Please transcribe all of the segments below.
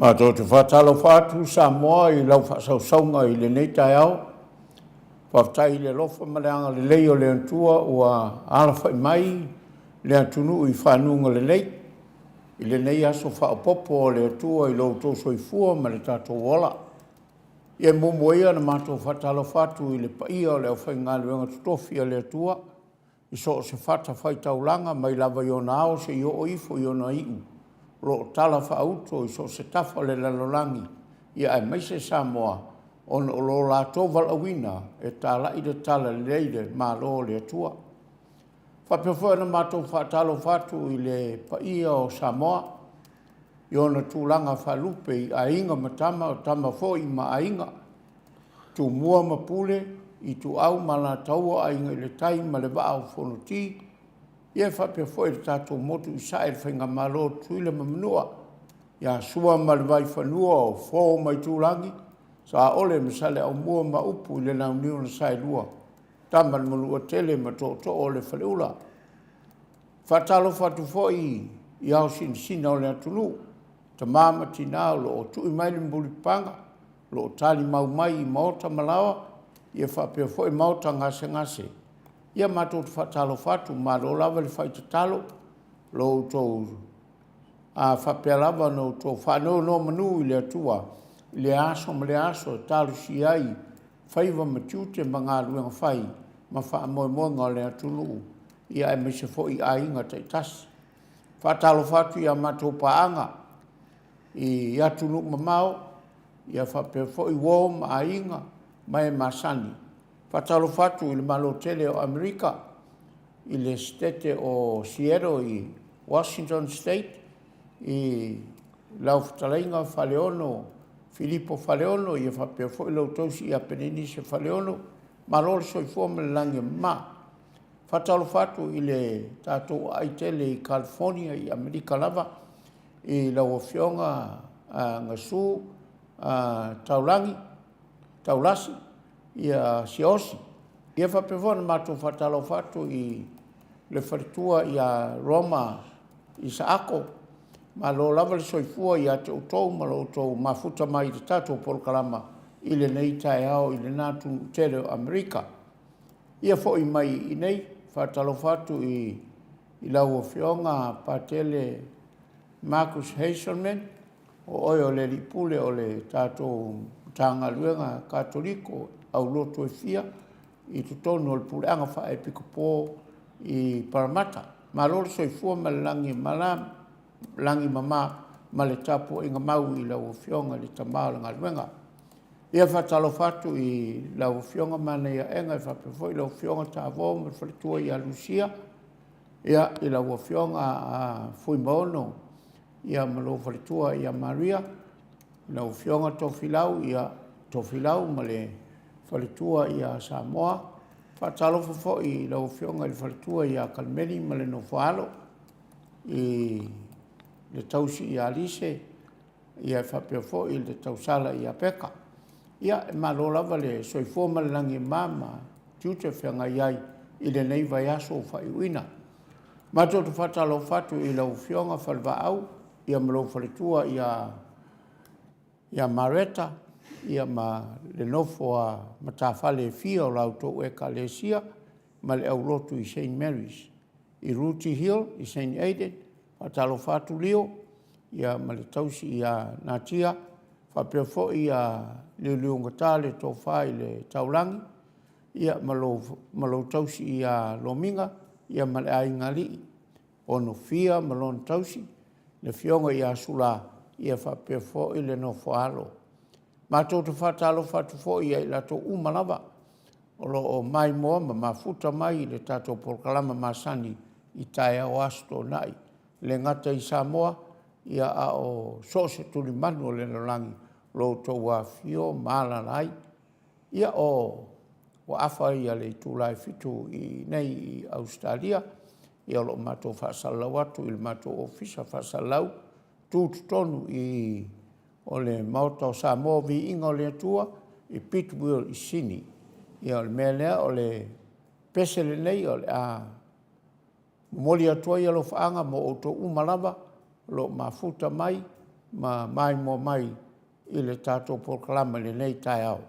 Matou te faatalofa atu Samoa i lau faasausauga i lenei taeao. Faafetai i le alofa ma le agalelei o le Atua ua alafai mai le atunuu i fanuga lelei i lenei aso faaopoopo o le Atua i lo outou soifua ma le tatou ola. Ia e muamua ia ona matou faatalofa atu i le paia o le aufaigaluega totofi a le Atua i so o se fatafaitaulaga mai lava i ona ao seia oo ifo i ona iu, o lo o talafaauto i so o se tafa o le lalolagi, ia aemaise Samoa, ona o lo latou valaauina e talai le talalelei i le Malo o le Atua. E faapea foi ona matou faatalofa atu i le paia o Samoa i ona tulaga faalupe i Aiga ma Tama, o Tama foi ma Aiga, Tumua ma Pule, Ituau ma Alataua, Aiga i le Tai ma le Vaa o Fonoti, ia e faapea foi le tatou motu i Sasae i le Faigamalo a Tutuila ma Manua, ia Sua ma le Vaifanua, o Fofo ma Aitulagi, Saole ma Saleaaumua ma upu i le Launiu na Saelua, Tama a le Manuatele ma Tootoo o le Faleula. E faatalofa atu foi i ao sinasina o le atunuu, tama ma tina o lo o tui mai le mulipapaga, o lo o talimau mai i maota ma laoa, ia faapea foi maota gasegase. Ia matou te faatalofa atu, malo lava le fai tatalo, lo outou faapea lava ona outou faanonomanu i le Atua i lea aso ma lea aso e talosia ai faiva ma tiute ma galuega fai ma faamoemoega o le atunuu, ia aemaise foi aiga taitasi. Faatalofa atu i a matou paaga i atunuu mamao, ia faapea foi uo ma aiga ma e masani. Faatalofa atu i le Malo tele o Amerika i le Setete o Seattle i Washington State i lau fetalaiga Faleono Filipo Faleono, ia faapea foi lau tausi ia Pelenise Faleono. Malo le soifua ma le lagi e mama. Faatalofa atu i le tatou aai tele i California i Amerika lava i lau Afioga Gasu Taulagi, Taulasi ia Siaosi. Ia faapea foi ona matou faatalofa atu i le faletua ia Roma Isaako. Malo lava le soifua ia te outou ma lo outou mafuta mai i le tatou polokalama i lenei taeao i lena atunuu tele o Amerika. Ia foi mai i inei, faatalofa atu i lau Afioga Patele Marcus Hazelman, o oe o le Alii Pule o le tatou Matagaluega Katoliko aulotu e fia i totonu o le Puleaga Faa-Epikopo i Paramata. Malo le soifua ma le lagi e mama, lagi mama ma le tapuaiga mau i lau Afioga i le Tama o le Galuega. Ia faatalofa atu i lau Afioga Manaiaega e faapea foi lau Afioga Tavō ma le faletua ia Lucia, ia i lau Afioga Fuimaono ia ma lou faletua ia Maria, lau Afioga Tofilau, ia Tofilau ma le faletua ia Samoa. Faatalofa foi i lau Afioga i le faletua ia Kalemeli ma le nofoaalo i le tausi ia Lise, ia e faapea foi le tausala ia Peka. Ia, e malo lava le soifua ma le lagi e mama tiute o feagai ai i lenei vaiaso ua faaiuina. Matou te faatalofa atu i lau Afioga Falevaau ia ma lou faletua ia ia Mareta ia ma le nofo a matafale e fia o la outou Ekalesia ma le aulotu i Saint Mary's i Rooty Hill i Saint Aidan. Faatalofa atu Lio ia ma le tausi ia Natia faapea foi ia Liuliugata le tofa i le Taulagi ia ma lou, ma lou tausi ia Lomiga ia ma le aiga alii Onofia ma lona tausi, le afioga ia Sula ia faapea foi le nofo a alo. Matou te faatalofa atu foi ia i latou uma lava o lo o maimoa ma mafuta mai i le tatou polokalama masani i taeao Aso Toonai, e le gata i Samoa, ia a o so o se tulimanu o le lalolagi o lo outou afifio ma alaala ai. Ia o ua afa ia le itula e 7 i nei i Ausetalia, ia o lo o matou faasalalau atu i le matou ofisa faasalalau tutotonu i o le Maota o Samoa Viiga o le Atua i Pittsville i Sini. Ia o le mea lea o le pese lenei o le a momoli atu ai alofaaga mo outou uma lava o lo o mafuta mai. ma maimoa mai i le tatou polokalama i lenei taeao.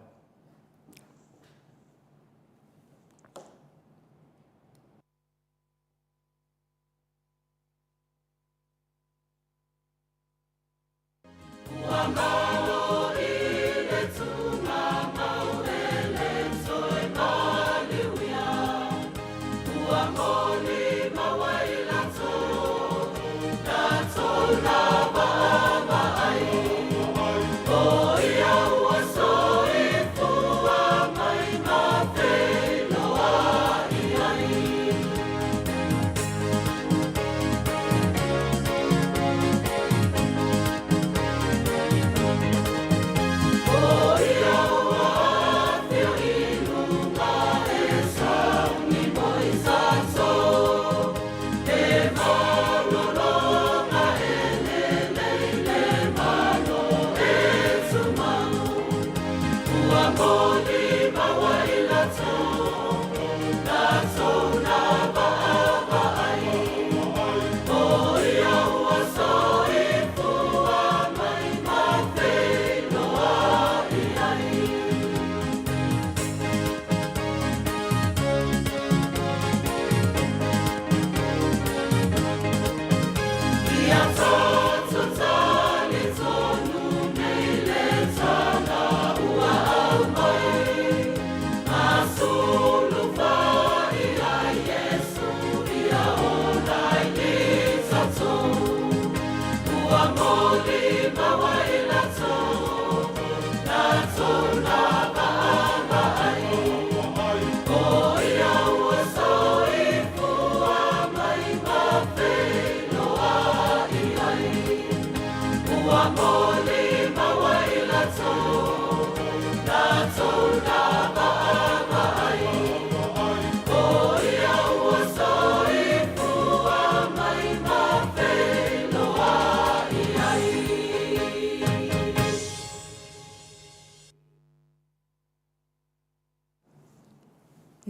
Ua malo i le tugamau e le toe maliuia, ua molimau ai latou, latou na vaavaai, o ia ua soifua mai ma feiloai ai.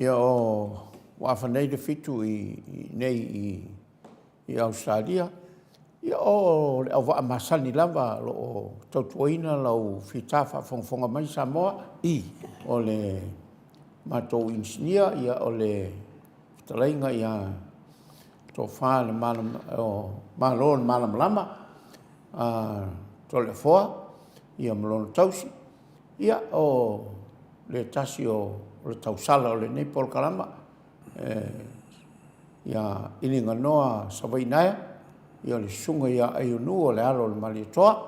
Ia o ua afa nei le fitu i nei i, i Ausetalia. Ia o le auvaa masani lava o lo o tautuaina lau fita faafogafoga mai Samoa. I. O le matou inisinia, ia o le fetalaiga ia Tofa le Malo le Malamalama a Toleafoa ia ma lona tausi. Ia o le tasi o le tausala o lenei polokalama ia Iliganoa Savaiinaea, ia o le susuga ia Aionuu o le alo o le Malietoa.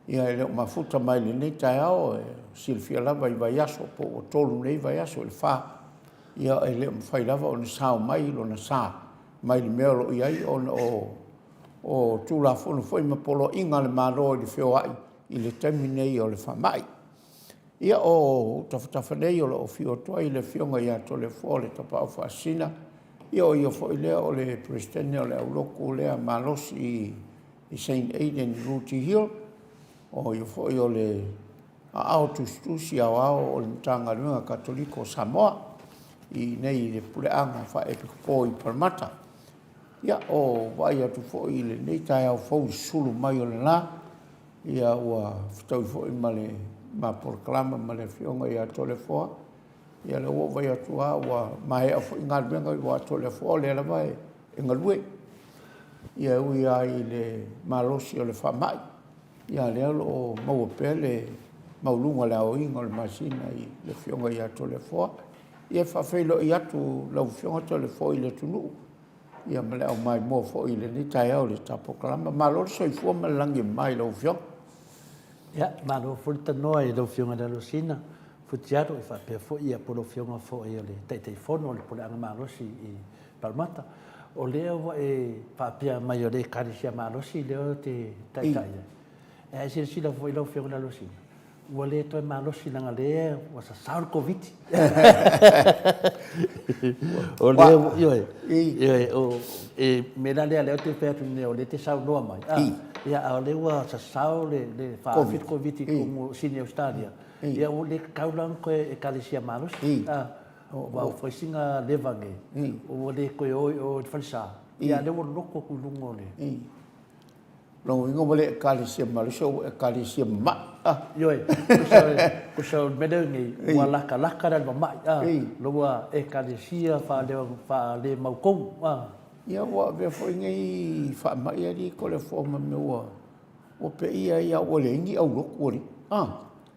Ia e le o mafuta mai i lenei taeao, e silafia lava i vaiaso po ua tolu nei vaiaso i le fa, ia e le o mafai lava ona sao mai lona sa mai le mea o lo o i ai ona o Tulafono foi ma Poloaiga a le Malo i le feoai i le taimi nei o le faamai. Ia o ou tafatafa nei o lo o afio atu ai le Afioga ia Toleafoa le Tapaau Faasisina, ia o ia foi lea o le Peresetene o le aulotu lea malosi i Saint Aidan i Rooty Hill, o ia foi o le aao tusitusi aoao o le Matagaluega Katoliko o Samoa i inei i le Puleaga Faa-Epikopo i Paramata. Ia, o vaai atu foi i lenei taeao fou i le susulu mai o le la, ia ua fetaui foi ma le ma polokalama ma le Afioga ia Toleafoa. Ia lea ua ou vaai atu lava ua maea foi galuega aua o Toleafoa o lea lava e galue. Ia e ui lava i le malosi o le faamai, ia a o lea o lo o maua pea le maualuga o le aoina o le masina i le Afioga ia Toleafoa. Ia e faafeiloai atu lau Afioga Toleafoa i le atunuu ia ma le aumaimoa foi i lenei taeao i le ta polokalama. Malo le soifua ma le lagi e mama i lau Afioga. Ia, malo foi le tanoa i lau Afioga i le Alosina Futialo e faapea foi ia po o lau Afioga foi o le Taitaifono o le Puleaga Malosi i Palamata. O lea ua e faapea mai o le Ekalesia malosi lea ou te taitai ai. A e silasila foi lau Afioga i le Alosina, ua le toe malosi leaga lea ua sasao le Koviti. O lea ua, ioe, ioe, o le mea la lea ou te fai atu nei, o lea e te saunoa mai, a, ia, a o lea ua sasao le faafi le Koviti i totonu o Sini Ausetalia, ia ua le tatau la ona toe Ekalesia malosi, a, aua ua fai sina leva nei, ua le toe o i o i le falesa, ia a o lea ua lotu atu i luga o le. Lona uiga ua le Ekalesia malosi a ua Ekalesia mama'i, a. Ioe, tusa o le mea lea nei, ua latalata la i le mama'i, a, lo ua Ekalesia faale-mautonu, a. Ia, ua avea foi nei faama'i alii Toleafoa ma mea ua ua peia ai a ua leai ni aulotu alii, a.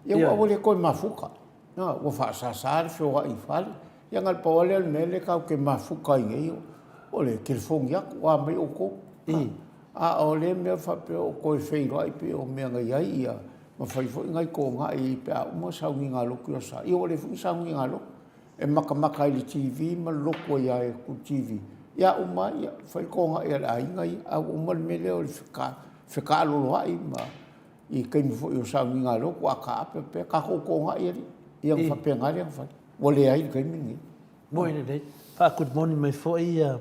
Ia, ua ua le toe mafuta, a, ua faasasa le feoai i fale. Ia na o le pau lava lea o le mea lea tatou te mafuta ai nei, o le telefoni atu, o a mai outou, a. A o lea mea faapea o toe feiloai pei o mea na i ai, ia, ma fai foi nai togai pe a uma sauniga lotu i Aso Sa. Ia ua leai foi ni sauniga lotu. E matamata ai i le TV ma le lotu ai lava i le TV. Ia a uma lava, ia, fai le togai a le aiga ia, ae ua uma le mea lea o le fetaaloloai ma i taimi foi o sauniga lotu a taape pea tatou togai alii. Ia ona faapena lea ona fai. Ua leai i le taimi lenei. Moi lelei. Faa-good morning mai foi ia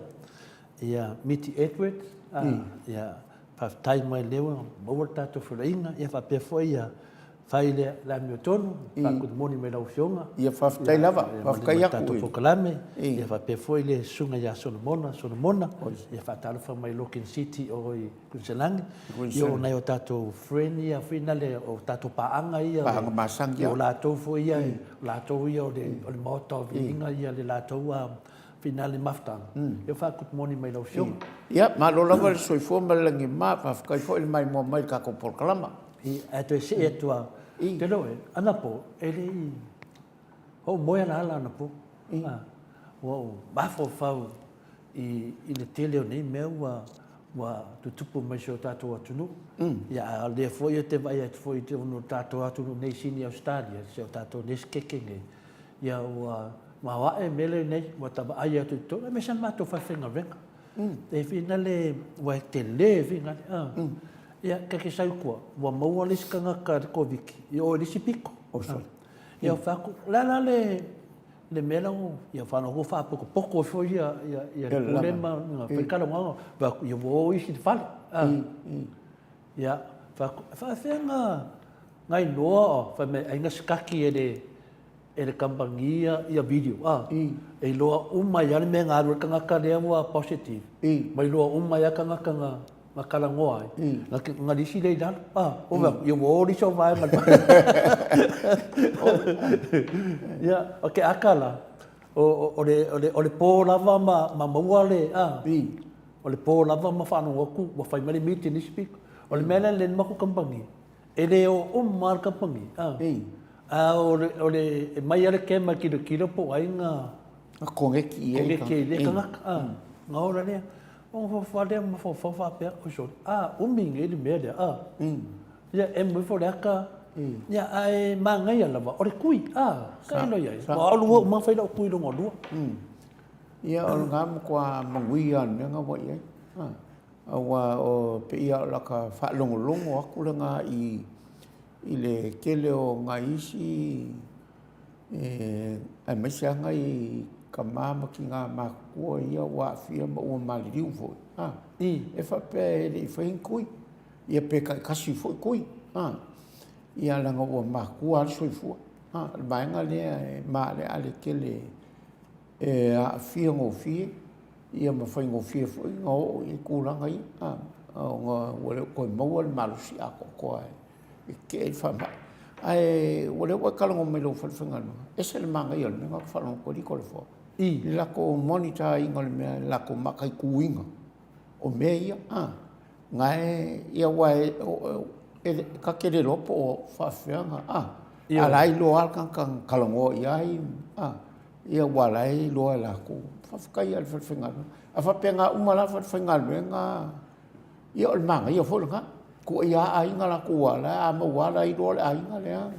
ia Miti Edward, ia faafetai mai lea ua maua le tatou feiloaiga, ia faapea foi ia fai le le amiotonu, faa-good morning mai lau Afioga. Ia faafetai lava, faafetai atu. Tatou polokalame, ia faapea foi le Susuga ia Solomona Solomona, ia faatalofa mai Logan City o i Kuiniselani, ia o nai o tatou friend ia foi nale o tatou paaga ia. Paaga masani ia. O latou foi ia, o latou ia o le Maota o Viiga ia le latou finale mafutaga. Ia fa good morning mai lau Afioga. Ia, malo lava le soifua ma le lagi e mama, faafetai foi le maimoa mai i le tatou polokalama. Ae toe see atu lava, te iloa oe, anapo e le i ou moe alaala anapo. Ua ou mafaufau i le tele o nei mea ua ua tutupu mai i si o tatou atunuu. Ia a o lea foi ou te vaai atu foi i totonu o le tatou atunuu nei i Sini Ausetalia, si o tatou nei sekeke nei, ia ua maoae mea lea nei, ua ta vaai atu i totonu, aemaise lava matou falefaigaluega. E finale, ua tele finale. Ia, ta te sau i tua, ua maua le isi tagata i le Koviti i o i le isi pito. Ia, ou fai atu, o le a la le le mea la ua, ia whanau ua whaapotopoto ai foi ia, ia, ia le pule ma nga whai kalonga, wha aku, ia ua o isi i le fale. Ah. Ia, wha aku, whaafea nga, nga iloa o, wha me, ai nga sikaki e le, e le kampangi ia, ia video. Ah. E iloa uma ia le mea nga alu e tangata lea ua positive. Ma iloa uma ia tangata nga, nga talanoa ai, nga, nga lisi lea i lalo. Ah, o mm. ia ua o lisi o vae ma Ia, o ke aka la, o, o, o, le, o, le, o le pō lava ma, ma maua le, ah, o le pō lava ma whaanongo atu, ua whai mai le meeting nisi piko. O le mea lea le maku kampangi, e le o uma le kampangi, ah. A o le, o le, e mai a le kema kilokilo po ai nga, Nga koneki i ai. Koneki i le tagata, ah, nga ola lea. O mafaufau lea, mafaufau faapea, oi sole, a, umi nei le mea lea, a. Ia, e mo ifo le aka, ia, ae manaia lava, o le kui, a, ka ilo iai. Ua alu au ma fai lau kui luga o lua. Ia, o lena matua manuia lava o le mea lena ua i ai. Aua o pei lava o laka faalogologo atu lena i le tele o nai isi aemaise lava nai tama ma tina matutua ia ua aafia ma ua maliliu foi, a, e faapea e le i faia ni tui, ia pe taitasi foi tui, a, ia leaga ua matua lava le soifua. A, o le vaega lea e maaleale tele e aafia gofie, ia ma faigofie foi ona oo i tulaga ia, a, ona ua le o toe maua le malosi atoatoa e e tetee ai le faamai. Ae ua leva ua e talanoa mai i lou falefaigaluega, ese le manaia o le mea lena ou te faalogo atu ai Likolefoa. I le latou monitor ina o le mea, le latou mataituina o mea ia, a, na e, ia aua e, e, ta te le iloa po o faapefea ona, a, a o la e iloa lava le tagata na talanoa i ai, a, ia aua o la e iloa e latou. Faafetai lava i le falefaigaluega. A faapena uma la falefaigaluega, Ia o le manaia foi lena. Tuuaia lava aiga latou aua o la a maua lava la iloa le aiga lea.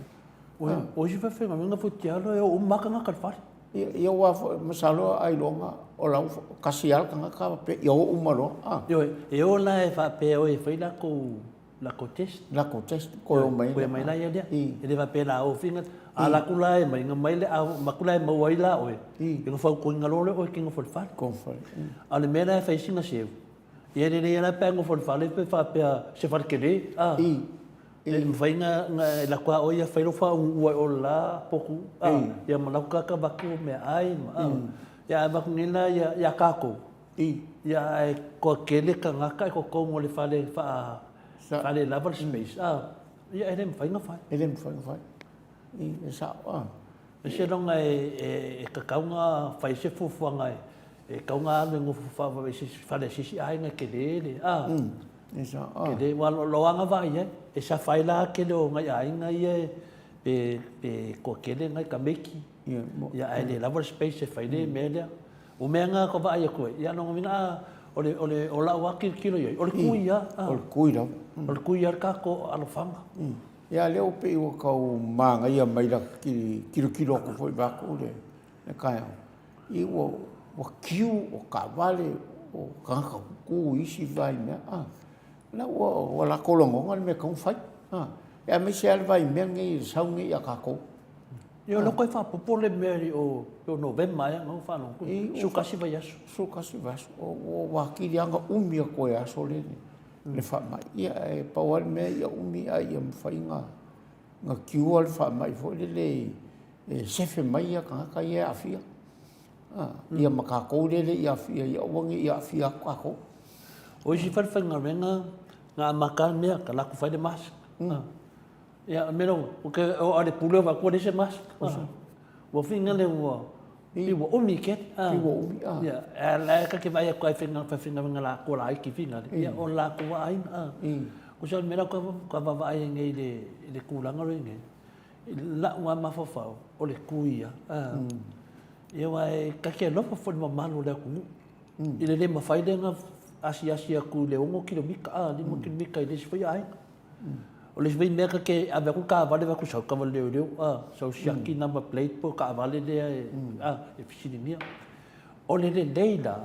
O isi faafaigaluega foi tialo e o uma lava tagata i le fale. Ia aua foi masalo ailoga o la tasi lava le tagata pe ia o uma loa. A. Ioe, e o la e faapea o e fai latou latou test. Latou test koe o mai. Koe mai la ia lea. E le faapea la o finga a la ku la e mai nga mai le a ma ku la e maua ai la oe. I nga fautuaina loa lea oe ke nofo i le fale. A o le mea la e fai sina seu. Ia lelei lava la pe a nofo i le fale pe faapea se fale tele, a. E mafai ona e alu atu lava oe ia fai lou faauuua i o le la potu, a, ia ma lau tagata avatu meaai ma, a. Ia a avatu nei la ia tatou, ia ae toatele tagata i totonu o le fale faa. Fale lava le space, a, ia e le mafai ona fai. E le mafai ona fai. E sao, a. E seiloga e tatau ona fai se fuafuaga e tatau ona alu e nofo faavave i se isi fale a se isi aiga e tele le, a. E sao, a. Tele, aua o lau lava vaai i ai, e suffer ai la le tele o nai aiga ia pe toatele nai tamaiti, ia ae le lava le space e fai ai le mea lea. O mea na ta vaai atu ai, ia lona uiga a, o le, o le, o lau lava tilotilo i ai, o le tui lava. O le tui lava. O le tui lava le tatou alofaga. Ia lea ua pei ua tau manaia mai lata tilotilo atu foi vaeatu le taeao, i ua queue o taavale, o tagata tutu i isi vaimea, a. La ua latou lagona le mea e tatau ona fai, a. Aemaise lava le vaimea lenei i le sau lenei ia tatou. Ia o lea ua toe faaopoopo le mea i o, pei o Novema ea na ou faalogo atu, 11 vaiaso. 11 vaiaso, ua atili lava ona umi atu e aso le faamai. Ia e pau lava le mea ia umi ae ia mafai ona cure le faamai foi lele e sefe mai tagata ia e aafia. Ia ma tatou lea e le i aafia, ia aua ne i aafia atu tatou. O isi falefaigaluega na amata lava le mea, ta alu atu fai le mask. Ia, o le mea lea, ou te oo lava i le pule ou vaai atu ua leai se mask. Ua feeling lea ua, pei ua umi tele. Pei ua umi, a. Ia, a o la e ta te vaai atu lava i falefaigaluega laiti finagalo, ia o latou lava aiga. Tusa o le mea lea ou te vaavaai ai nei i le tulaga lea e i ai nei, i lou lava mafaufau, o le tui lava. Ia aua ta te alofa foi i le mamalu o le atunuu, i le le mafai lea ona asiasi atu i le 6 kilomita, 5 kilomita i le isi foi aiga. O le isi foi mea ta te ave atu le taavale vaai atu sau le taavale leoleo, a, sau siaki number plate po o le taavale lea e, a, e fesiligia. O le lelei la,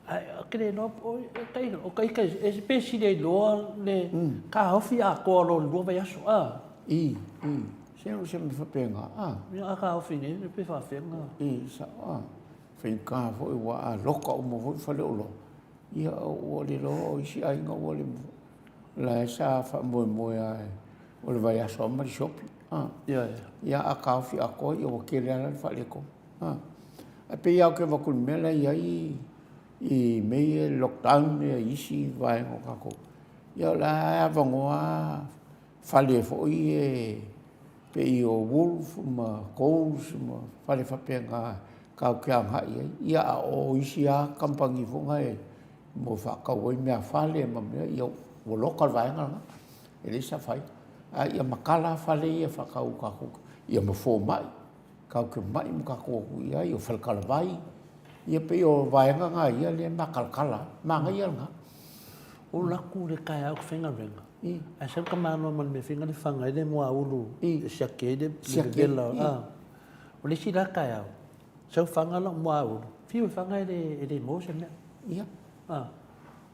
ae ou te le iloa po o, o ita pe sili ai loa le taofi atoa loa o le 2 vaiaso, a. I, i, se o se mea faapena, a. Ia a taofi nei, pe faapefea ona. I, sao, a. Faigata foi aua a loka uma foi faleoloa, ia ua le iloa o isi aiga ua le La e sa faamoemoe lava o le vaiaso lava ma le sioki. Ia a taofi atoa ia ua tele lava la le faaletonu. Ae pei lava ou te avatu i le mea la e i ai i mea ia lockdown ia i isi vaega o tatou, ia o la e avanoa lava fale foi ia pei o Woolworths ma Coles ma fale faapena tatou te agai i ai. Ia a o isi lava kamupani foi na e mo faatau ai meafale ma mea, ia ua loka le vaega lena, e leai se afaina. A ia matala fale ia e faatau i tatou, ia ma fomai, tatou te mai ma tatou o atu i ai, o faletalavai, ia pei o vaega na ia lea e matalatala lava, manaia lena. Ou alu atu i le taeao ou te faigaluega, ae sau le tamaloa ma le mea foi lea e faga ai le muaulu e siaki ai le vevela. O le isi la taeao, Sau faga lau muaulu, fiu e faga e le maua se mea. Ia. A,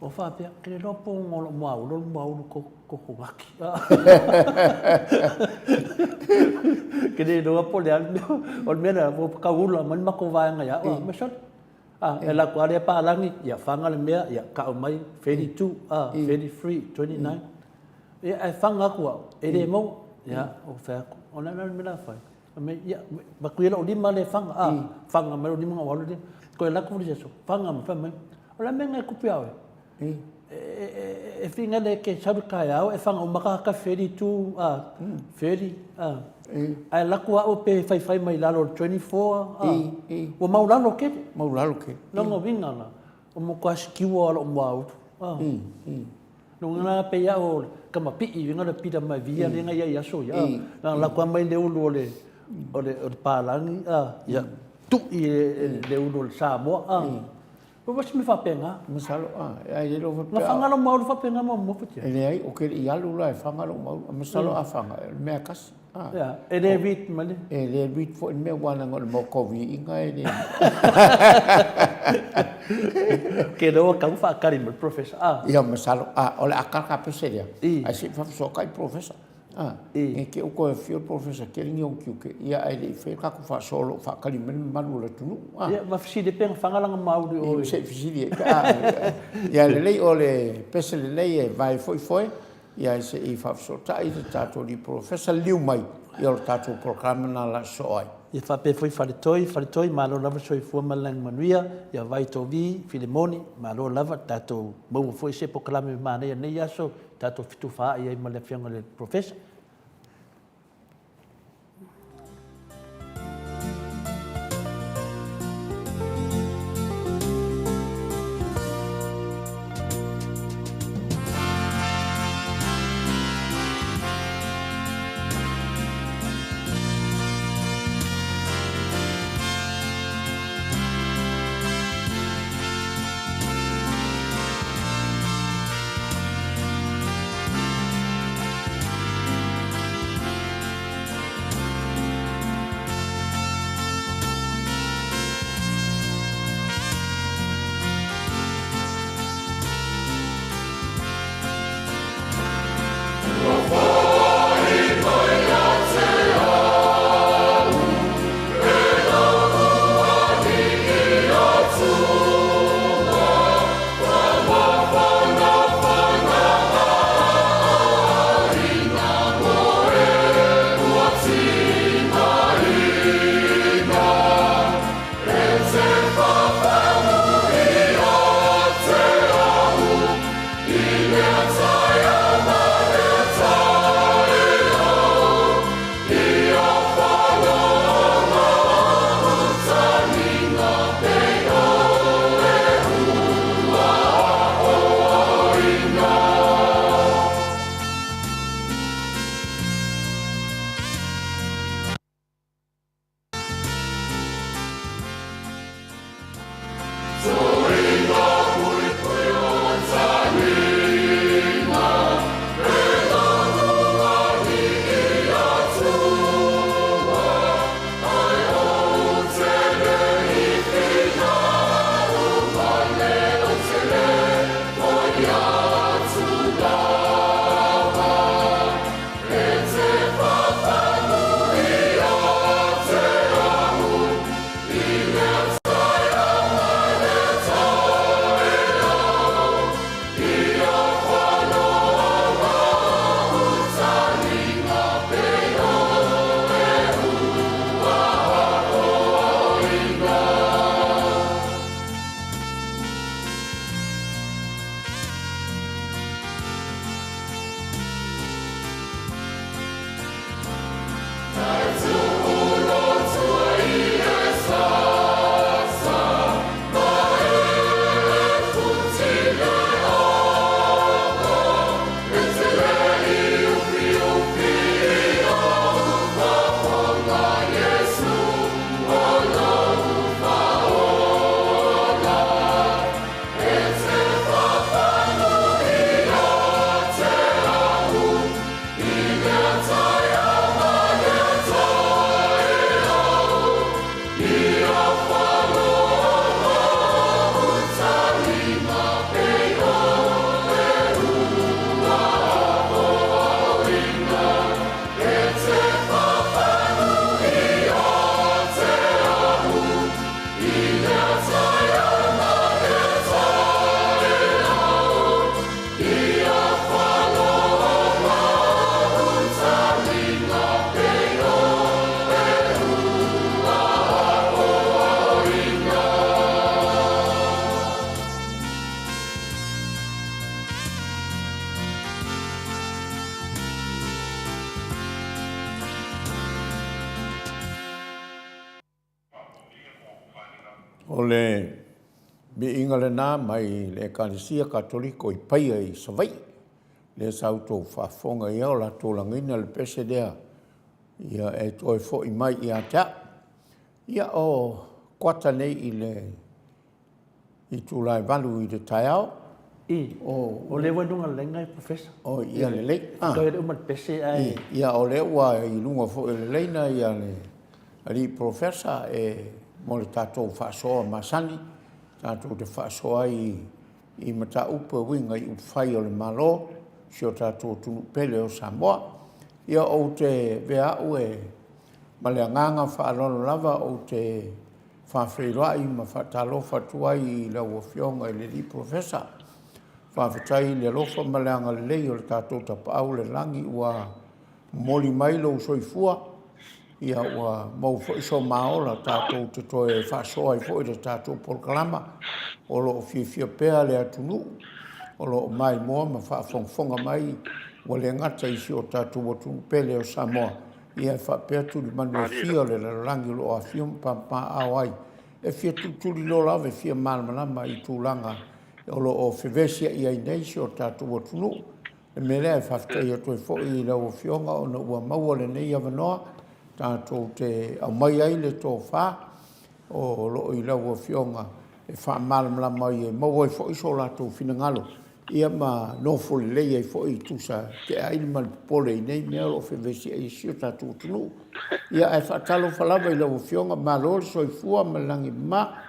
o faapea, ou te le iloa po o lou muaulu o le muaulu kokonati. Ou te le iloa po o le a le mea, o le mea lea, ua tau ula mai le matou vaega ia au, fai mai, sole, a, e alu atu lava lea palagi, ia faga le mea, ia tau mai, 32, a, 33, 29. Ia, ae faga atu au, e le maua. Ia, ou fai atu, o le a la le mea o le a fai? Fai mai, ia, avatu ia lou lima lea e faga, a, faga mai lou lima ona ou alu lea. Toe alu atu le isi aso, faga mai, fai mai, o le a le mea na e tupu ia oe? E finagalo e te sau i le taeao e faga uma tagata 32, a, 30, a. Ae alu atu au pe faifai mai lalo o le 24, a, ua maulalo tele. Maulalo tele. Lona uiga la, ua matua secure lou muaulu, a. Lona uiga la pei lava o le kamapii uiga o le pila maivia lea na i ai i aso ia, na alu atu lava mai le ulu o le o le o le palagi a, ia tui e le ulu o le Samoa a. Ua se mea faapena. Masalo a, ae le iloa faapea. Na faga lou maulu faapena muamua Futia? E leai, ou te le i alu la e faga lou maulu. Masalo a faga, o le mea e tasi. Ia, e le read ma le. E le read foi le mea aua leaga o le maota o viiga e le. Ou te iloa ua tatau ona faatali mai le Professor. A. Ia masalo, a, o le a kaka pese lea, ae se i faafesootai le Professor. A, ne i te i ua toe afio le Professor tele ni ou tiute, ia ae le i faia le tatou faasoa o lo o faatali mai le mamalu o le atunuu. A. Ia, ma fesili pe na faga lana mauli o. Se i fesili ai pe a. Ia lelei o le pese lelei e vae foi foe. Ia se i faafesootai le tatou alii polofesa, liliu mai, ia o le tatou polokalame lena o le a sosoo ai. Ia faapea foi Faletoi, Faletoi, malo lava le soifua ma le lagi manuia, ia Vaitovi, Filemoni, malo lava, tatou maua foi se polokalame manaia i lenei aso, tatou fetufaai ai ma le Afioga i le Polofesa. O le viiga lena mai le Ekalesia Katoliko i Paia i Savaii, lea sa outou faafofoga i ai o latou lagaina le pese lea, ia e toe foi mai ia te au. Ia o kuata nei i le itula e 8 i le taeao. I, o lea ua i luga o le laina le Professor. O, ia lelei. Toe le uma le pese ae... Ia, o lea ua i luga foi o le laina ia le alii Professor e mo le tatou faasoa masani, tatou te faasoa ai i mataupu e uiga i upufai o le Malo, si o tatou atunuu pele o Samoa. Ia, ou te avea au e ma le agaga faaaloalo lava ou te faafeiloai ma faatalofa atu ai i lau Afioga i le alii Polofesa. Faafetai i le alofa ma le agalelei o le tatou Tapaau i le Lagi ua momoli mai lou soifua. Ia ua maua foi so maola tatou te toe faasoa ai foi le tatou polokalama o lo o fiafia pea le atunuu o lo o maimoa ma faafogafoga mai ua le gata i si o tatou atunuu pele o Samoa, ia e faapea tulimanu e fia o le lalolagi o lo o afio ma papaaao ai e fia tulituliloa lava e fia malamalama i tulaga o lo o fevesiai ai nei si o tatou atunuu. O le mea lea e faafetai atu ai foi i lau Afioga ona ua maua lenei avanoa tatou te aumai ai le tofa o lo o i lau Afioga e faamalamalama ai e maua ai foi so latou finagalo ia ma nofo lelei ai foi e tusa tea ai le malepopole i nei mea o lo o fevesiai ai si o tatou atunuu. Ia ae faatalofa lava i lau Afioga, malo le soifua ma le lagi e mama.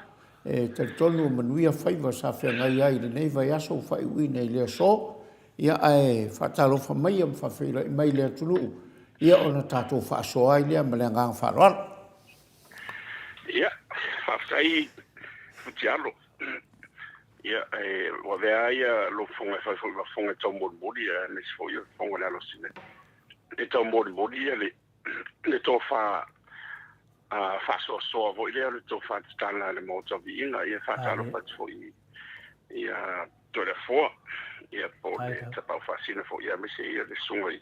E talitonu ua manuia faiva sa feagai ai i lenei vaiaso ua faaiuina i le aso. Ia ae faatalofa maia ma faafeiloai mai i le atunuu, ia ona tatou faasoa ai lea ma le agaga faaaloalo. Ia, faafetai Futialo. Ia, e, ua avea ia lou fofoga e fai foi ma fofoga e taumolimoli, aemaise foi o le fofoga o le alosina. E taumolimoli ia le, le tofa faasoasoa foi lea o le tofa tatala a le Maota o Viiga. Ia, faatalofa atu foi ia Toleafoa, ia po o le Tapaau Faasina foi, aemaise ia le susuga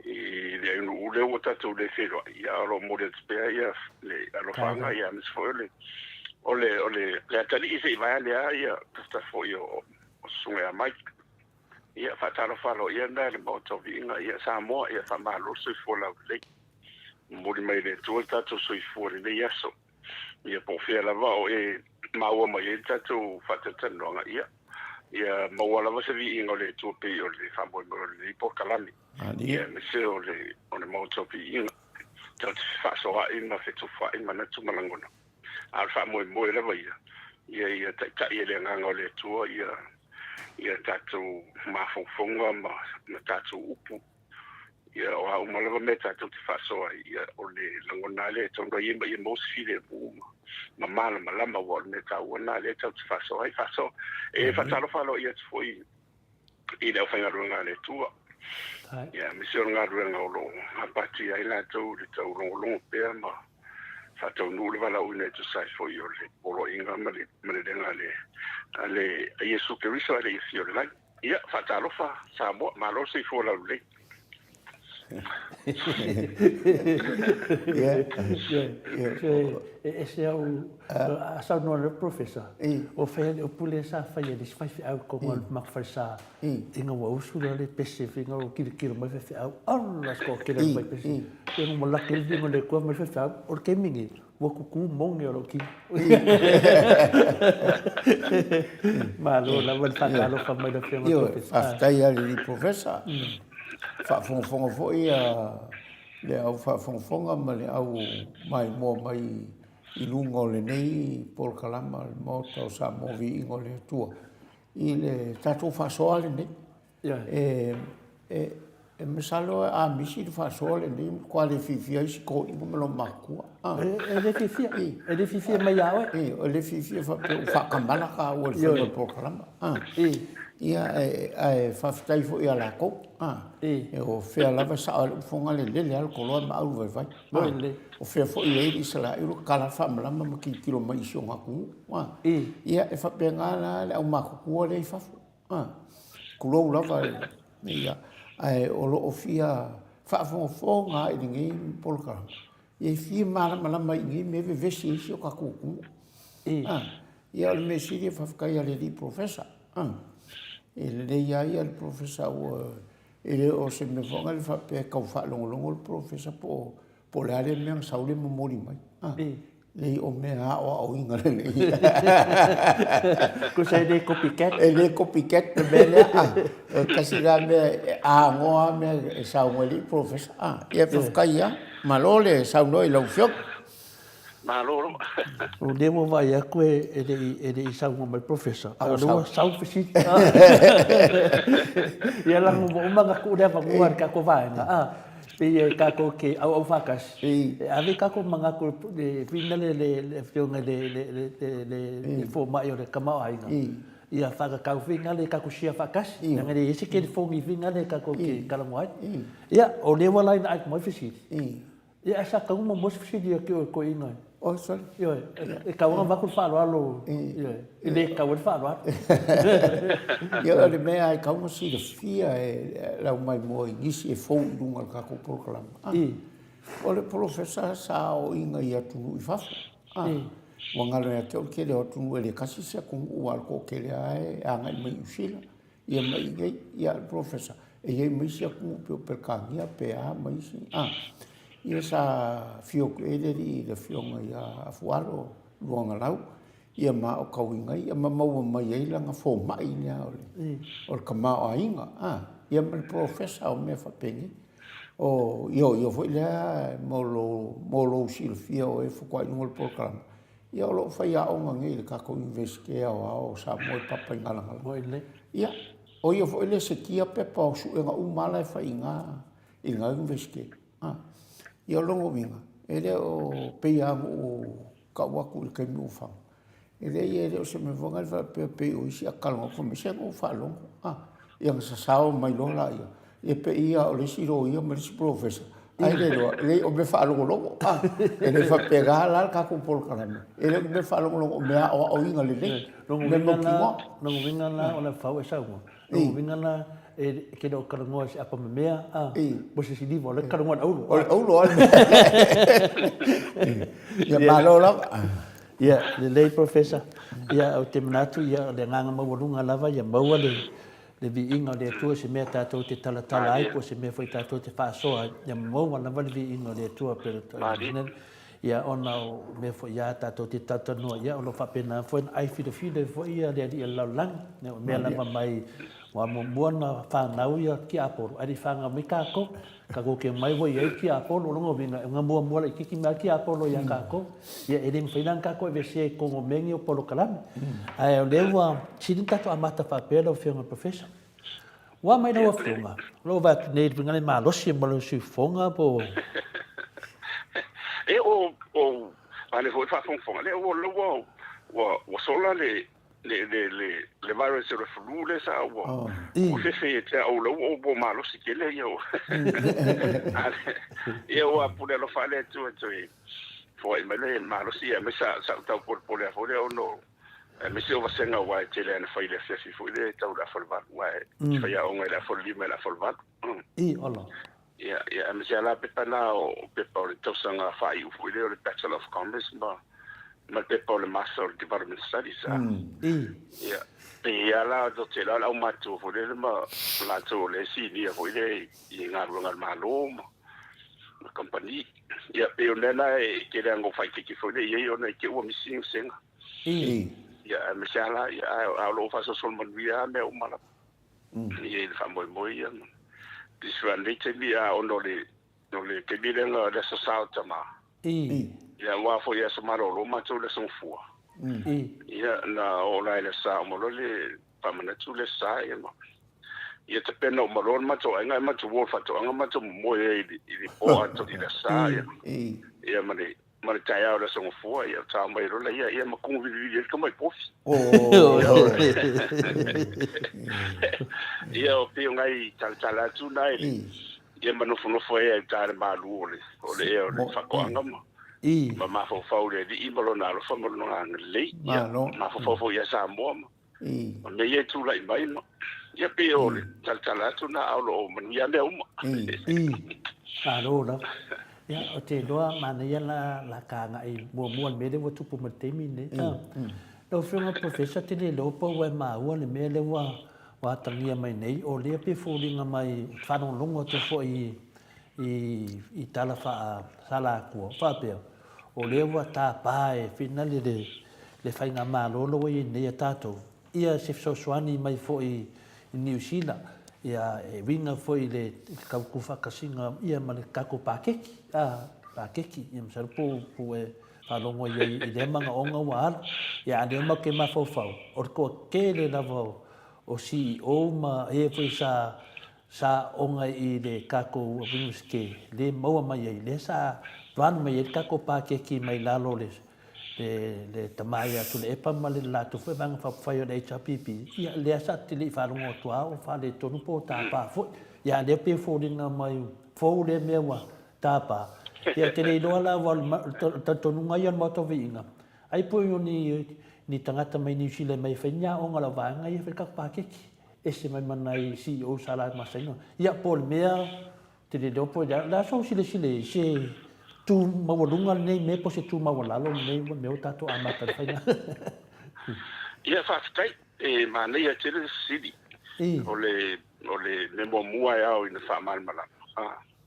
i le aunuu lea ua tatou le feiloai, ia o lo o momoli atu pea ia le alofaga, ia aemaise foi o le o le le atalii se i vaeane ia tafatafa foi o susuga ia Mike. Ia faatalofa aloaia lena i le Maota o Viiga, ia Samoa, ia faamalo le soifua laulelei. Momoli mai e le Atua le tatou soifua i lenei aso. Ia po o fea lava o e maua mai ai le tatou faatalatalanoaga, ia, ia maua lava se viiga o le Atua pei o le faamoemoe o lenei polokalame, ia aemaise o le, o le Maota o Viiga. Tatou te fefaasoaai ma fetufaai manatu ma lagona, a o le faamoemoe lava ia, ia ia taitai e le Agaga o le Atua ia, ia tatou mafaufauga ma, ma tatou upu. Ia, o a uma lava mea tatou te faasoa ai, ia, o le lagona lava lea e tatau ona i ai ma ia maua se filemu ma malamalama, aua o le mea taua lena lea tatou te faasoa ai. Faasoa. E faatalofa aloaia atu foi i le aufaigaluega a le Atua, ia, aemaise o le galuega o lo o gapatia ai latou i le taulogologo pea ma faataunuu le valaauina e tusa ai foi o le poloaiga ma le malelega a le Iesu Keriso ae le i afio i le lagi. Ia, faatalofa Samoa, malo le soifua laulelei. E ese au, a saunoa le Professor, o fai le upu lea sa fai e le isi faifeau i totonu o le matou falesa, ina ua usu la le pese ina ua tilotilo mai le faifeau, ala se toatele o le faipese. Ia ua laki ai le viiga o le Atua ma le faifeau, o le taimi lenei, Ua kuku moni o lou tino. Malo lava le faatalofa mai lau Afioga i le Professor. Faafetai lava i le alii Professor. Faafogafoga foi le au faafogafoga ma le au maimoa mai i luga o lenei polokalama o le Maota o Samoa Viiga o le Atua i le tatou faasoa lenei. E masalo a misi le faasoa lenei, e matua le fiafia ai si toeaina ma lona matua. E le fiafia, e le fiafia mai ia oe. E le fiafia faapea ua faatamala taua i le faiga o le polokalama. Ia, ae faafetai foi ia latou. O fea lava e sao ai lou fofoga, e lele lava le toloa ma au le vaivai. O fea foi e i ai le Isaraelu, tatala le faamalama ma tilotilo mai i si ona atunuu. Ia, e faapena la le aumatutua lea i fafo. Tulou lava ia, ae o lo o fia faafogafoga lava i lenei polokalame, ia e fia malamalama i nei mea e vevesi ai si o tatou atunuu. Ia o le mea sili e faafetai i le alii Professor, e lelei lava ia le Professor ua, e le o se mea foi lea faapea e tau faalogologo le Professor po o le a le mea na sau le momoli mai. Leai o mea aoaoina lelei. Tusa e le copycat. E le copycat le mea lea. Ah, tasi la mea e agoa mea e saunoa ai le professor. Ah, ia faafetai lava. Malo le saunoa i lau Afioga. Malo lava. O lea ua vaai atu e le i saunoa mai le professor, a o lea ua sau le fesili. Ia leaga ua uma ona tuu le avanoa i le tatou vaega, a. Pei e tatou te auau faatasi, e ave tatou manatu i le le afioga i le fomai o le tamaoaiga, ia faatatau foi lea tatou share faatasi, leaga e leai se telefoni foi lea tatou te talanoa ai. Ia, o lea ua line up mai fesili. Ia, ae sa tatau ona muamua se fesili atu i oe toeaina. Oi, sorry. Ioe, e tatau ona avatu le faaaloalo, ioe, e le tatau ai le faaaloalo. Ia, o le mea e tatau ona silafia e le aumaimoa i nisi e fou i luga o le tatou polokalame, o le polofesa sa aoaoina i atunuu i fafo. Ua galo ia te au le tele o atunuu, e le tasi se atunuu aua o le toatele lava e agai mai i Niu Sila. Ia ma i nei, ia le Polofesa, e i ai ma isi atunuu pei o Peretania pe a ma isi, a. Ia sa afio atu i ai le alii le afioga ia Afualo Luagalau, ia ma aotauina ai, ia ma maua mai ai lana fomai lea o le, o le tamaoaiga, a. Ia ma le Polofesa o mea faapenei. O, ia o ia foi lea mo lou, mo lou silafia o e faatoa i luga o le polokalame, Ia o lo o faiaoga nei i le tatou Iunivesite Aoao o Samoa i Papaigalagala. Ia, o ia foi le sekia pepa o suega uma lava la e fai i ina i lena Iunivesite. A. Ia o lona uiga, e le o pei lava ona ou tau atu i le taimi ua fano, e leai e le o se mea foi lena faapea pei o isi a talanoa atu fai mai, se na ou faalogo. A. Ia ona sasao mai loa laia, Ia pei ia o le isi loia ma le isi polofesa, ae le iloa, leai o mea faalogologo, a, e le faapena la le tatou polokalame. E le o ni mea faalogologo, o mea aoaoina lelei, mea mautinoa. Lona uiga la, o le fau e saunoa, lona uiga la, e te le o talanoa i se apamemea, a, mo se isi liva, o lea e te talanoa i le auro. O le auro lava. Ia malo lava. Ia, lelei Professor. Ia, ou te manatu, ia, o le agaga maualuga lava ia maua le Le viiga o le Atua se mea tatou te talatala ai, po o se mea foi tatou te faasoa ai, ia maua lava le viiga o le Atua pei ona taua. Ia ona o mea foi ia tatou te talatalanoa, ia o lo o faapena foi ona ai filofilo ai foi ia le Alii o le lalolagi. Ia o mea lava mai ua muamua ona fanau ia tiapolo, ae le i fanau mai tatou. Tatou te omai ua i ai tiapolo, o lona uiga, na muamua laitiiti mai lava tiapolo ia tatou. Ia e le mafai la ona tatou aveesea i totonu o mea nei o polokalame. Ae o lea ua sili ona tatou amata faapea lau Afioga i le Professor. Ua mai lau Afioga, o lou vaai atu nei i le uiga le malosi mo lou siufofoga po o... E o, o, a lea foi faafogafoga, lea ua, ua, ua, ua sola le, le, le, le, le virus o le flu lea sa ua, oh. ua fefe ia te au lau o ua malosi tele ia. Ia ua pule alofa le Atua toe foai mai le malosi ia mai sa sa tau polepole a foi lea ono aemaise o vasega aua e tele ana fai i le afiafi foi lea e tau le afa o le valu aua e faiaoga i le afa o le lima i le afa o le valu. I, ola. Ia, ia, aemaise lava la pepa na o pepa o le tausaga faaiu foi lea o le Bachelor of Commerce ma ma le pepa o le Master of Development Studies. A. I. Ia, pei lava la o te la o le aumatutua foi lele ma latou o le sinia foi lea i galuega a le Malo ma ma kamupani. Ia, pei o le mea lena e tele lava ina ou faaeteete foi lea i ai ona i te i ua misi ni vasega. I. Ia, aemaise lava la, ia, ae o lo o faasolosolo manuia lava mea uma lava. I le faamoemoe ia. Pisi nei taimi a ona o le o le taimi lea na le Aso Sa o tama. I. Ia aua foi aso malolo matou le Aso Gafua. I. Ia na oo la i le Aso Sa uma loa le faamanatu le Aso Sa ia ma ia tapena uma loa le matou aiga ae matou o i le faatoaga matou momoe ai i le po atoa i le Aso Sa ia. I. Ia ma le ma le taeao o le Aso Gafua, ia tao mai loa laia, ia ma kumu vilivili ai le tamai pofi. Ia o pei o nai talatala atu na i ia ma nofonofo ai i uta i le malu o le o le ea o le faatoaga ma ma mafaufau i le Alii ma lona alofa ma lona agalelei. Ia mafaufau foi ia Samoa ma ma mea ia e tulai mai ma ia pei o le talatala atu na a o lo o manuia mea uma. Malo lava. Ia, ou te iloa manaia la la ka agai muamua i le mea lea ua tupu mai i le taimi lenei. Lau Afioga Professor, te le iloa po ua e maua le mea lea ua ua atagia mai nei, o lea pei e foliga mai, ou te faalogologo atu foi i i tala faa-Salakua, faapea, o lea ua tapa e finale le le faigamalo la ua i ai nei a tatou, ia se fesoasoani mai foi i Niu Sila, ia e uiga foi i le tau tuufaatasiga ia ma le tatou pakeki, a, pakeki, ia masalo po po ua e faalogo i ai i lea manaoga ua alu. Ia a o lea matou te mafaufau, o le toatele lava o CEO ma e foi sa sa aoga i le tatou Iunivesite le maua mai ai, lea sa run mai ai le tatou pakeki mai lalo o le le tama ia Tuilaepa ma le latou foi vaega faaupufai o le HRPP, ia lea sa te le i faalogo atu lava o faaletonu po o tapa foi. Ia a o lea pei e foliga mai fou lea mea ua tapa. Ia, ou te le iloa la aua o le talitonuga ia o le Maota o Viiga, ai po o ni ni tagata mai Niu Sila e mai e fai ni aoga a lau vaega ia e fai le tatou paketi. Ese mai ma nai CEO sa la masani ona. Ia, po o le mea, ou te le iloa po o le a, o le a sou silasila i ai, se tu maualuga lenei mea po o se tu maualalo lenei mea ua tatou amata i le faiga. Ia, faafetai. E manaia tele le fesili. O le, o le mea muamua e ao ina faamalamalama,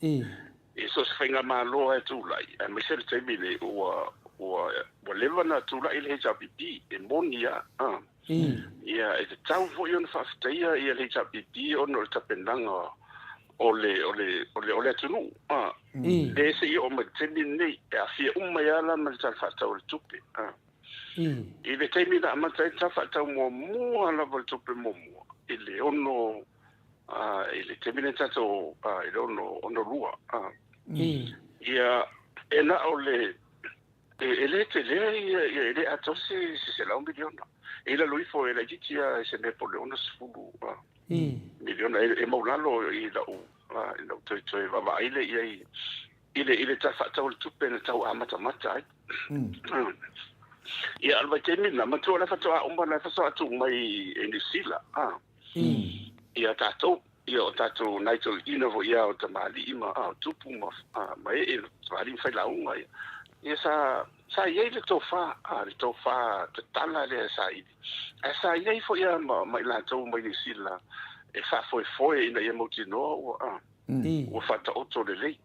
e so o se faigamalo lava e tulai, aemaise le taimi lenei ua, ua, ua leva ona tulai le HRPP, e moni lava. Ia, e tatau foi ona faafetaia ia le HRPP ona o le tapenaga o le, o le, o le, o le atunuu. Lea se i oo mai i le taimi lenei, e aafia uma ai lava la ma le Tala Faatatau o le Tupe. I le taimi na amata ai le Tala Faatatau muamua lava o le Tupe muamua, i le ono, i le taimi lea tatou, i le ono, ono lua, ia, e na o le, e le tele ia, e le atoa se $100 miliona. E i lalo ifo e laitiiti lava i se mea po o le $60 miliona, e maulalo i lau, i lau toe vaavaai lea i ai i le Tala Faatatau o le Tupe na tau amatamata ai. Ia, o le vaitaimi lena, manatua o la e faatoa uma, la e faatoa tuu mai e Niu Sila, ia tatou, ia o tatou nai toeaiina foi ia o tamalii ma o tupu ma, ma ee, tamalii ma failauga, ia. Ia sa i ai le tofa, le tofa tatala lea sa ili. Ae sa i ai foi lava ma i latou mai Niu Sila e faafoefoe ina ia mautinoa ua, ua faataoto lelei.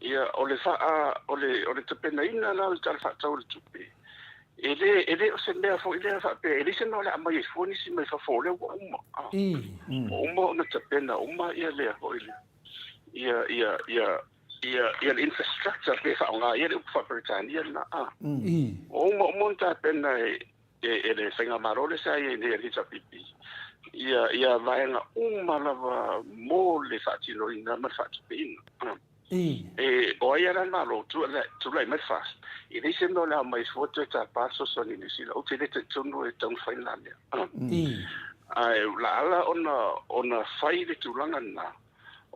Ia, o le faa, o le, o le tapenaina la o le Tala Faatatau o le Tupe, e le, e le o se mea foi lea faapea, e leai se mea o le a aumai ai fua nisi mai fafo, o lea ua uma. Ua uma ona tapena uma ia lea foi le, ia, ia, ia, ia, ia le infrastructure pe faaaoga ai le upu faa-Peretania lena. Ua uma uma ona tapena e, e le Faigamalo lea sa i ai nei a le HRPP, ia vaega uma lava mo le faatinoina ma le faatupeina. E, o ai lava la le Malo, tulai mai le FAST, e leai se mea o le a omai fua toe tapa le fesoasoani i Niu Sila. Ou te le talitonu e tatau ona fai lena mea. Ae o le a ala ona fai le tulaga lena,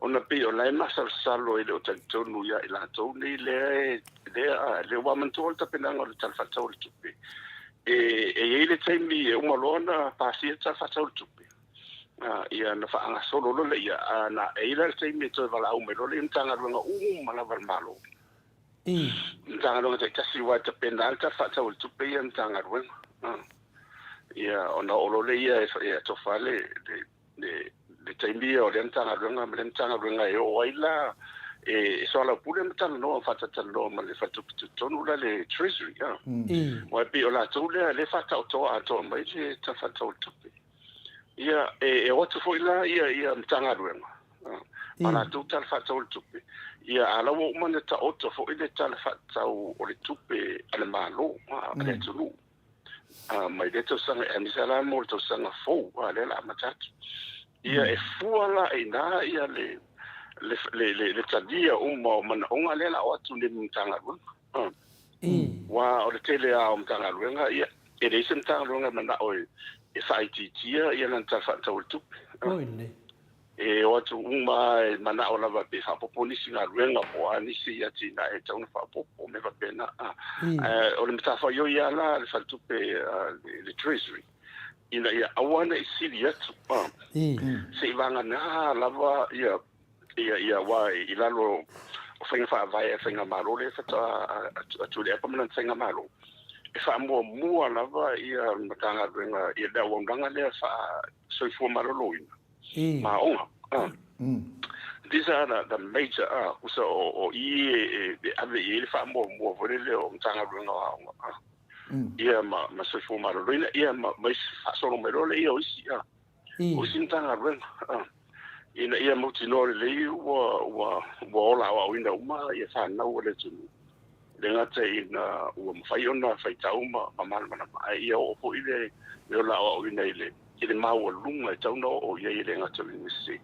ona pei o la e masalosalo e le o talitonu ia i latou nei lea e, lea, lea ua manatua le tapenaga o le Tala Faatatau o le Tupe. E, e i ai le taimi e uma loa ona pasia le Tala Faatatau o le Tupe, ia na faagasolo loa lea, a na e i ai la le taimi e toe valaau mai loa lea i Matagaluega uma lava a le Malo. Matagaluega taitasi aua e tapena lava le Tala Faatatau o le Tupe ia Matagaluega. Ia ona oo loa lea e atofa le, le le taimi ia o lea Matagaluega ma lea Matagaluega e oo ai la e soalaupule ma talanoa faatatalanoa ma le Faletupe Tutotonu la le Treasury. Aua e pei o latou lea lea faataotoa atoa mai le Tala Faatatau o le Tupe. Ia e o atu foi la ia Matagaluega ma latou Tala Faatatau o le Tupe. Ia a la ua uma ona taoto foi le Tala Faatatau o le Tupe a le Malo, a le atunuu mai lea tausaga aemaise la mo le tausaga fou lea o le a amata atu. Ia e fua la i ina ia le le le talia uma o manaoga lea o le a oo atu nei i Matagaluega. Aua o le tele lava o Matagaluega, ia e leai se Matagaluega e manao e faaitiitia ia lana Tala Faatatau o le Tupe. E o atu uma lava e manao lava pe faaopoopo nisi galuega po o a nisi atinae e tatau ona faaopoopo, mea faapena. Ae o le matafaioi lava la a le faletupe, le Treasury, ina ia aua ne i sili atu, se i vagana lava ia, ia, aua i lalo o faiga faavae a le faigamalo lea faatoa Tuilaepa ma lana faigamalo, e faamuamua lava ia Matagaluega, ia le auaunaga lea faa-soifua maloloina. Ma aoga. These are the major, usa o i e ave i ai le faamuamua foi lele o Matagaluega o Aoga, ia ma Soifua Maloloina, ia ma isi faasolo mai loa lea o isi, o isi Matagaluega, ina ia mautinoa lelei ua ola aoaoina uma ia fanau a le atunuu. E le gata ina ua mafai ona faitau ma malamalama, ae ia oo foi le ola aoaoina i le i le maualuga e tatau ona oo i ai, e le gata o le Iunivesite,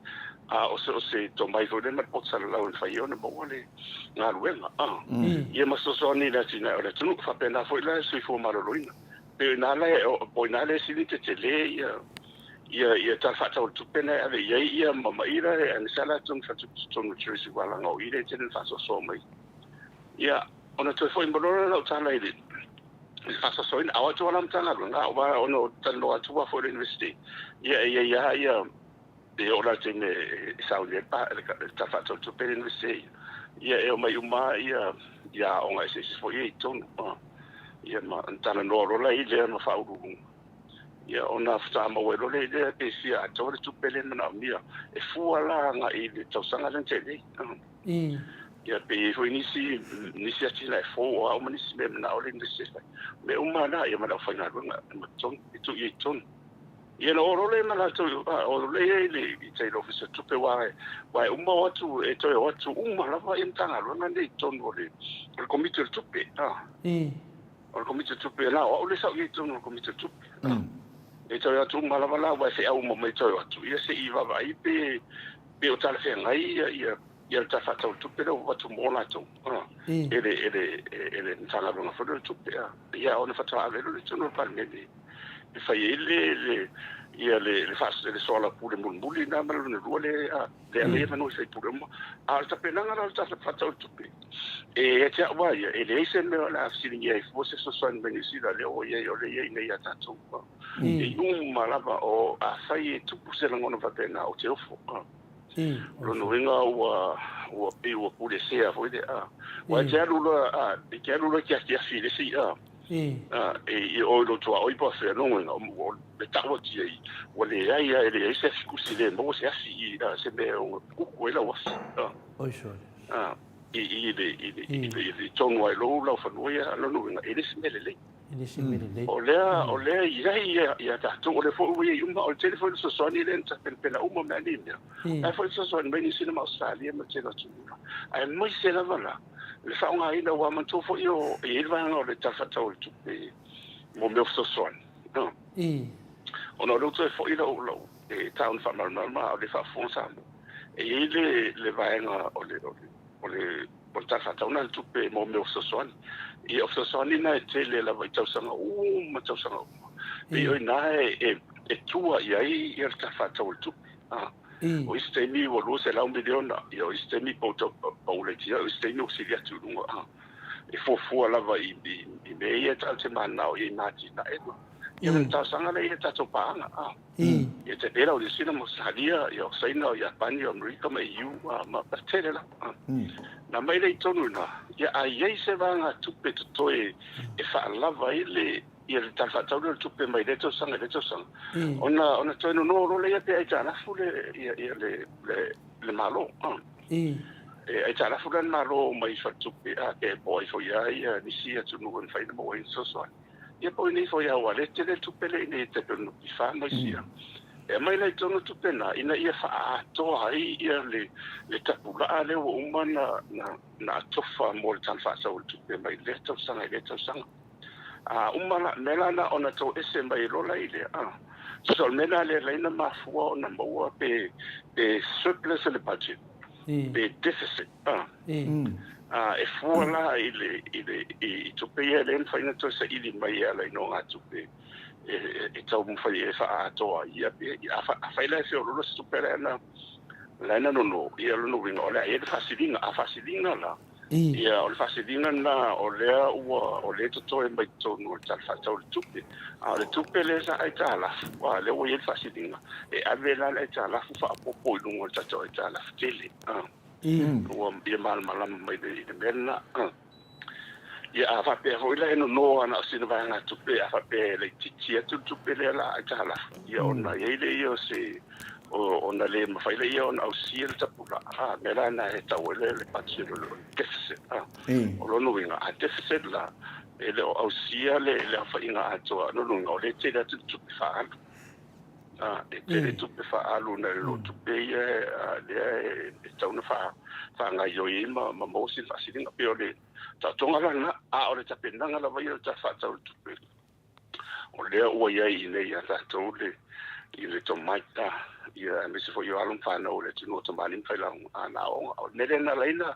a o se o se tomai foi lea ma le poto salalau e mafai ai ona maua le galuega, ia ma fesoasoani i le atinae o le atunuu. Faapena foi la le soifua maloloina. Pei o ina la po o ina lea e sili tetele ia ia Tala Faatatau o le Tupe na e ave i ai ia ma i la aemaise lava la totonu o le Treasury, aua leaga o i lea e tele ina faasoasoa mai. Ia, ona toe foi mai loa lea o lau tala i le i le faasoasoaina. A o atu lava la Matagaluega, aua ona ou talanoa atu lava foi i le University, ia e i ai lava ia, e oo la i le taimi e sauni ai le Tala Faatatau o le Tupe a le Iunivesite ia, e omai uma lava ia ia aoga eseese foi ia i totonu. Ia ma ona talanoa loa la i lea ma faauluuluga, ia ona faatoa maua ai loa lea i lea pe fia atoa le tupe lea e manaomia e fua la agai i le tausaga lea na tea nei. Ia pe i ai foi nisi nisi atinae fou o a uma nisi mea e manao le Iunivesite e fai. O mea uma lava na ia ma le aufaigaluega ma totonu e tuu i ai i totonu. Ia na o loa lea ma latou i o lea i le i tai i le Ofisa o Tupe aua aua e uma o atu e toe o atu uma lava ia Matagaluega nei i totonu o le o le Komiti o le Tupe a. O le Komiti o Tupe na o au lea sa ou i ai i totonu o le Komiti o Tupe a. E toe o atu uma lava la aua e feau uma mai e toe o atu ia se i vaavaai pe pe o talafeagai ia ia ia le Tala Faatatau o le Tupe lea ua avatu mo latou a e le e le e le Matagaluega foi lea o le Tupe a. Ia ona faatoa ave loa lea i totonu o le Palemene e fai ai le, le, ia le, le, faas, le soalaupule mulimuli lena ma le lona lua lea, lea lea avanoa i sui usufono uma. A o le tapenaga la o le Tala Faatatau o le Tupe, e ia te au lava ia, e leai se mea o le a fesiligia ai fua se fesoasoani mai Niu Sila, lea ua i ai, o lea e i ai nei ia tatou. E uma lava, o, afai e tupu se lagona faapena, ou te ofo. O lona uiga ua, ua pei ua pulesea foi le, a. Aua e te alu loa, a, e te alu loa e te afiafi i le isi, a. E i o i lou tuaoi po o fea, lona uiga, o le tau atu i ai, ua leai lava, e leai se afi kusi, e le maua se afi i se mea e ono kuku ai lau afi. Oi sole. I i le i le i le i le tonu ai lou laufanua ia, lona uiga, e le o se mea lelei. E le o se mea lelei. O lea, o lea e i ai ia tatou, o lea foi ua i ai uma, o le tele foi o fesoasoani lea na tapenapena uma mea nei mea. O la e foi fesoasoani mai Niu Sila ma Ausetalia ma le tele o atunuu la. Aemaise lava la le faaaogaina, aua manatua foi o i ai le vaega o le Tala Faatatau o le Tupe mo mea o fesoasoani. Ona o lea ua toe foi lau, lau, e tau ina faamalamalama a o lea e faafofoga Samoa, e i ai le, le vaega o le, o le, o le, o le Tala Faatatau lena o le Tupe mo mea o fesoasoani. Ia, o fesoasoani na e tele lava i tausaga uma tausaga uma. Pei o i ina e, e tua i ai ia le Tala Faatatau o le Tupe. O isi taimi ua 200 miliona, ia o isi taimi po ua pau laiti ai, o isi taimi ua sili atu i luga. E fuafua lava i mea ia tatou te mananao i ai ma atinae. Ia ma le talosaga lea i a tatou paaga. Ia te pei la o Niu Sila ma Ausetalia, ia o Saina, o Iapani, o Amerika ma EU, ma le tele lava. Na aumai lea i totonu i ina, ia a i ai se vaegatupe totoe e faalava ai le ia le Tala Faatatau lea o le Tupe mai lea tausaga i lea tausaga, ona, ona toe nono loa lea pe aitalafu le, ia, ia le, le, le Malo. E aitalafu la le Malo mai faletupe, a, pe po o ai foi lava ia nisi atunuu e mafai ona maua ai ni fesoasoani. Ia po o inei foi lava, aua o lea e tele le tupe lea i inei e tai pei o le NPF ma isi lava. E aumai la i totonu le tupe lena ina ia faaatoa ai ia le, le tapulaa lea ua uma ona, na, na atofa mo le Tala Faatatau o le Tupe mai lea tausaga i lea tausaga. A uma la, mea la na ona toese mai loa la i lea, a. So o le mea la lea la ina mafua ona maua pe, pe surplus le budget, pe deficit, a. A, e fua la i le, i le, i tupe ia e le mafai ona toe saili mai e ala i nogatupe e, e taumafai e faaatoa ai. Ia, a, afai la e feoloolo se tupe la na, la na nono, ia lona uiga o le a i ai le faasiliga. A faasiliga la, Ia, o le faasiliga lena o lea ua, o lea e totoe mai totonu o le Tala Faatatau o le Tupe. A o le tupe lea sa aitalafu, a lea ua i ai le faasiliga, e ave la le aitalafu faaopoopo i luga o le tatou aitalafu tele. Ua ia malamalama mai i le mea lena. Ia, a faapea foi la e nono lava na o sina vaegatupe, a faapea e laitiiti atu le tupe lea la aitalafu, ia ona i ai lea o se ona le mafai lea ona ausia le tapulaa, a mea la lena e tau ai le budget o le deficit. A o lona uiga, a deficit la, e le o ausia le aofaiga atoa, o lona uiga o lea e tele atu le tupe faaalu. A, e tele tupe faaalu nai lo tupe ia lea e tatau ona faagaoioi ai ma maua sina faasiliga. Pei o le taotoga la lena, a o le tapenaga lava ia o le Tala Faatatau o le Tupe, o lea ua i ai i inei ia tatou le i le tomai a ia aemaise foi o alo ma fanau o le atunuu o tamalii ma failauga a na aoga. O le mea lea na ala ai na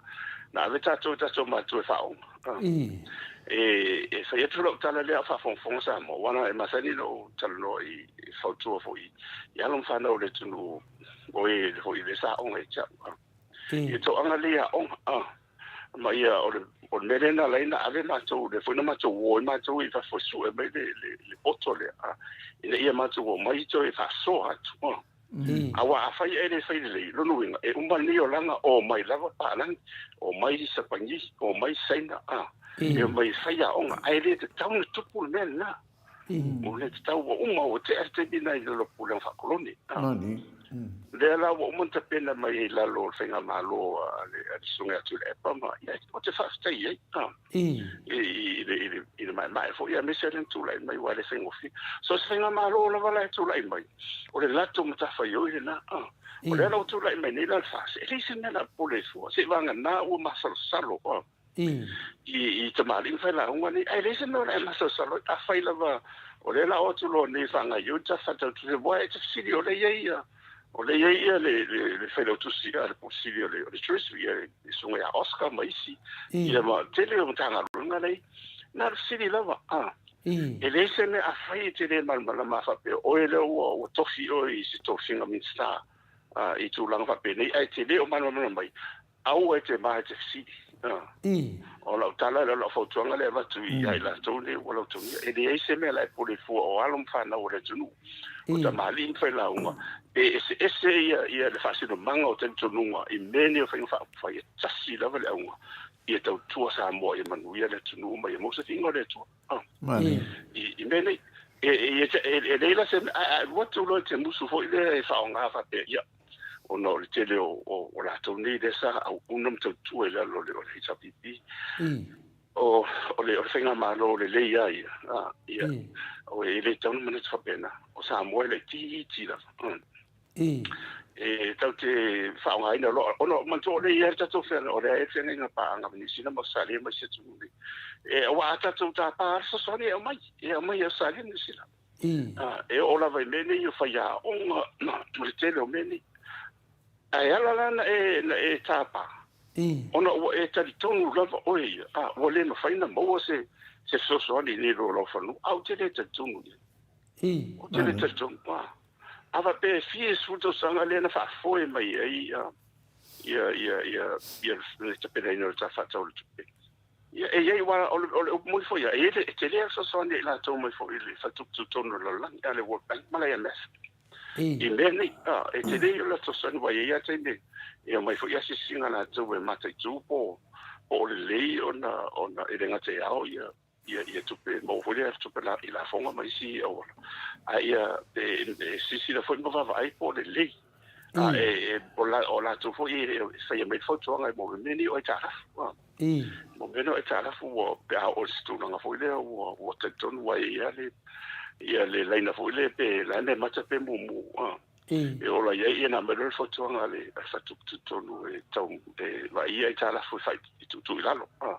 na ave tatou i tatou matua e faaoga. E e fai atu lau tala lea a o faafogafoga Samoa, aua na e masani ona ou talanoa i fautua foi i alo ma fanau o le atunuu o e foi lea sa aoga ia te au. Ia toaga lea aoga ma ia o le O le mea lea na ala ai ona ave matou, lea foi na matou o ai matou i fafo e sue mai le, le, le poto lea, a, ina ia matou omai toe faasoa atu. A. Aua afai e le fai lelei, lona uiga, e uma lenei olaga, omai lava papalagi, omai Sapani, omai Saina, a, e omai e fai aoga, ae le tatau ona tupu le mea lena. Ua le tatau, ua uma, ua tea le taimi lena i lalo o pulega faakolone. Lea la ua uma ona tapena mai ai i lalo o le faigamalo a le Susuga ia Tuilaepa ma, ia, ou te faafetai ai i le maemae foi aemaise lea na tulai mai aua e le faigofie. So o se faigamalo lava la e tulai mai, o le latou matafaioi lena. O lea la ua tulai mai nei la le FAST, e leai se mea o le a popole ai fua, seiavagana ua masalosalo i tamalii ma failauga nei, ae leai se mea o le a e masalosalo ai. Afai lava o lea o le a oo atu loa nei e faagaoioi le tatou faatau tupe, aua e te fesili o lea e i ai ia, o lea e i ai ia le failautusi a le Pule Sili o le Treasury, ia le Susuga ia Oscar ma isi, ia ma le tele o Matagaluega la e i ai. Na o le fesili lava, e leai se mea, afai e te le malamalama a faapea o oe lea ua tofi oe i se tofiga Minisita i tulaga faapenei, ae te le o malamalama mai, Aua e te ma e te fesili. O lau tala lea, o lau fautuaga lea e avatu ia i latou nei ua lautogia, e leai se mea la e pule fua o alo ma fanau a le atunuu, o tamalii ma failauga, e eseese ia le faasinomaga o talitonuga i mea nei o faiga faaupufai, e tasi lava le auga, ia tautua Samoa ia manuia le atunuu ma ia maua se fiiga o le Atua. I mea nei, e leai la se mea, ae a alu atu loa i te musu foi lea e faaaoga faapea, ia, ona o le tele o latou nei lea sa auauna ma tautua i lalo o le HRPP. O le faigamalo lelei lava ia, ia, e le tatau ona manatu faapena. O Samoa e laitiiti lava. E tatou te faaaogaina loa, ona manatua o lea e i ai le tatou feagaiga, o lea e i ai le feagaiga paaga ma Niu Sila ma Ausetalia ma isi atunuu nei. Aua a tatou tapa lava le fesoasoani e aumai, e aumai e Ausetalia ma Niu Sila. E oo lava i mea nei o faiaoga ma le tele o mea nei. Ae ala la na e, na e tapa, ona ua e talitonu lava oe ia, a, ua le mafai ona maua se, se fesoasoani i nei lo lau fanua. A ou te le talitonu i ai. Ou te le talitonu. A, a faapea e fia sefulu tausaga lea na faafoe mai ai ia, ia, ia, ia, ia le tapenaina o le Tala Faatatau o le Tupe. Ia, e i ai, aua o le, o le upu moni foi ia, e i ai le, e tele lava le fesoasoani a i latou mai foi i le faletupe tutotonu o le lalolagi, a le World Bank ma le IMF. I mea nei, a, e tele ia o le latou fesoasoani, aua e i ai lava taimi e omai foi asiasiga a latou e mataitu po, po o lelei ona, ona e le gata e ao ia, ia, ia tupe maua foi lea, tupe la, i lafoga ma isi auala, a ia, e, e silasila foi ma vaavaai po o lelei. A, e, e, o, la, o latou foi e, e faia mai le fautuaga mo mea nei o aitalafu. A. Mo mea nei o aitalafu ua, pe a oo i se tulaga foi lea ua, ua talitonu ua i ai le, ia le laina foi lea pe la e mata pe mumu. A. E ola i ai ia na aumai loa le fautuaga a le, a le faletupe tutotonu e tau, e vaai ia aitalafu e fai, e tuutuu i lalo. A.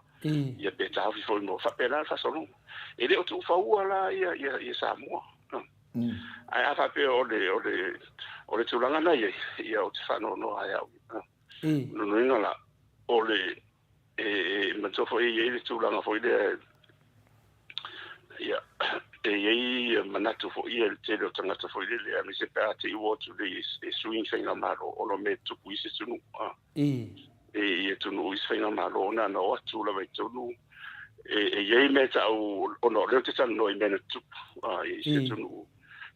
Ia pe taofi foi mo, faapena le faasologa. E le o tuufaua la ia, ia, ia Samoa. A. Ae a faapea o le, o le, o le tulaga na i ai, ia ou te faanoanoa ai au. Lona uiga la, o le, e, e manatua foi e i ai le tulaga foi lea, ia, e i ai manatu foi ia i le tele o tagata foi lele, aemaise pe a te i ua o atu nei e sui ni faigamalo ona o mea e tupu i isi atunuu. I atunuu i isi faigamalo ona na o atu lava i totonu e i ai mea e tau ona o lea ou te talanoa i mea na tutupu i isi atunuu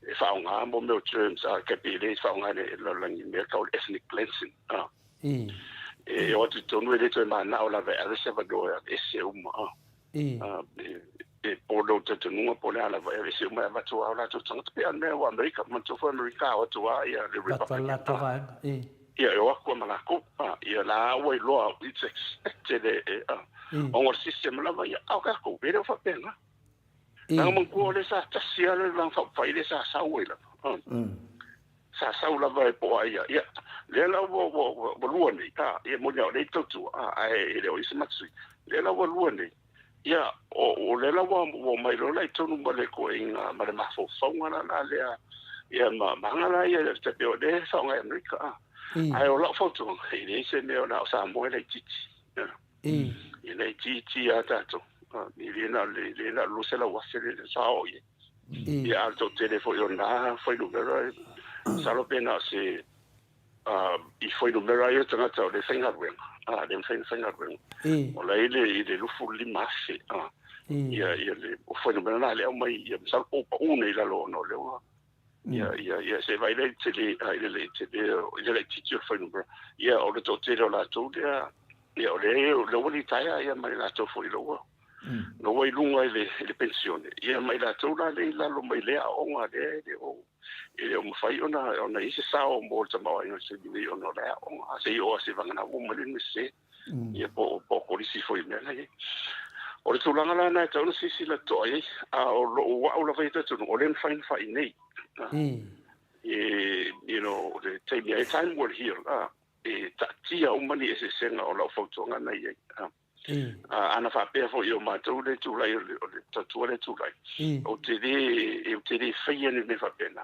e faaaoga mo mea o terms a ka pe le faaaoga e le lalolagi mea tau le ethnic cleansing e o atu i totonu e le toe manao lava e ave se avanoa e aveese uma e po lou talitonuga po o le a lava e aveese uma e avatu lava o latou tagata pei lava o le mea ua Amerika manatua foi Amerika o atu lava ia le Republican ia e o atu ma latou ia la ua iloa it's expected e ona o le system lava ia a o tatou e le o faapena. Leaga manatua o lea sa tasi lava le Vaega Faaupufai lea sa sau ai lava sa sau lava e po ai ia. Ia, lea la ua, ua, ua, ua lua nei, a, ia moni lava o lea e tautua, a, ae e le o i ai se matou sui. Lea la ua lua nei, ia, o, o lea la ua, ua omai loa la i totonu ma le ituaiga, ma le mafaufauga la, la lea, ia, ma, ma aga la ia, e pei o lea e faaaoga e Amerika, a. Ae o lau fautuaga, e leai se mea na o Samoa e laitiiti, a. E laitiiti lava tatou, a, e le na o le, le na o le 200,000 lea sa oo i ai. Ia, a o le toatele foi o na fuainumera, masalo pe na o se. I fuainumera ai o tagata o lea e faigaluega, a, lea e mafai ona faigaluega. O la e i le, i le 25,000, a, ia, ia le, o fuainumera na lea e aumai, ia, masalo po ua pau nei i lalo ona o lea ua, ia, ia, ia, se i vaai lea i le tele, a, i le, le tele, i le laitiiti o le fuainumera. Ia, o le toatele o latou lea, ia, o lea, o lea ua litaea, ia, ma i latou foi o lea ua, lea ua i luga i le, i le penisione, ia, ma i latou la lea e i lalo mai lea aoga lea e le o, E le o mafai ona ona i ai se sao mo le tamaoaiga i le taimi nei ona o le aoga se i oo lava seivagana ua uma mai le Iunivesite ia po o kolisi foi i mea la e i ai. O le tulaga la lena e tatau ona silasila totoa i ai, a o lou au lava ia talitonuga, o lea e mafai ona fai nei. E, you know, le taimi e time will heal, e taatia uma ni eseesega o lau fautuaga na i ai. Ana faapea foi o matou le tulai o le tautua le tulai, ou te le, ou te le faia ni mea faapena.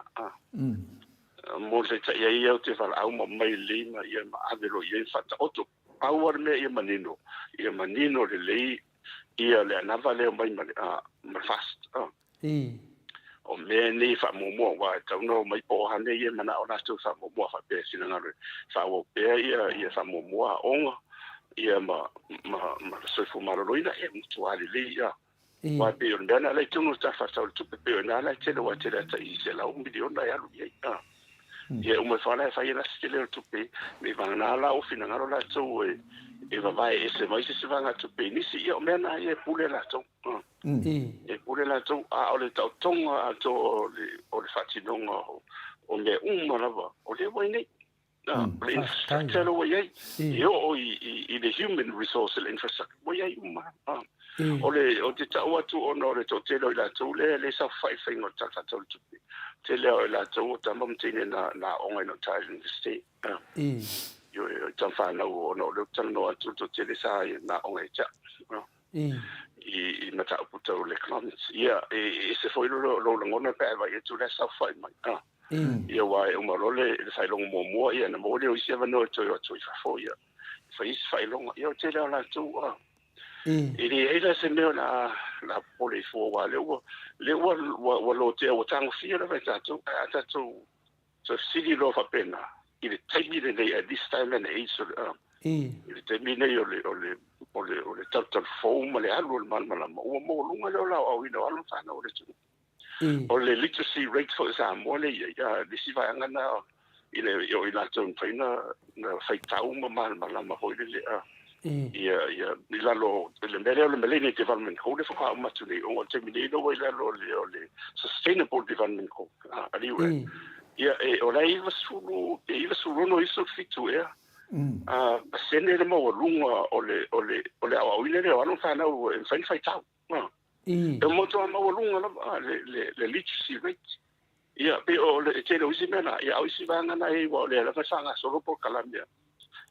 Mo le taitai ai ia ou te valaau ma aumai lelei ma ia ma ave loa i ai ma faataoto. Pau lava le mea ia manino, ia manino lelei ia le anava lea e omai ma le, ma le FAST. O mea nei e faamuamua, aua e tatau ona omai po o a mea ia e manao latou e faamuamua faapea e finagalo e faaauau pea ia, ia faamuamua aoga ia ma, ma, ma le soifua maloloina, e matua lelei ia. Aua e pei o le mea lena la i totonu o le Tala Faatatau o le Tupe, pei o i ina la e tele, aua e tele lava tai $100 miliona e alu i ai. Ia e uma ifo lava la e fai ai la se tele o le tupe, me i vagana la ua finagalo latou e, e vavae ese mai se isi vaegatupe i nisi, ia o mea na ia e pule latou. E pule latou, a o le taotoga atoa o le, o le faatinoga o mea uma lava, o lea ua i nei. O le infrastructure lea ua i ai, e oo i le human resource, le infrastructure, ua i ai uma. O le, ou te tau atu ona o le toatele o i latou lea e le saofafai i le faiga o le Tala Faatatau o le Tupe, tele lava o i latou o tama ma teine na aooga i gauta i le Iunivesite. Ioe, o tama fanau ona o lea ou te talanoa atu, o le toatele sa na aooga ia te au i mataupu tau le economics. Ia, e ese foi lou lagona pe a e vaai atu o la e saofafai mai. Ia, aua e uma loa le faailoga muamua, ia ona maua lea o isi avanoa e toe o atu ai i fafo, ia, e fai isi faailoga. Ia, o le tele lava o latou, a, e leai la se mea o le a popole ai fua, aua o lea ua, lea ua, ua lotea, ua tagofia lava e tatou, ae a tatou toe fesili loa faapena, i le taimi lenei, at this time and age, i le taimi lenei o le, o le, o le, o le talutalufou ma le alu o le malamalama, ua maualuga le ola aoaoina o alo ma fanau a le atunuu. O le literacy rate foi o Samoa lea e i ai, a, le isi vaega lena i le, o i latou e mafai ona faitau ma malamalama foi lele, a, ia, ia, i lalo o le mea lea o le Millennium Development Goal lea faatoa uma atu nei, ona o le taimi nei lea ua i lalo o le Sustainable Development Goal a le UN. Ia, e, o la e 90, pe 96 97 ea, a, pasene le maualuga o le, o le, o le aoaoina lea o alo ma fanau e mafai ona faitau. E matua maualuga lava le literacy rate. Ia, pei o le tele o isi mea na, ia, a o isi vaega na e aua o lea lava e faagasolo polokalame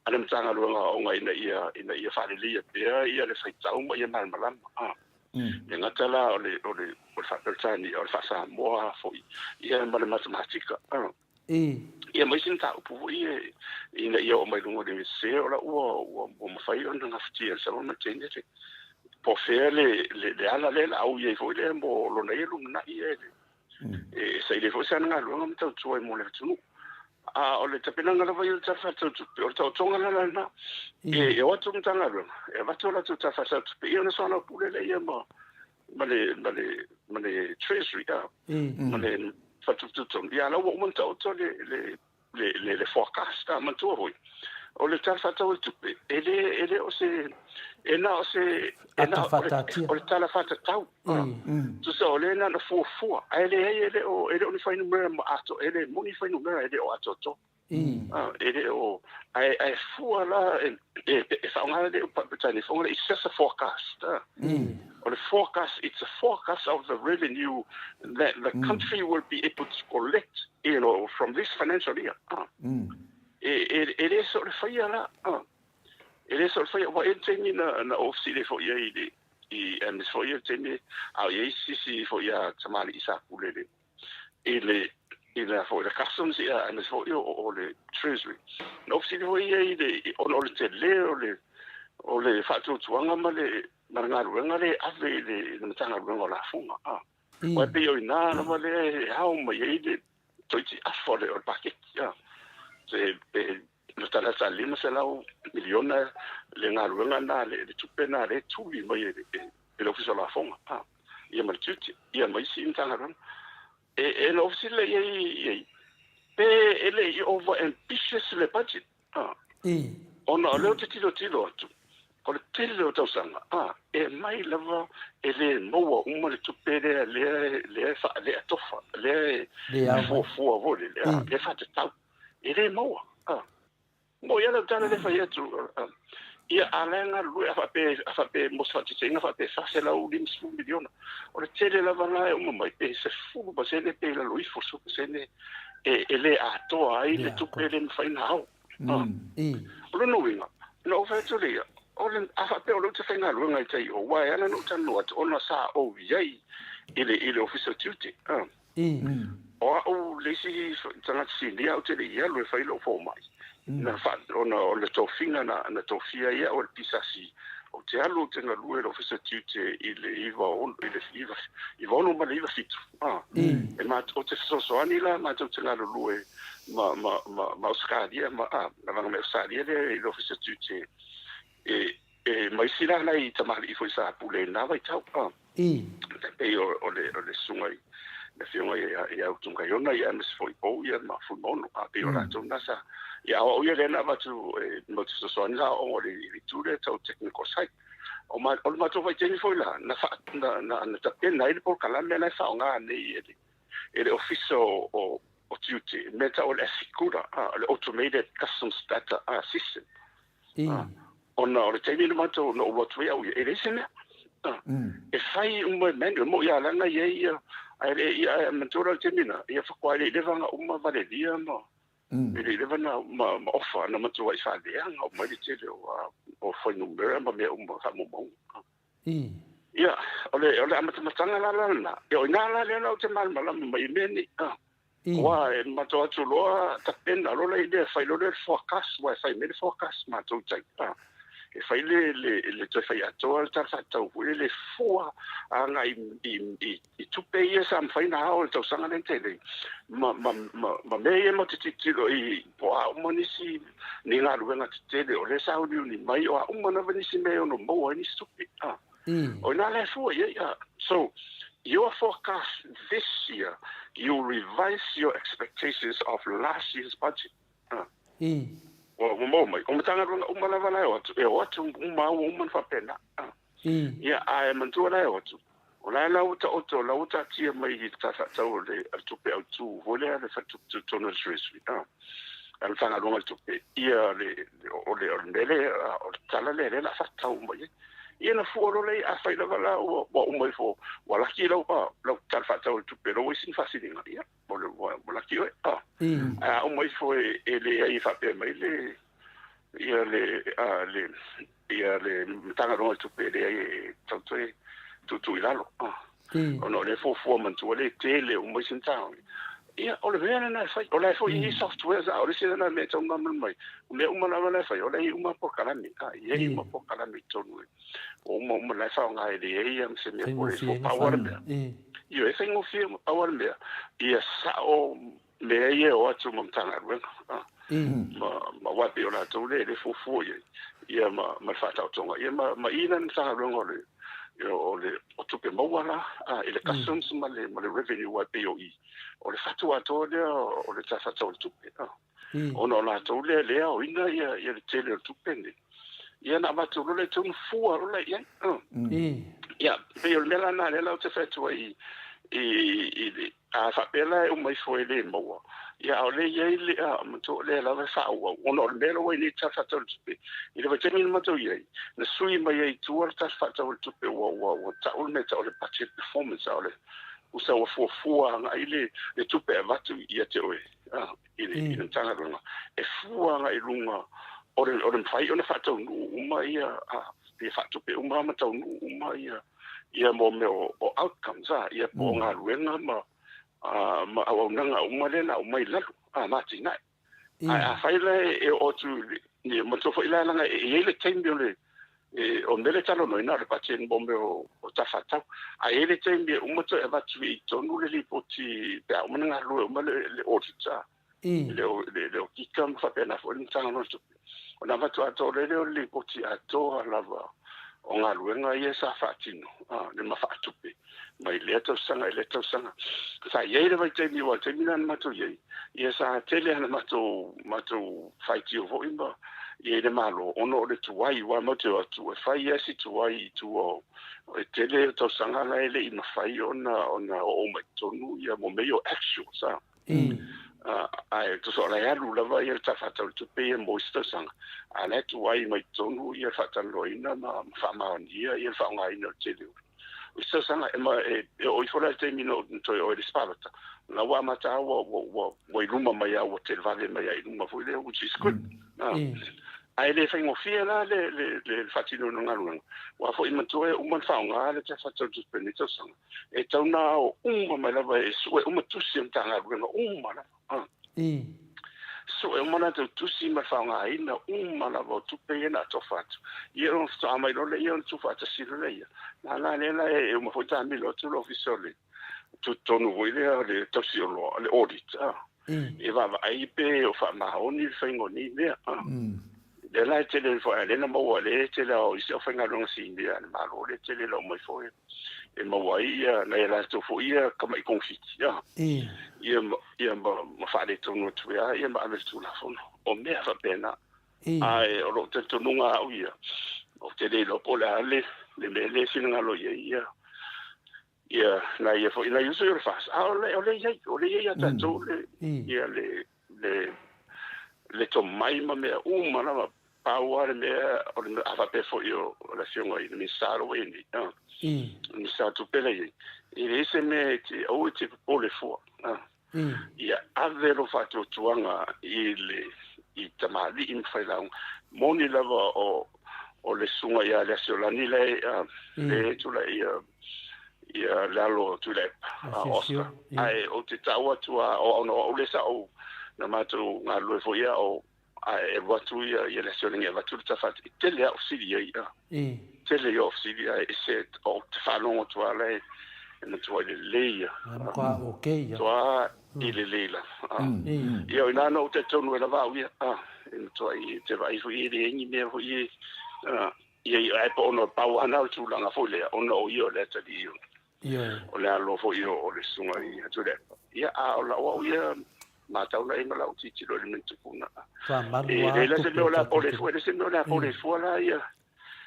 a le Matagaluega o Aoga ina ia, ina ia faaleleia pea ia le faitau ma ia malamalama. A. E le gata la o le, o le, o le faa-Peretania, o le faa-Samoa foi, ia ma le matematika. A. Ia ma isi mataupu foi ia ina ia oo mai luga o le Iunivesite o la ua ua mafai ona gafatia e le Samoa ma le le po o fea le le ala lea la au i ai foi lea mo lona ia lumanai ia e saili ai foi sana galuega ma tautua ai mo le atunuu. A o le tapenaga lava ia o le Tala Faatatau Tupe, o le taotoga la lena e o atu le Matagaluega e avatu a latou Tala Faatatau Tupe ia ona soalaupule lea ia ma ma le, ma le, ma le Treasury, a, ma le Faletupe Ia, la ua uma ona taoto le, le, le, le, le forecast, a, manatua foi, o le Tala Faatatau o le Tupe, e le, e le o se, e na o se, e na o le, o le Tala Faatatau, a, tusa o lea na ona fuafua, ae leai, e le o, e le o ni fuainumera ma ato, e le moni fuainumera e le o atoatoa. E le o, ae, ae fua la, e, e, e faaaoga le Peretania fofoga lea, it's just a forecast. O le forecast, it's a forecast of the revenue that the country will be able to collect, you know, from this financial year. E, e, e le so o le faia la, e le so o le faia, aua e i ai le taimi na, na ou fesili ai foi i ai i le, i, aemaise foi o le taimi a o i ai sisi foi a tamalii sa pule i le, i le i le foi le customs ia aemaise foi o, o le treasury. Na ou fesili foi ia i le ona o le tele o le o le faatuatuaga ma le ma le galuega lea e ave i le, i le Matagaluega o Lafoga. Ah. Aua e pei o i ina lava lea e ao mai ai le toeitiiti afa o le, o le paketi. Ah. Se pe latalata i le $500 miliona le galuega na le tupe na le tuli mai e le Ofisa o Lafoga ia ma le Tiute ia ma isi Matagaluega. E na ofisi le iai pe e le i over ambitious le budget ona o lea ou te tilotilo atu o le tele o tausaga e mai lava e le maua uma le tupe lea lea lea atofa lea e fuafua foi lea lea faatatau e le maua. Mo ia le tala le fai atu ia a la galulue a faapea mo se faataitaiga faapea $450 miliona, o le tele lava la e uma mai pe 10% pe i lalo ifo 10% e le atoa ai le tupe le mafai na ao. O lona uiga na ou fai atu lea o le a faapea o lea ou te faigaluega i tai o ua e ala na ou talanoa atu ona sa ou i ai i le Ofisa o Tiute. O au le isi tagata sinia ou te le i alu e fai lou fomai na fa ona o le tofiga na tofia ia o le PSC ou te alu ou te galue i le Ofisa o Tiute i le 96 i le 96 ma le 97 e matou te fesoasoani la matou te galulue ma Ausetalia ma lavaga mai Ausetalia lea i le Ofisa o Tiute e ma isi la nai tamalii foi sa pule i lena vaitau pei o le susuga i le afioga ia Utugaiona ia aemaise foi pou ia ma Fuimaono pei o latou na sa ia o au ia lea na avatu e matou te fesoasoani la aoaoga o le itu lea tau technical side. O le matou vaitaimi foi la na tapena ai le polokalame la e faaaoga nei e le Ofisa o Tiute, mea tau o le ASYCUDA, le Automated Customs Data System, ona o le taimi na matou na ou atu ai au ia e leai se mea e fai uma e manual mo ia lana ia ia ae le ia manatua la le taimi na ia faatoa le leva na uma valelia ma e le leva na ma ofa na matuai faaleaga uma ai le tele o fuainumera ma mea uma faamaumauga. Ia o le amatamataga la lena ia o ina la lea la ou te malamalama mai i mea nei ua e matou atu loa tapena loa la i lea fai loa le forecast ua e fai mai le forecast matou tai e fai le toe fai atoa le tala faatatau foi le fua agai i tupe ia sa mafai na ao le tausaga lea na tele ma mea ia matou te tilotilo i po o a uma nisi ni galuega tetele o lea sa uliuli mai o a uma lava nisi mea e ono maua ai nisi tupe o ina la e fua i ai. So your forecast this year, you revise your expectations of last year's budget. Ua maua mai o Matagaluega uma lava la e o atu e o atu uma au uma na faapena. Ia ae manatua la e o atu o la e la ua taoto la ua taatia mai i le tala faatatau o le tupe autu foi lea le faletupe tutotonu o le Treasury a le Matagaluega o le Tupe ia le o le mea lea o le tala lea lea la faatatau uma i ai ia na fua loa lea afai lava la ua uma ifo ua laki lau tala faatatau o le tupe lau isi ni faasiliga ia o le ua laki oe ae a uma ifo e leai e faapea mai le ia le le ia le Matagaluega o le Tupe e leai e tau toe tuutuu i lalo ona o lea fuafua manatua le tele uma isi matagaluega ia o le mea lena e fai o la e foi i software o le isi lena mea e tau malamalama mai o mea uma lava la e fai o la e i uma polokalame e i ai uma polokalame i totonu o uma uma la e faaaoga e leai ia ma se mea po o pau le mea ia e faigofie ma pau le mea ia sao mea ia e o atu ma Matagaluega ma aua pei o latou lea e le fuafua i ai ia ma le faataotoga ia ma i la le Matagaluega o le tupe maua la i le customs ma le revenue aua e pei o i o le fatu atoa lea o le tala faatatau o le tupe ona o latou lea lea aoina ia le tele o le tupe nei ia na avatu loa lea tonu fua loa lea i ai. Ia pei o le mea la lena lea la ou te fai atu ai i a faapea la e uma ifo e le maua ia a o le i ai le manatua lea lava e faaauau ona o le mea la ua i nei tala faatatau o le tupe i le vaitaimi na matou i ai na sui mai ai i tua le tala faatatau o le tupe ua tau le mea tau o le budget performance a o le usa ua fuafua agai le tupe e avatu ia te oe i le Matagaluega e fua agai i luga o le mafai ona faataunuu uma ia faatupe uma ma taunuu uma ia mo mea o outcomes ia po o galuega ma auaunaga uma lea na aumai i lalo ma atinae. Ae afai la e oo atu manatua foi la leaga e i ai le taimi o le o mea lea e talanoaina o le budget mo mea o tala faatatau ae i ai le taimi e uma toe avatu i totonu le lipoti pe a uma na galulue uma le auditor. I le Okika ma faapena foi le Matagaluega o Tupe. Ona avatu atoa loa lea o le lipoti atoa lava o galuega ia sa faatino le ma faatupe mai lea tausaga i lea tausaga. Sa i ai le vaitaimi aua o le taimi lena na matou i ai, ia sa tele lava na matou faitio foi ma i ai le Malo ona o le tuai aua matou te o atu e fai lava si tuai i tua o e tele tausaga la e le i mafai ona oo mai i totonu ia mo mea ia o actuals a. Ae tusa o la e alu lava ia le Tala Faatatau o le Tupe ia mo isi tausaga, a o la e tuai mai totonu ia le faatalanoaina ma faamaonia ia le faaaogaina o le tele o isi tausaga. E ma e oo ifo la i le taimi na ou toe oo ai i le isi palota, o la ua amata lava ua i luma mai lava, ua televave mai lava i luma foi lea, which is good. Ae le faigofie la le faatinoina o galuega, aua foi manatua e uma ona faaaoga le Tala Faatatau o le Tupe i lenei tausaga. E tatau ona ao uma mai lava e sue uma tusi a Matagaluega uma lava. Sue uma latou tusi ma le faaaogaina uma lava o tupe ia na atofa atu. Ia ona faatoa mai loa lea ona tuufaatasi loa lea. Na la lea la e uma foi taamilo atu le Ofisa o le Tutotonu foi lea o le Tausi Oloa, le Audit, e vaavaai pe o faamaoni le faiga o nei mea. Lea la e tele foi, a lea na maua, lea e tele o isi aufaigaluega sinia a le Malo lea e tele lau mai foi e maua ai ia nai a latou foi ia tamai togafiti ia ia ma faaletonu atu ai ia ma ave le Tulafono. O mea faapena. Ae o lou talitonuga au ia, ou te le iloa po o le a le mea lea e finagalo i ai ia ia nai ia foi nai uso ia o le FAST, a o lea e i ai, o lea e i ai ia tatou le ia le le tomai ma mea uma lava. Pau lava le mea, o le a faapea foi o le Afioga i le Minisita lea ua i ai nei, le Minisita o Tupe lea e i ai, e leai se mea e te, aua e te popole fua. Ia ave lou faatuatuaga i le i tamalii ma failauga. Moni lava o o le susuga ia Leasiolani la e tulai ia le alo o Tuilaepa, Oscar. Ae ou te tau atu lava, ona o au lea sa ou, na matou galulue foi ia o Ae alu atu ia ia le Asiolagi e avatu le tafati, e tele au fesili i ai a. Tele ia o fesili ae ese ou te faalogo atu lava la e matuai lelei ia. E matua ok ia. Matua i lelei lava. Ia o ina na ou talitonu ai lava au ia, e matuai te vaai foi e leai ni mea foi e ia ae po ona pau lava na o le tulaga foi lea ona o ia o le atalii o Ioe. O le alo foi o le susuga i Tuilaepa. Ia, a o lau au ia matau la i ai ma lau tilotilo i le mea na tupu na. Faamalu E leai la se mea o le a pole fua, e leai se mea o le a pole fua la ia,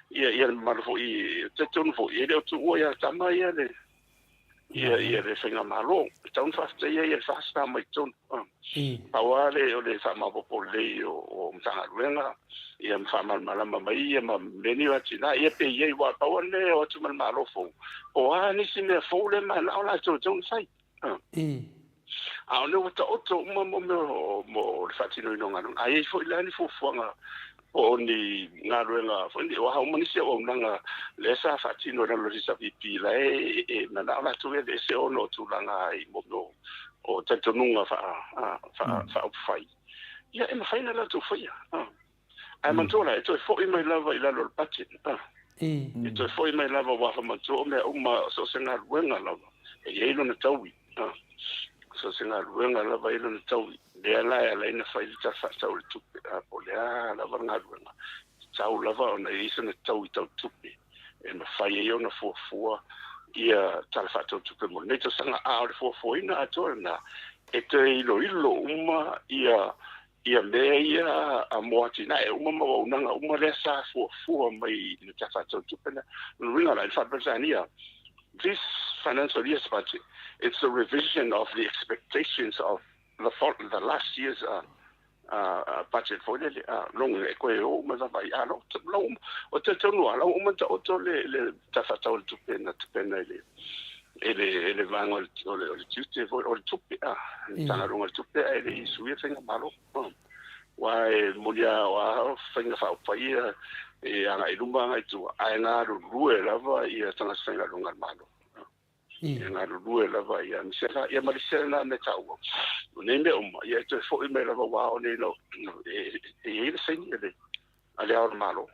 ia, ia le mamalu foi, talitonu foi, e le o tuua ia Tama ia le, ia, ia le faigamalo. E tatau ona faafetaia ia le FAST na aumai totonu. Pau lava le, o le faamaopoopo lelei o Matagaluega, ia ma faamalamalama mai ia ma mea nei o atinae, ia pe i ai, aua pau lava le mea e o atu ma le Malo fou, po o a nisi mea fou lea e manao latou e tatau ona fai. A o lea ua taoto uma mo mea o le faatinoina o galuega. A i ai foi la ni fuafuaga po o ni galuega foi nei, o a uma nisi auaunaga lea sa faatino i lalo o le HRPP la e manao latou e aveese ona o tulaga i mo mea o talitonuga faaupufai, ia e mafai ona latou faia. Ae manatua la, e toe foi mai lava i lalo o le budget. E toe foi mai lava aua fa manatua o mea uma, so o se galuega lava e i ai lona taui. So o se galuega lava e i ai lona taui. Lea la e ala ai ona fai le Tala Faatatau o le Tupe, po o le a lava le galuega, e tatau lava ona i ai sana taui tau tupe e mafai ai ona fuafua ia Tala Faatatau o Tupe mo lenei tausaga. A o le fuafuaina atoa lena, e toe iloilo uma ia ia mea ia mo atinae uma ma auaunaga uma lea sa fuafua mai i le Tala Faatatau o le Tupe lea. O le uiga la, i le faa-Peretania, this financial year's budget, it's a revision of the expectations of the, the last year's budget foi lele, lona e toe o uma vaavaai, a lau, lau, o talitonu lava, la ua uma ona taoto le, le Tala Faatatau o le Tupe na tapena i le e le, e le vaega o le, o le, o le tiute foi, o le tupe, a, le Matagaluega o le Tupe, ae le i suia faigamalo. Aua e moni lava o a faiga faaupufai ia e agai i luma agai i tua, ae galulue lava ia tagata faigaluega a le Malo. E galulue lava ia misela, ia ma le isi lena mea taua. O nei mea uma, ia e toe foi mai lava aua o nei e i ai le saini a le, a le Ao o le Malo.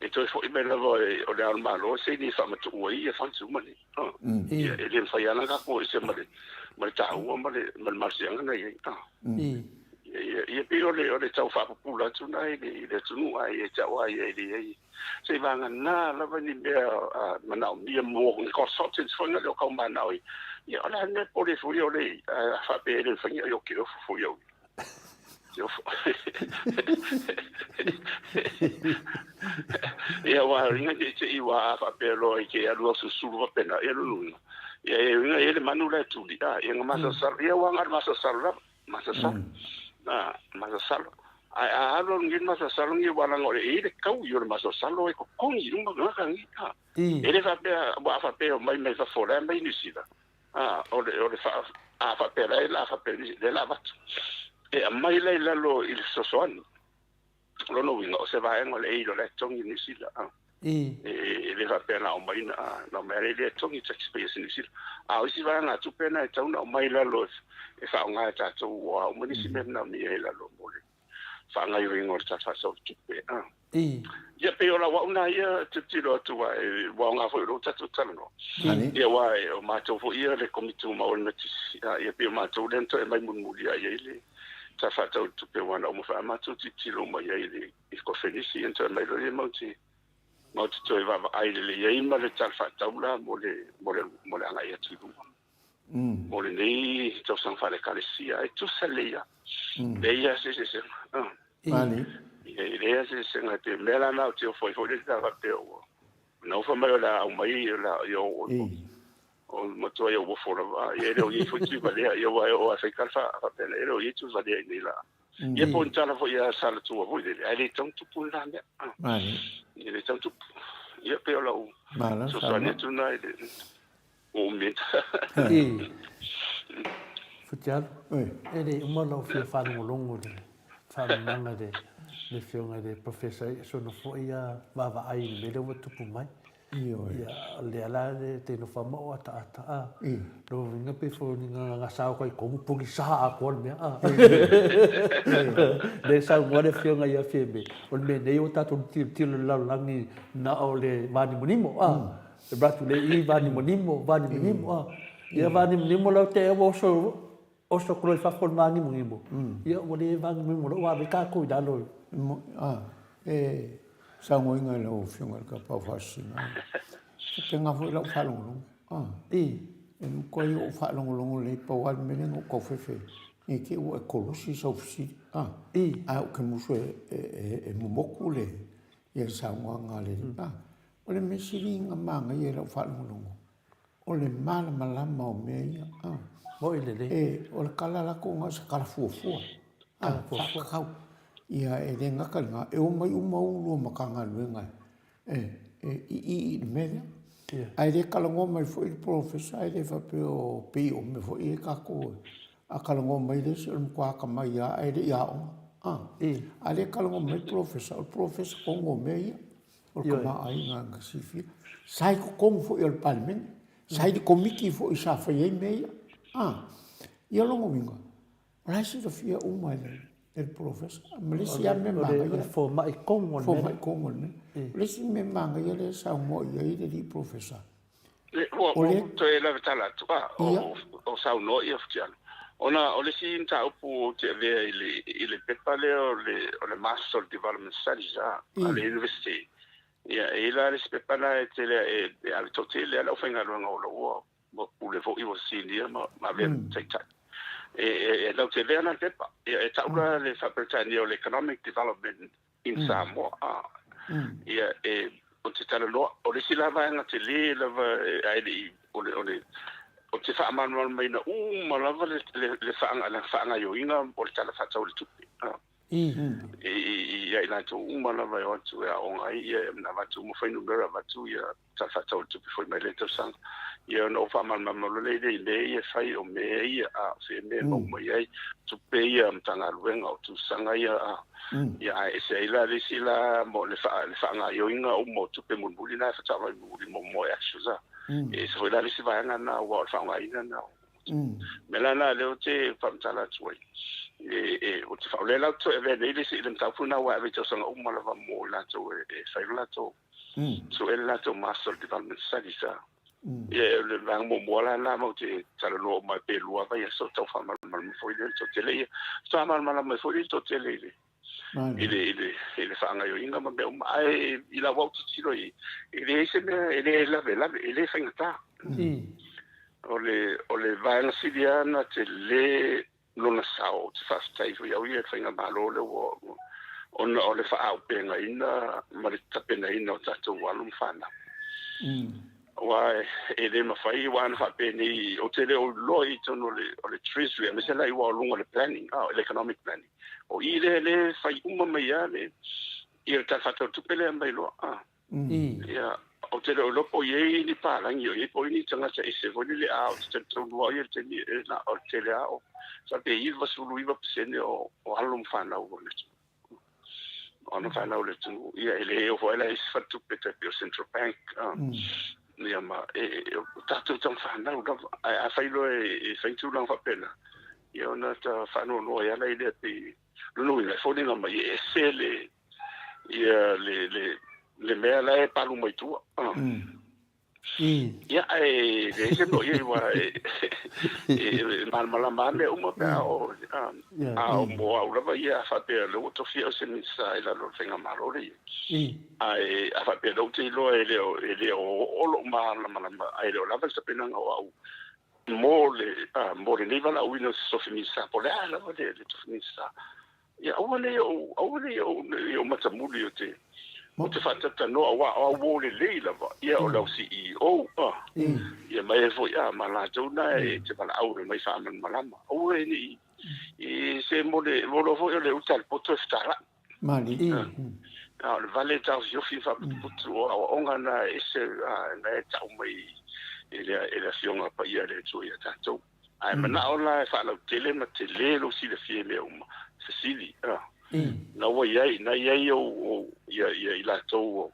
E toe fo'i mai lava o Le Ao o le Malo e saini e faamatuu ai ia funds uma nei. Ia, e le mafai lava ona tatou o ese ma le ma le taua ma le ma le malosiaga na i ai. Ia, ia pei o le o le tau faapupula atu na i le i le atunuu ae ia te au lava ia e leai seivagana lava ni mea manaomia mo ni consultants foi na le o kau manao i. Ia o le a le mea pole foi o le a faapea e le mafai ni o ke ofo foi au. Ia ua inga te te iwa a faapea loa i te alu au susulu faapena, ia lona uiga. Ia e uiga e le manu la e tuli, a, ia nga masalosalo, ia ua nga le masalosalo lava, masalosalo. A, masalosalo. Ae a alu alu ngi le masalosalo ngi ua langa o le e i le kaui o le masalosalo e kokogi i luga nga ka ngi, a. E le faapea, ua a faapea o mai mai fafo la e mai Niu Sila, A, o le, o le faa, a faapea la e la faapea lea la avatu. E aumai la i lalo i le fesoasoani. O lona uiga, o se vaega o le aid o la e togi e Niu Sila. A. E le faapea na aumai na, na aumai lea e togi taxpayers i Niu Sila. A o isi vaega tupe na e tatau ona aumai i lalo e faaaoga e tatou ua uma nisi mea manaomia i lalo mo le faagaoioiga o le Tala Faatatau o le Tupe. Ia pei o lau au na ia tilotilo atu aua e ua aoga foi o lea ua tatou talanoa. Ia aua o matou foi ia le Komiti Tumau o le Metotisi, ia pei o matou lea na toe aumai mulimuli lava i ai le Tala Faatatau o le Tupe aua na uma foi a matou tilotilo uma i ai i le Kofenisi ia ona toe aumai loa lea matou te matou te toe vaavaai lelei ai ma le Tala Faatatau la mo le mo le mo le agai atu i luma. Mo lenei tausaga faale-Ekalesia. E tusa lelei lava. Leai lava se eseesega. E leai lava se eseesega. E pei o le mea la lena ou te ofo ai foi lea faapea ua naofa mai o le a aumai o le a ia o matua ia ofo lava. Ia e le o i ai foi Tuivalea. Ia aua e oo lava e fai tala faapena, e le o i ai Tuivalea i inei la. Ia po o ni tala foi a Salatua foi lele, ae le tatau ona tupu lena mea. E le tatau ona tupu. Ia pei o lau fesoasoani atu lena i le Futialu, e le uma lou fia faalogologo i le faauigaga i le Afioga i le Professor e soona foi a vaavaai i le mea lea ua tupu mai. Ia, o lea la e te nofo ma o ataata, a. Lona uiga pei foi o ni gagasa o kai komu pogisa atoa le mea, a. Lea e saunoa le Afioga ia Fiame, o le mea nei ua tatou tilotilo i le lalolagi na o le vanimonimo, a. E avatu lea i vanimonimo, vanimonimo, a. Ia vanimonimo lau te ua oso, oso atu loa i fafo le vanimonimo, ia ua le vanimonimo loa ua ave ai tatou i lalo. A, e saunoaina e lau Afioga i le Kapao Faasisina. Faapena foi lau faalogologo. A, e matuai ou faalogologo lelei, pau lava le mea lea na ou taufefe ne i te i ua e kolosi sau fesili. A, ae ou te musu e momotu le saunoaga a le alii. A, O le mea sili na manaia i lau faalogologo, o le malamalama o mea ia. Moi lelei. E, o le tala latou na o se tala fuafua. Tala fuafua. Faatatau. Ia, e le gata i lena, e omai uma Ulu o Matagaluega e, e, i i i le mea lea. Ia. Ae le talanoa mai foi le polofesa ae le faapea o pei o mea foi ia tatou a talanoa mai le isi o le matua atamai lava ae le i aoga. A le talanoa mai le polofesa, o le polofesa tonu o mea ia. O le tamaoaiga na silafia. Sa i totonu foi o le Palemene. Sa i le Komiti foi sa fai ai mea ia. A, ia lona uiga, o la e silafia uma e le polofesa. Ma le isi lava mea manaia. O le fomai tonu o le mea. Fomai tonu o le mea. O le isi mea manaia lea e saunoa i ai le alii polofesa, Ua ou toe lavetala atu, a o saunoa ia Futialo, ona o le isi mataupu ou te avea i le pepa lea o le Master of Development Studies a le University. Ia, e i ai la le isi pepa lena e tele e ave toatele lava le aufaigaluega o lo ua pule foi ua senior ma avea ma taitai. E lautele lava le pepa. Ia, e tau la le faa-Peretania o le Economic Development in Samoa. Ia, e, ou te talanoa, o le isi la vaega tele lava ae le i, o le, o le, ou te faamalamalamaina uma lava le, le, le, le faagaoioiga o le Tala Faatatau o le Tupe. I, ia i latou uma lava e o atu e aoga ai, ia, na avatu uma fuainumera, avatu ia Tala Faatatau o le Tupe foi mai lea tausaga. Ia ona ou faamalamalama loa lea i mea ia e fai, o mea ia, a o fea mea e maua mai ai tupe ia a Matagaluega, o tausaga ia, a, ia ae ese ai la le isi la mo le faagaoioiga uma o tupe mulimuli na e faatoa aumai mulimuli mo actuals a. E ese foi la le isi vaega lena aua o le faaaogaina lena o mea la na lea ou te faamatala atu ai. E, ou te faaulea la ou te toe avea nei le isi i le mataupu lena ua ave i tausaga uma lava mo i latou e fai le latou sue le latou Master of Development Studies a. Ia, o le vaega muamua la lena matou te talanoa uma ai pe lua vaiaso tau faamalamalama foi lea le toatele ia. Faatoa malamalama ai foi le toatele i le i le i le i le faagaoioiga ma mea uma. Ae i lau autitilo i ai, e leai se mea, e le lavelave, e le faigata. O le o le vaega sili lava ona tele lona sao, ou te faafetai foi au ia i le faigamalo lea ua ona o le faaaupegaina ma le tapenaina o tatou alo ma fanau. Aua e le mafai, aua ana faapenei, ou te le o iloa i totonu o le Treasury, aemaise la i ua o luga o le planning, le economic planning. O i lea lea e fai uma mai lava le, ia le Tala Faatatau o le Tupe lea mai loa. Ia, ou te le o iloa po o i ai ni palagi o i ai po o i ai ni tagata ese foi lele, a ou te talitonu lava ia i le taimi e na o le tele lava o, sa pe 99% o alo ma fanau o le atunuu. O alo ma fanau o le atunuu, ia e le oo foi la i isi faletupe tai pei o Central Bank, ia ma e, o tatou tama fanau lava. Ae afai loa e fai ni tulaga faapena, ia ona ta faanoanoa ai lava lea pei, lona uiga e foliga mai e ese le, ia le le le mea la e palu mai tua. Ia ae leai se mea o i ai aua e e malamalama lava mea uma pe a o a o mo au lava ia a faapea o lea ua tofia au se Minisita i lalo o le faigamalo lea e i ai. Ae a faapea o lea ou te iloa e le o e le o oo lou malamalama ae le o lava le tapenaga o au mo le mo lenei valaauina o se tofi Minisita po o le a lava le tofi Minisita. Ia aua ne i ou, aua ne i ou, i ou matamuli ou te, ou te faatalatanoa, aua o au uo lelei lava, ia o le au CEO, a, ia mai ai foi, a, ma latou na e te valaau e mai faamalamalama. Aua ne i, i se mo le, mo loa foi o le uta a le poto e fetalai. Malie. A, o le vale e taofiofi ma faaputuputu, o aoaoga na e ese, a, na e tau mai e le, e le Afioga Paia a le Atua ia tatou. Ae manao la e faalautele ma tele lou silafia i mea uma, fesili, a, na ua i ai, na i ai ou, ou, ia, ia i latou o,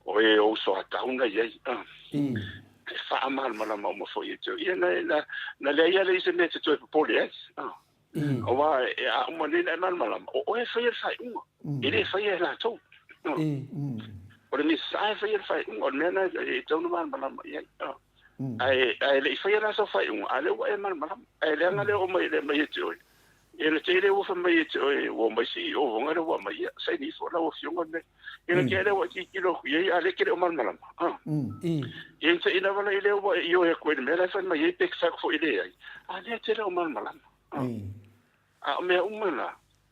o e ou soatau na i ai, a, e faamalamalama uma foi ia te oe. Ia, na, na, na leai lava leai se mea e te toe popole ai, a. Aua e, a uma nei ona e malamalama, o oe e faia le faaiuga, e le faia e latou. O le Minisita e faia le faaiuga, o le mea lena e tatau ona malamalama i ai, a. Ae, ae le i faia la sau faaiuga, a lea ua e malamalama. Ae leaga lea omai le aumai ia te oe. Ia na te le ua fai mai ia te oe, ua omai CEO foga lea ua aumai, ia saini ifo lau afioga le mea. Ia na te lea ua e tilotilo atu i ai, a lea e te le o malamalama. Ah. Ia na te ina wala i lea ua e ioe atu ai i le mea la e fai mai ai pe fai atu foi leai, a lea e te le o malamalama. Ah. A o mea uma la,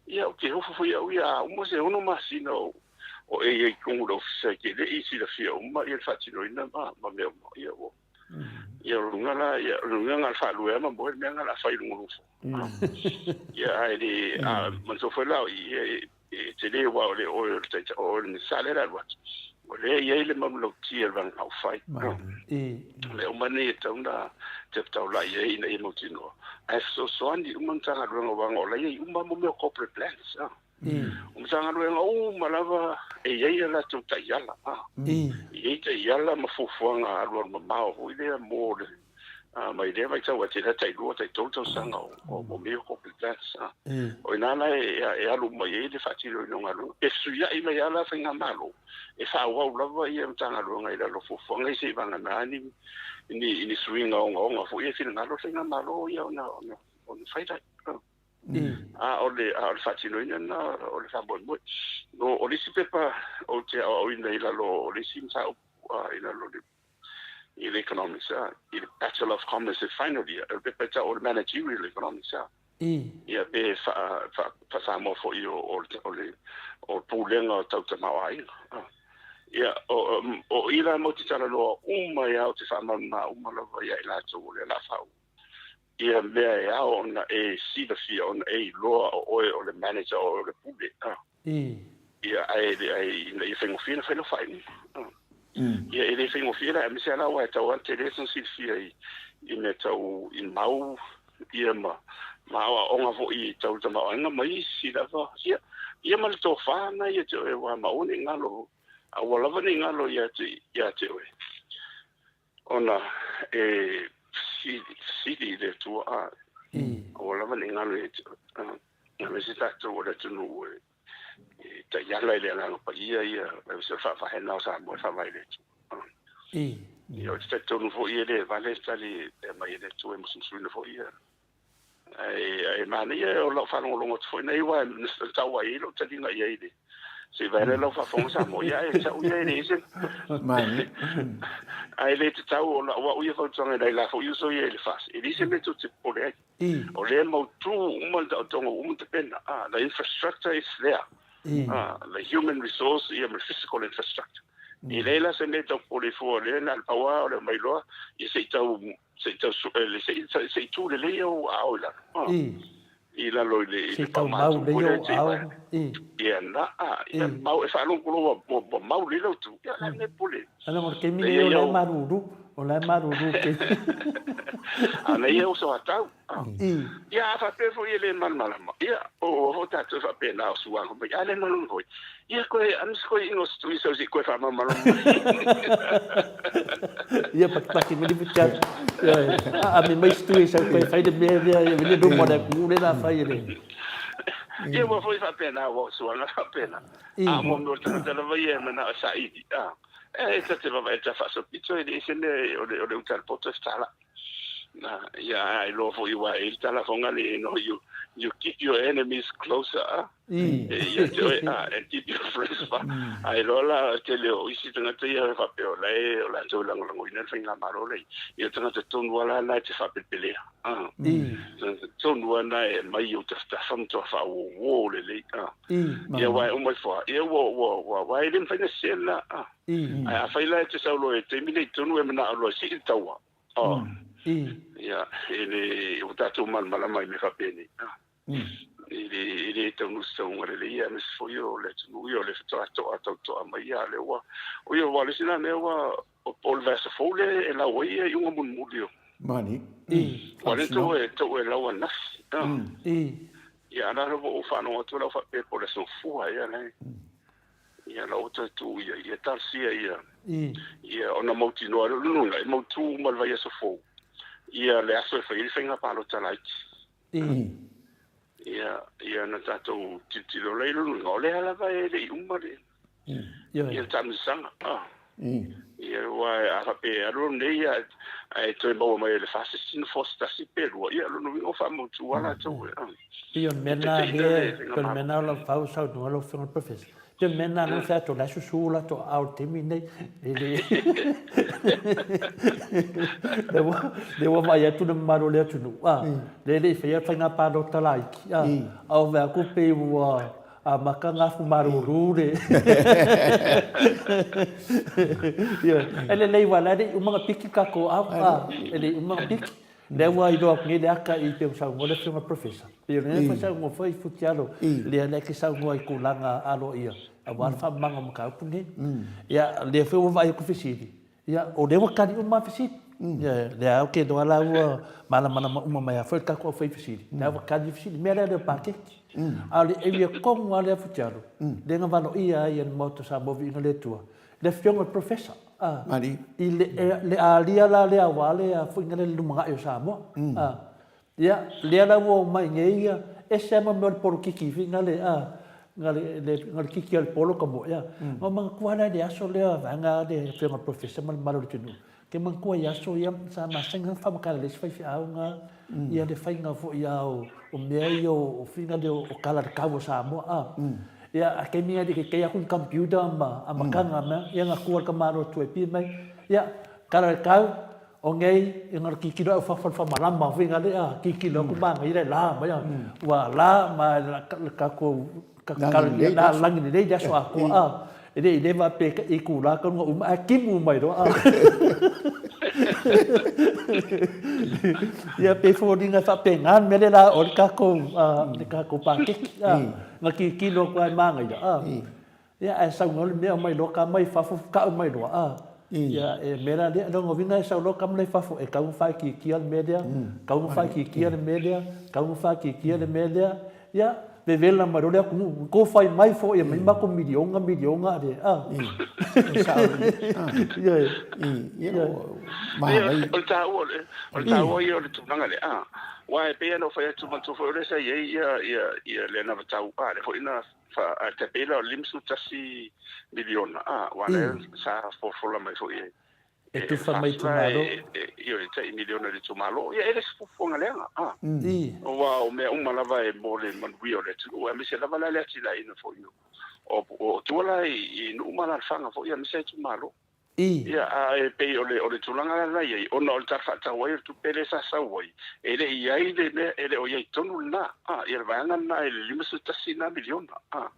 ia ou te ofo foi au ia a uma se ono masina o o e i ai totonu o le ofisa e te le i silafia uma ia le faatinoina ma ma mea uma. Ia ua ia o luga la ia o luga na o le faalua ma moe le mea na o le a fai i luga o lou fo. Ia ae le a manatua foi la o i ia e E tele aua o le oe o le taitai, o oe o le Minisita lea e alu atu, o lea e i ai le manulauti a le Vaega Faaupufai. O mea uma nei e tatau ona taulai i ai ina ia mautinoa, ae fesoasoani uma Matagaluega aua o la e i ai uma mea o corporate plans. O Matagaluega uma lava e i ai a latou taiala, e i ai taiala ma fuafuaga alualumamao foi lea mo le mai lea vaitau ae tele tai lua tai tolu tausaga o mea o corporate plans. O ina la e alu mai ai le faatinoina o galuega. Pe fesuiai mai lava la faigamalo, e faaauau lava ia Matagaluega i lalo o fuafuaga ia seia vagana ni suiga ogaoga foi e finagalo le faigamalo ia ona fai lai. A o le faatinoina lena o le faamoemoe. O le isi pepa ou te aoaoina i lalo o le isi mataupu i lalo o le i le Economics, i le Bachelor of Commerce e final year, o le pepa e tau o le Managerial Economics. Ia pe faa-Samoa foi o le Pulega Tau Tamaoaiga. Ia, o i la matou te talanoa uma ai lava, ou te faamalamalama uma lava ia i latou o lea o le a faauu ia mea e ao ona e silafia, ona e iloa o oe o le manager, o oe o le pule. Ia, ae ina ia faigofie ona fai lau faaiuga. Ia, e le faigofie la, aemaise lava la aua e tatau lava ona tele sona silafia i mea tau i mau, ia ma aoaoga foi tau le tamaoaiga ma isi lava. Ia, ia ma le tofa lena ia te oe, aua ma aua ne i galo, aua lava ne i galo ia te oe. Ona e fesili i le Atua, a ua lava ne i galo ia te oe. Aemaise tatou o le atunuu e taiala i le Agaga Paia ia, aemaise o le faavaena o Samoa e faavae i le Atua. Ia, ou te talitonu foi e le vale le tali e aumai e le Atua e musumusuina foi ia. Ae, ae manaia o lau faalogologo atu foi nei, aua na tau ai lou taliga i ai i le se i vaai lau faafofoga Samoa, ia ae sau ia e leai se ae le tatau o lau au ia fautuaga i nai la foi uso ia i le FAS, e leai se mea tou te popole ai. O lea e mautu uma le taotoga ua uma ona tapena. Ah, the infrastructure is there. Ah, the human resource ia ma le physical infrastructure. E leai la se mea e tau popole fua, o lea na o le pau lava o le aumai loa, ia se i tau se i tau se i tu lelei ou aao i lalo. Ah. I lalo i le i le paumatu foi lea se i vae. Ia na, ia mau e faalogo loa ua mau lelei lau tu, ia o le a le mea e popole ai. Ala mo le taimi nei o la e malulu, o la e malulu i taimi. A na ia uso atau. Ia a faapea foi e le malamalama, ia o foi tatou e faapena o suaga mai, a le malamalama foi. Ia koe, amis koe ingo se tui sau se i koe faamalamalama mai. Ia patipati mai le chat. Ia a me mai se tui sau koe fai le mea lea, ia le luma le atunuu lea la fai e le. Ia ua foi faapena, ua o suaga faapena. A mo mea o le tagata lava ia e manao e saili, a. E ta te vaavaai atu a faasopito e leai se mea o le uta a le poto e fetala'i. Ia a iloa foi aua e i ai le tala foi lea you know, you keep your enemies closer, a. Ia te oe, a, and keep your friends far. A iloa la o le tele o isi tagata ia e faapea o la e o latou e lagolagoina le faigamalo lea. Ia o tagata tonu lava la na e te faapelepelea. A. Tonu lava na e aumai i ou tafatafa ma matua faauouo lelei. A. Ia aua e uma ifo lava, ia ua, ua, ua, aua e le mafai ona sese lena. A. Ae afai la e te sau loa i le taimi lenei tonu e manao loa e sii le taua. A. Ia, e le, ua tatou malamalama i mea faapenei. A. E le, e le taunuu se tauga lelei, ia aemaise foi o le atunuu ia o lea faatoa to'a tauto'a mai ia, a o lea ua, o ia, aua o le isi lena mea ua, o le vaiaso fou lea e lau ai ia iuga mulimuli o. Mani. Aua o lea tou e, tou e lau ananafi. Ia, a o la ua ou faalogo atu la ua faapea po o le aso Gafua ea la e, ia la ua toe tuu ia, ia talosia ia, ia ona mautinoa lea, o lona uiga e mautu uma le vaiaso fou ia le aso e fai ai le faiga palota laiti. Ia, ia na tatou tilotilo lea i lona uiga, o lea lava e le i uma le, ia le taamilosaga. Ah. Ia, aua a faapea e alu nei ae toe maua mai e le FAST nofoa se tasi pe lua, ia o lona uiga ua faamautu lava latou. Pei o le mea lena lea, pei o le mea lena o lau fau saunoa lau Afioga i le Professor. Pei o le mea lena lea ua fai atu o la e susu o latou aao i le taimi lenei. E le Lea ua vaai atu le mamalu o le atunuu, a, lea e le i faia le faiga palota laiti, a, a ua vaai atu pei ua amata gafu malulu le Ioe, e lelei aua o la e le i uma ona piki le tatou aao, a, e le i uma ona piki. Lea ua iloa atu nei le ata i pei ona saunoa le Afioga i le Professor. Pei o lea foi saunoa foi Futialo, lea lea e te saunoa i tulaga aloaia aua le faamamaga o mataupu nei. Ia, lea foi ua vaai atu fesili, ia, o lea ua tali uma lava fesili. Ia, lea ou te iloa la ua malamalama uma mai lava foi le tatou aufaifesili, lea ua tali fesili. O le mea lea o le paketi. A o le area tonu lava lea Futialo, lea na valoia ai e le Maota o Samoa Viiga le Atua, le Afioga i le Professor, a, i le, le alia la lea aua le foi le lumanai o Samoa. A, ia, lea la ua omai nei ia, ese lava ma mea o le polokiki foi na le, a, na le, le, na le kiki a le polo ka moe, a. Na ou manatua la i le aso lea, vaega le Afioga i le Professor ma le mamalu o le atunuu, Ke manatua i aso ia sa masani ona faamatala e le isi faifeau na ia le faiga foi a o mea ia o faiga lea o tala i le tau o Samoa a. Ia a taimi na le kei atu ni computer ma amataga mea ia na tua le tamaloa atu e pie mai ia tala i le tau o nei ia na tilotilo au fafo le faamalama foi na le a tilotilo atu manaia le la mai a ua la ma le tatou Lagi lelei le aso atoa a. E le i leva pe itula talu ona uma ae timu mai loa a. Ia pei foliga e faapena le mea lea la o le tatou le tatou paketi a. Na tilotilo atu lava e manaia a. Ia ae sau loa le mea aumai loa tama i fafo tau mai loa a. Ia e mea la lea, lona uiga e sau loa tama la i fafo e tatau ona faaitiitia le mea lea, tatau ona faaitiitia le mea lea, tatau ona faaitiitia le mea lea. Ia. vevela mai loa le atunuu, tou fai mai foi e aumai matou miliona, miliona a le, a. E sao lelei. Ioe. Ia, manaia. O le taua, o le taua ia o le tulaga lea, a. Aua e pei lava ona ou fai atu, manatua foi o lea sa i ai ia le anavatau, a, lea foi na Ae tai pei la o le $51 miliona, a, aua o lea sa folafola mai foi e E tufa mai itumalo. Ioe, tai miliona i le itumalo. Ia, e le o se fuafuaga leaga, a. Aua o mea uma lava e mo le manuia o le atunuu, aemaise lava la le atinaeina foi o tua la i nuu ma alaalafaga foi, aemaise lava itumalo. Ia, a e pei o le, o le tulaga la na i ai, ona o le Tala Faatatau ai o le Tupe lea sa sau ai, e le i i ai le mea, e le o i ai tonu lena, a, ia le vaega lena i le $51 lena miliona, a.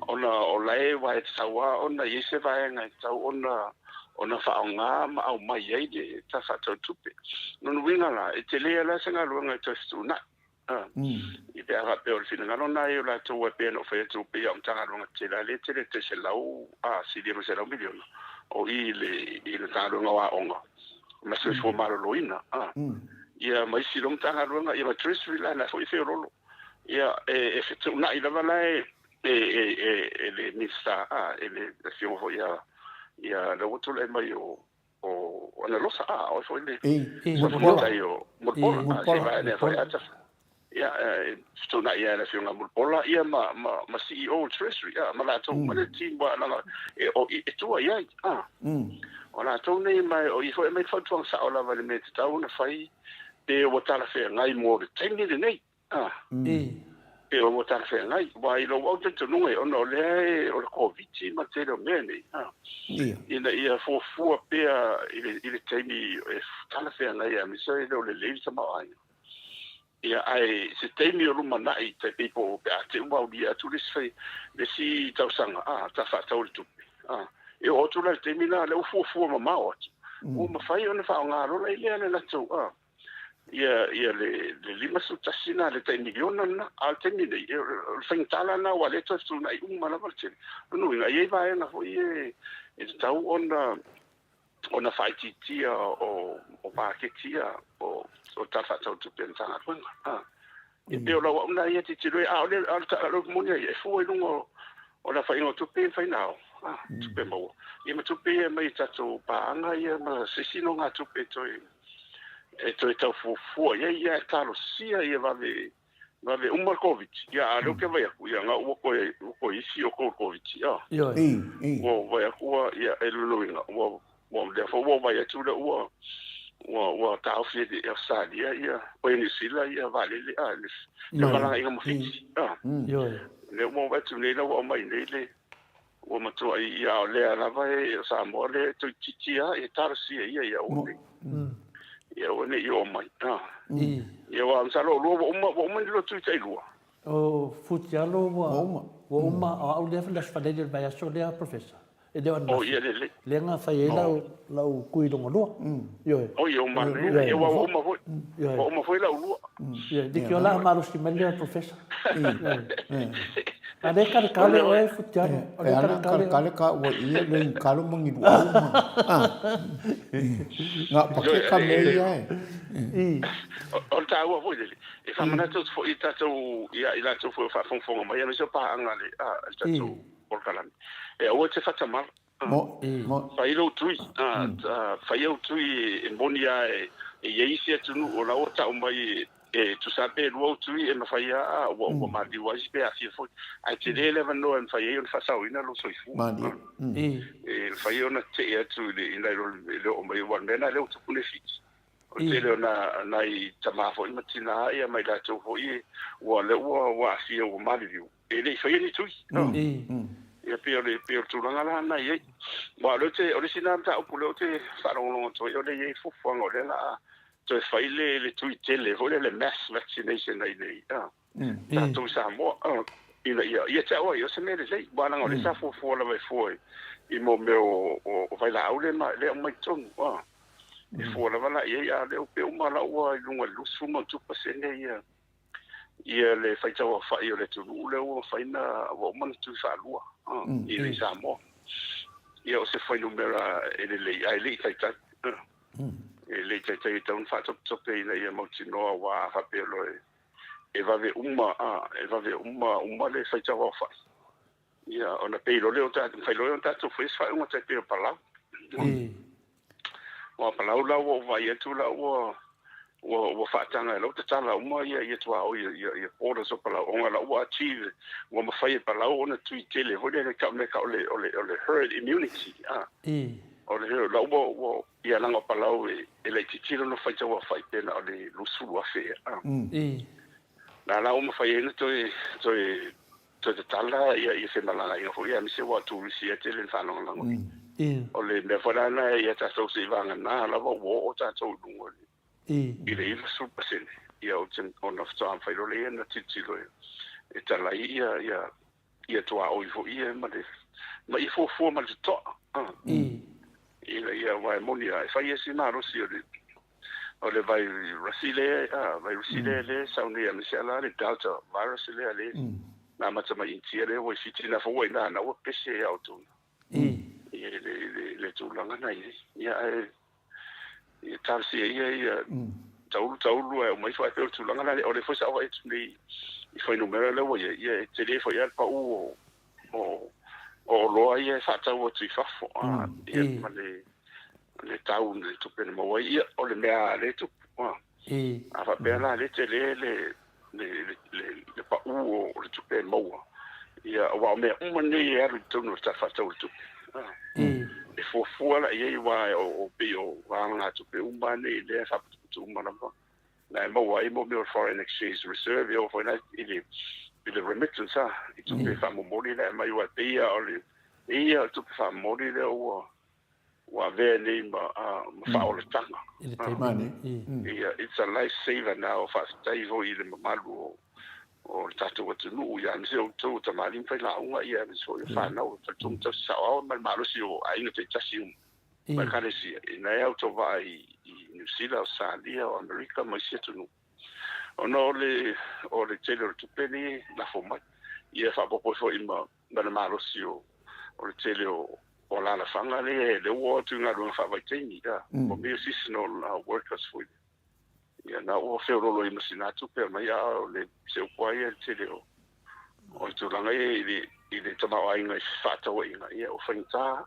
Ona o la e, aua e tatau lava ona i ai se vaega e tatau ona, ona faaaoga ma aumai ai le Tala Faatatau o le Tupe. Lona uiga la, e tele lava la se galuega e toe fetuunai. I pe a faapea o le finagalo lena i o latou e pei ona ou fai atu pei lava o Matagaluega tetele a lea e tele tai 100 a silia ma 100 miliona o i i le i le Matagaluega o Aoga ma Soifua Maloloina a ia ma isi loa Matagaluega ia ma Treasury la lena foi e feololo ia e e fetuunai lava la e e e e le Minisita a e le Afioga foi ia ia lea ua tulai mai o o Analosa, a, o foi le Mulipola. O Mulipola, Mulipola, foi ata. Ia, fetuunai ia le afioga Mulipola, ia ma, ma, ma CEO o Treasury, a, ma latou, ma le team wa langa, e, o, e tua i ai, a. O latou nei mai, o i foi mai fautuaga sao lava i le mea e tatau ona fai, pe ua talafeagai mo le taimi lenei. E ua talafeagai, aua i lou au talitonuga, ona o lea e, o le Koviti ma le tele o mea nei, ina ia fuafua pea i le, i le taimi e talafeagai aemaise e le o lelei le tamaoaiga. Ia, ae se taimi o lumanai, tai pei po o pe a te i ua aulia atu le isi, le isi tausaga, ta faatatau i le tupe, e oo atu la i le taimi lena, lea ua fuafua mamao atu, ua mafai ona faaaoga loa la i lea le latou, ia ia le le 51 lena, le tai miliona lena. A o le taimi nei, o le faigata la lena aua o lea e toe fetuunai uma lava le tele. O lona uiga, e i ai vaega foi ia e tatau ona ona faaitiitia o o paketi ia o o Tala Faatatau o Tupe a le Matagaluega. E pei o lau au lena ia tilotilo i ai, a o le a o le upu moni lava ia, e fua i luga o le aofaiga o tupe ia e mafai ona ao, tupe maua, ia ma tupe ia e aumai i tatou paaga ia ma se isi nogatupe e toe e toe tau fuafua i ai, ia ae talosia ia vave vave uma le Koviti. Ia a o lea ou te vaai atu, ia na ua toe ua toe isi outou i le Koviti, a. Ioe. Ua ou vaai atu ua, ia e lona uiga, ua ua lea foi ua ou vaai atu lea ua ua ua taofi e Ausetalia ia, oi e Niu Sila ia vaalele, a, le femalagaaiga ma Fiti, a. Ioe. Lea ua ou vaai atu nei la ua aumai nei le Ua matuai ia o lea lava e o Samoa lea e toeitiiti lava e talosia ia ia aua nei ia aua ne i oo mai. Ia aua masalo o lua ua uma ua uma ni lua tui tailua. O Futialo ua uma ua uma o au lea le aso Faraile o le vaiaso lea Professor. E le o ananafi. O ia lelei. Lea na fai ai lau lau tui lona lua. Ioe. O ia ua manaia. Ia aua ua uma foi. Ua uma foi lau lua. Ioe, leitioa la a malosi mai lea Professor. A lea karekare oe Futialo. A lea karekare. Karekare ka ua ia le kalo mangi luau ma. Nga pake ka me ia e. O le taua foi lele, e faamanatu atu foi i tatou, ia i latou foi o faafogafoga mai, aemaise o paaga a le tatou polokalame. E aua e te faatamala. Mo, mo. Fai lou tui, fai au tui e moni lava e i ai isi atunuu o la ua tau mai e tusa lava pe lua ou tui e mafai lava ua maliu lava isi pe aafia foi. Ae tele le avanoa e mafai ai ona faasaoina lou soifua. Malie. E mafai ona tetee atu i le nai lo le oo mai aua o le mea lena lea ua tupu nei Fiti. O le tele o nai tama foi ma tina ia ma i latou foi ua lea ua aafia ua maliliu. E le i faia ni tui. Ia pei o le pei o le tulaga la na i ai. Aua o lea ou te o le isi lena mataupu lea ou te faalogologo atu ai o lea e i ai fuafuaga o lea o le a toe fai le le tui tele foi lea le mass vaccination ai nei a tatou i Samoa ina ia ia te au ai o se mea lelei aua leaga o lea sa fuafua lava e fua i mo mea o vailaau lea ma lea e aumai i totonu a e fua lava la i ai a o lea pei uma la ua i luga i le 20+% ia ia le faitauaofai o le atunuu lea ua mafai ona ua uma ona tui faalua i i Samoa. Ia o se fuainumera e lelei ae le i taitai. E le i taitai e tatau ona faatopetope ina ia mautinoa aua a faapea loa e vave uma, a, e vave uma, uma le faitau aofai. Ia, ona pei loa lea o tatou, mafai loa ona tatou faia se faaiuga tai pei o Palau. Aua o Palau la ua ou vaai atu la ua, ua, ua faataga e lau tatala uma ia, ia tuaoi, ia, ia borders o Palau, ona la ua achieve, ua mafai e Palau ona tui tele foi lea, le mea tau o le, o le, o le herd immunity, a. O le herd, la ua, ua, ia leaga o Palau e, e laitiiti lona faitau aofai pe na o le 20,000 ea, a. La la ua mafai ai ona toe, toe Toe tatala ia femalagaaiga foi aemaise ua turisi e tele le faalagolago i. O le mea foi la lena ia tatou seivagana lava ua oo tatou i luga i le 90%, ia ona faatoa mafai loa lea ona tilotilo e talai ia tuaoi foi ia ma le ma ia fuafua ma le totoa ina ia, aua e moni lava e fai ai si malosi o le o le vairasi lea, a, vairasi lea lea e sau nei aemaise la le Delta virus lea lea na amata mai Initia lea ua i Fiti na foi ua i ina na ua pese ia outou i le le le tulaga na i ai. Ia ae ia talosia ia ia taulu taulu ae omai foi ae pei o le tulaga la lea o lea foi sa ou vaai atu nei i fuainumera lea ua i ai, ia e tele foi lava le pau o o o oloa ia e faatau atu i fafo, a, ia ma le le tau le tupe na maua ai, ia, o le mea lea e tupu. A, a faapea la lea tele le, le, le, le, le pau o le tupe e maua, ia, aua o mea uma nei e alu i totonu o le Tala Faatatau o le Tupe. A, e fuafua la i ai, aua o, o pei o alagatupe uma nei lea e faaputuputu uma lava, na e maua ai mo mea o le foreign exchange reserve, e oo foi la i le, i le remittance, a, i tupe faamomoli la e aumai, aua e pei lava o le, pei lava o le tupe faamomoli lea ua, ua avea nei ma, ma faaolataga. I le taimi nei. Ia, it's a life saver now, faafetai foi i le mamalu o, o le tatou atunuu, ia, aemaise outou o tamalii ma failauga, ia, aemaise foi o fanau, faletonu tausi saoao ma le malosi o aiga taitasi uma ma ekalesia, ina ea outou vaa i, i Niu Sila, Ausetalia, o Amerika ma isi atunuu. Ona o le, o le tele o le tupe nei e lafo mai, ia faaopoopo ai foi ma, ma le malosi o, o le tele o, o alaalafaga lea, lea ua o atu i galuega faavaitaimi, ia, mo mea o seasonal workers foi lea. Ia, na ua feoloolo ai ma sina tupe aumai, a o le, se upu lava ia i le tele o, o le tulaga ia i le, i le tamaoaiga i fefaatauaiga, ia, ua faigata.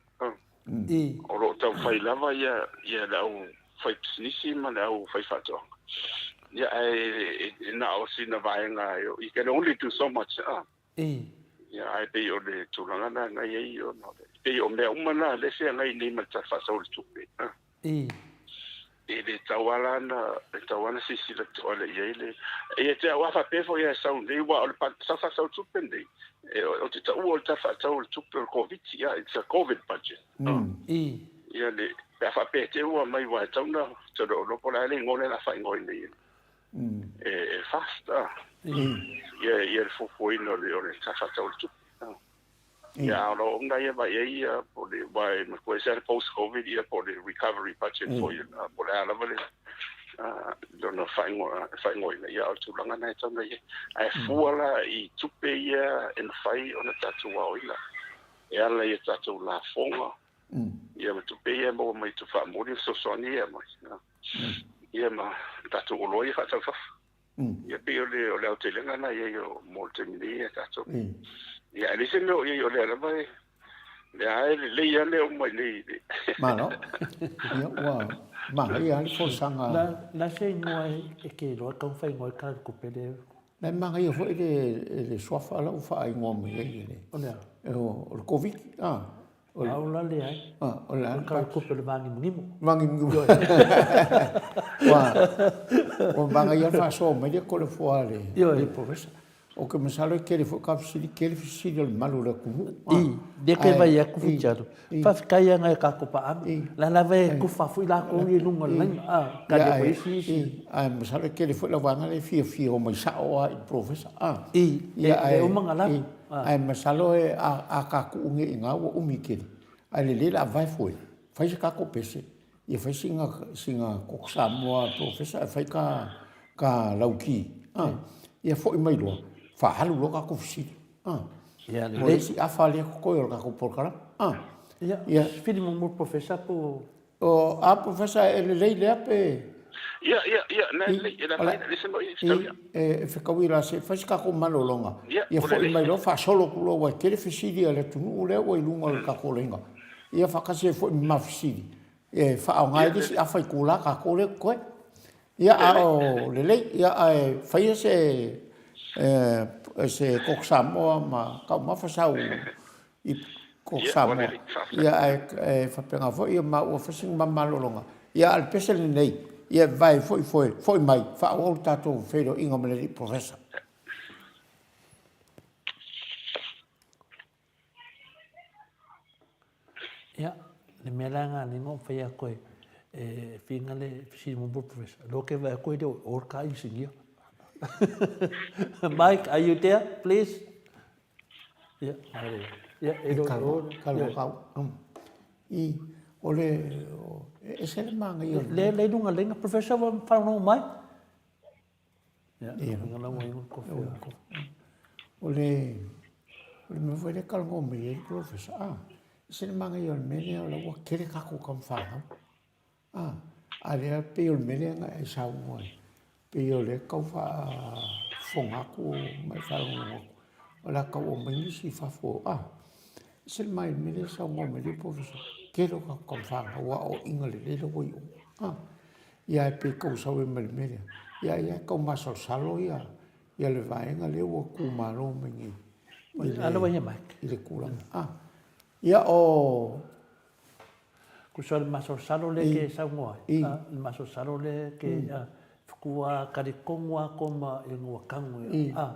O lo o taumafai lava ia, ia le au faipisinisi ma le au faifaatoaga. Ia, ae e na o sina vaega, you can only do so much. Ia, ae pei o le tulaga lena na i ai, ona pei o mea uma na lea e feagai nei ma le Tala Faatatau o le Tupe. E le tatau lava la ona, e tatau lava ona silasila totoa i ai le... Ia te au a faapea foi e sau nei, aua o le Tala Faatatau o le Tupe lenei, ou te taua o le Tala Faatatau o le Tupe o le Koviti, ia, it's a Covid budget. Ia le, pe a faapea te i ua aumai aua e tatau ona, ou te le o iloa po o le a le igoa lea o le a faaigoaina i ai. E fast, a. Ia, ia le fuafuaina o le, o le Tala Faatatau o le Tupe. Ia, a o lo o una ia mai ai ia, po o le, aua e matua ese lava le post covid ia po o le recovery budget foi, po o le a lava le, lona faaigoaina, ia, o le tulaga lena e tatau ona i ai. Ae fua la i tupe ia e mafai ona tatou aoina e ala i a tatou lafoga, ia ma tupe ia e maua mai i tupe faamomoli ma fesoasoani ia e aumai, ia ma tatou oloa ia faatau i fafo. Ia pei o le o le aotelega lena i ai o mo le taimi nei ia tatou. Ia ae leai se mea o i ai o lea lava e lea lava e lelei lava mea uma i nei i le Malo. Ia ua manaia lava le folasaga. Na na se igoa e ke iloa e tatau ona faaigoa ai le Tala o le Tupe lea. Na e manaia foi le le suafa la ua faaigoa mai ai e le. O le a? O le Koviti, a. A o la leai. O le a? O le Tala o le Tupe o le Māgimugimu. Māgimugimu. Ua, ua manaia le faasoa mai lea Toleafoa a le, le Professor. Ou te masalo e tele foi ka fesili, tele fesili a le mamalu o le atunuu. I, lea ke vaai atu Fuitialo. Faafetai lava i nai a tatou paaga. La lava e tufa foi latou ia i luga o le laina, a, tali atu ai isi isi. Ae masalo e tele foi lau vaega lea e fiafia o mai sao lava i le Professor, a. I, e uma ona lava. Ae masalo a ta tuu nei i ina ua umi tele, ae lelei le avae foe, fai se tatou pese, ia fai sina, sina koko Samoa Professor ae fai ta, ta lauki, a, ia foi mai loa, faaalu loa tatou fesili, a. Ia lelei. Mo le isi afa lea totoe o le tatou polokalame, a. Ia, fili muamua le Professor po o... O, a Professor e lelei lea pe... Ia, ia, ia, na lelei, e le afaina, e le se mea o i ai fetau ia. E fetaui la se i fai se tatou malologa, ia foi mai loa faasolo atu loa aua e tele fesili a le atunuu lea ua i luga o le tatou laina. Ia faatasi ai foi ma fesili e faaaoga ai le isi afa itula tatou lea e totoe. Ia a o lelei, ia ae faia se se koko Samoa ma taumafa sau i koko Samoa. Ia ae faapena foi ia maua fai sina ma malologa. Ia a o le pese lenei, ia e vae foi foe, foi mai, faaauau le tatou feiloaiga ma le alii Professor. Ia, le mea la lena lea na ou fai atu ai, e finga le fesili muamua le Professor, loa ke vaai atu e le o i o le car engineer. Mike, are you there, please? Ia, ia, e le o i o. Kalua kau. I, o le, e ese le manaia. Le, le i luga laina, Professor, ua faalogologo mai? Ia, o le mea foi lea e talanoa mai ai le polofesa, a, e ese le manaia o le mea lea o la ua tele tatou tama fanau, a, a lea pei o le mea lea na e saunoa ai, pei o lea e tau faafofoga atu ma e faalogologo atu, o le a tau aumai nisi i fafo, a, e ese le manaia o le mea lea e saunoa mai ai le polofesa, tele o tatou tama fanau aoaoina lelei la ua i o, a. Ia ae pei tau sau ai ma le mea lea, ia ai lava tau masalosalo ia ia le vaega lea ua tumalo mai nei i le, i le tulaga. Ah, ia o... Tusa o le masalosalo lea ke saunoa ai, le masalosalo lea ke fukua talitonu lava koma i ngua kanu ia.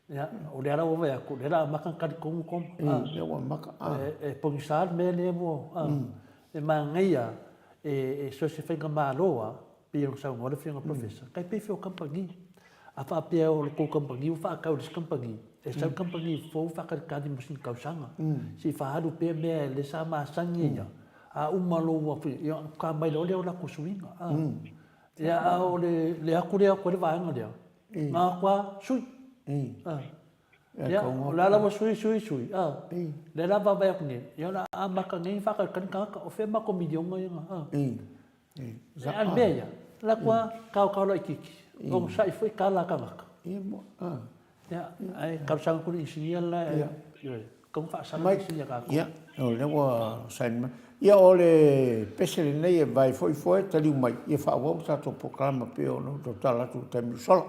Ia, o lea la ua vaai atu, o lea la amata ona talitonu koma. Lea ua amata. E pogisa le mea lea ua, e manaia e so o se faigamalo lava, pei ona saunoa le Afioga i le Professor, tai pei foi o kamupani. A faapea o le tou kamupani ua faatau i le isi kamupani, e sau le kamupani fou faatalitali mo sina tausaga, se i faaalu pea mea lea sa masani ai lava, a uma loa ua, ia ona faatoa mai loa lea o latou suiga. Ia, a o le atu lea atu ai le vaega lea, na atu lava sui. Ia, o le a la ua sui, sui, sui, a. Lea la vaavaai atu nei, ia o le a amata nei ona faatalitali tagata, o fea matou miliona ia na, a. A o le mea ia, alu atu lava taotao laitiiti, onosai foi tala a tagata. Ia, ae talosaga atu i le inisinia le la, ioe, tatau ona faasala le inisinia a tatou. Ia, o lea ua saini mai. Ia, o le pese lenei e vae foi foe, taliu mai, ia faaauau le tatou polokalama pei ona ou tautala atu i le taimi ua sola.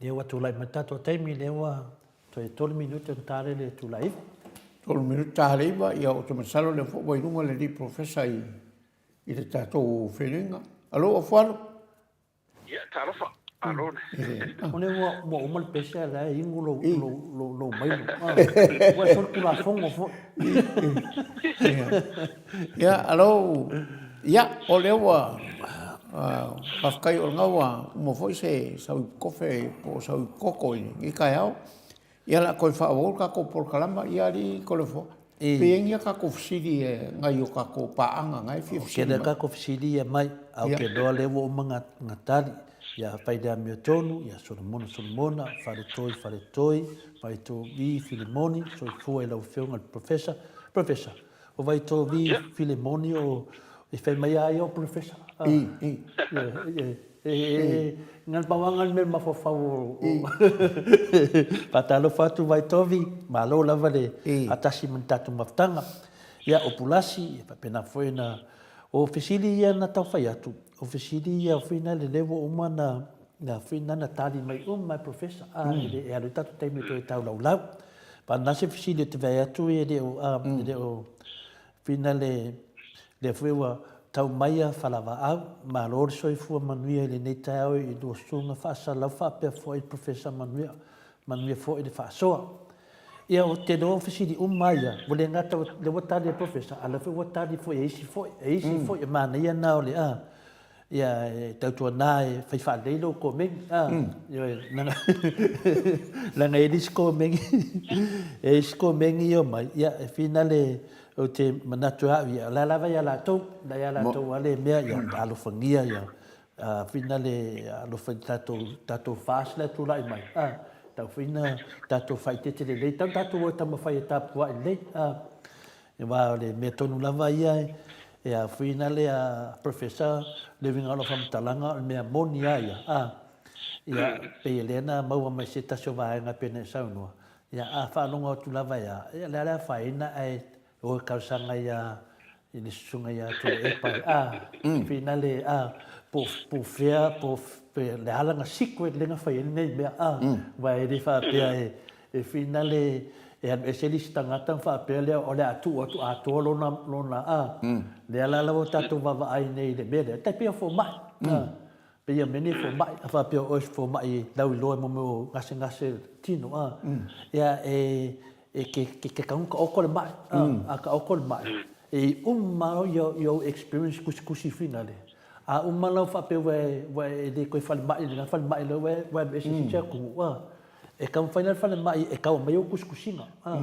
Lea ua tulai mai le tatou taimi, lea ua toe 3 minute ona ta lea i le itula e 9. 3 minute ta le 9, ia ou te masalo lea foi ua i luga le alii Professor i i le tatou feiloaiga. Alo Ofualo. Ia, talofa. Malo. O lea ua ua uma le pese a la e inu lou lou lou lou mailo. Ua e solitulafono foi. Ia, alo, ia, o lea ua faafetai o lena ua uma foi se sau ipukofe po o sau ipukoko i lenei taeao. Ia o le a toe faaauau le tatou polokalama. Ia alii Toleafoa, pe i ai ni a tatou fesili e nai o tatou paaga na e fia fesili mai. Tele a tatou fesili ia mai, ae ou te iloa lea ua uma ona tali. Ia fai le amiotonu, ia Solomona Solomona, Faletoi Faletoi, Vaitovi Filimoni, soifua i lau Afioga i le Professor. Professor, o Vaitovi Filimoni o, e fai mai lava ia o Professor. I, i. E, na pau lava le mea mafaufau o, faatalofa atu Vaitovi, malo lava le faatasi ma le tatou mafutaga. Ia, o Pulasi, e faapena foi ona, o fesili ia na tau fai atu, o fesili ia foi na lele ua uma na, na foi na na tali mai uma e Professor, a, e le e alu ai tatou taimi e toe taulaulau. Vagana se fesili ou te vaai atu e le o, a, e le o, foi na le, lea foi ua tau mai a Falavaau, malo le soifua manuia i lenei taeao i lua susuga faasalau faapea foi Professor Manuia, manuia foi le faasoa. Ia ou te iloa o fesili uma lava ia, ua le gata o lea ua tali e Professor, a o lea foi ua tali foi e isi foi, e isi foi, e manaia lena o le a, ia e tautuana e fai faalelei lou komeni, a, ioe, leaga, leaga e i ai nisi komeni, e i ai isi komeni e omai, ia e finale ou te manatu e au ia, o la lava ia latou, o la ia latou lava le mea, ia alofagia ia, Finale alofa i tatou tatou FAST la e tulai mai a tau foi na tatou faaeteete lelei tau tatou o e taumafai e tapuai lelei a aua o le mea tonu lava ia e a finale a Professor le uiga o lau faamatalaga o le mea moni a ia a ia pei o lea na maua mai se tasi o vaega pei ona e saunoa ia a faalogo atu lava ia ia o le a le afaina ae O e talosaga ia i le susuga ia Tuilaepa a finale a po po fea po le a lana secret lea na fai ai lenei mea a aua e le faapea e e finale e alu ese le isi tagata ona faapea lea o le a tuu atu atoa lona lona a lea la la ua tatou vaavaai nei i le mea lea tai pei o fomai a Pei ia mea nei fomai, a faapea o oe se fomai lauiloa i mea o gasegase tino, a, ia e, e ke, ke, ke tau taoto le mai, a, a taoto le mai, e uma lava ia, ia ou experience tusitusi finale, a uma la faapea ua e, ua e le toe falemai i lena falemai lea ua e, ua alu ese i se isi atunuu, a, e taumafai la le falemai e tau aumai ou tusitusiga, a,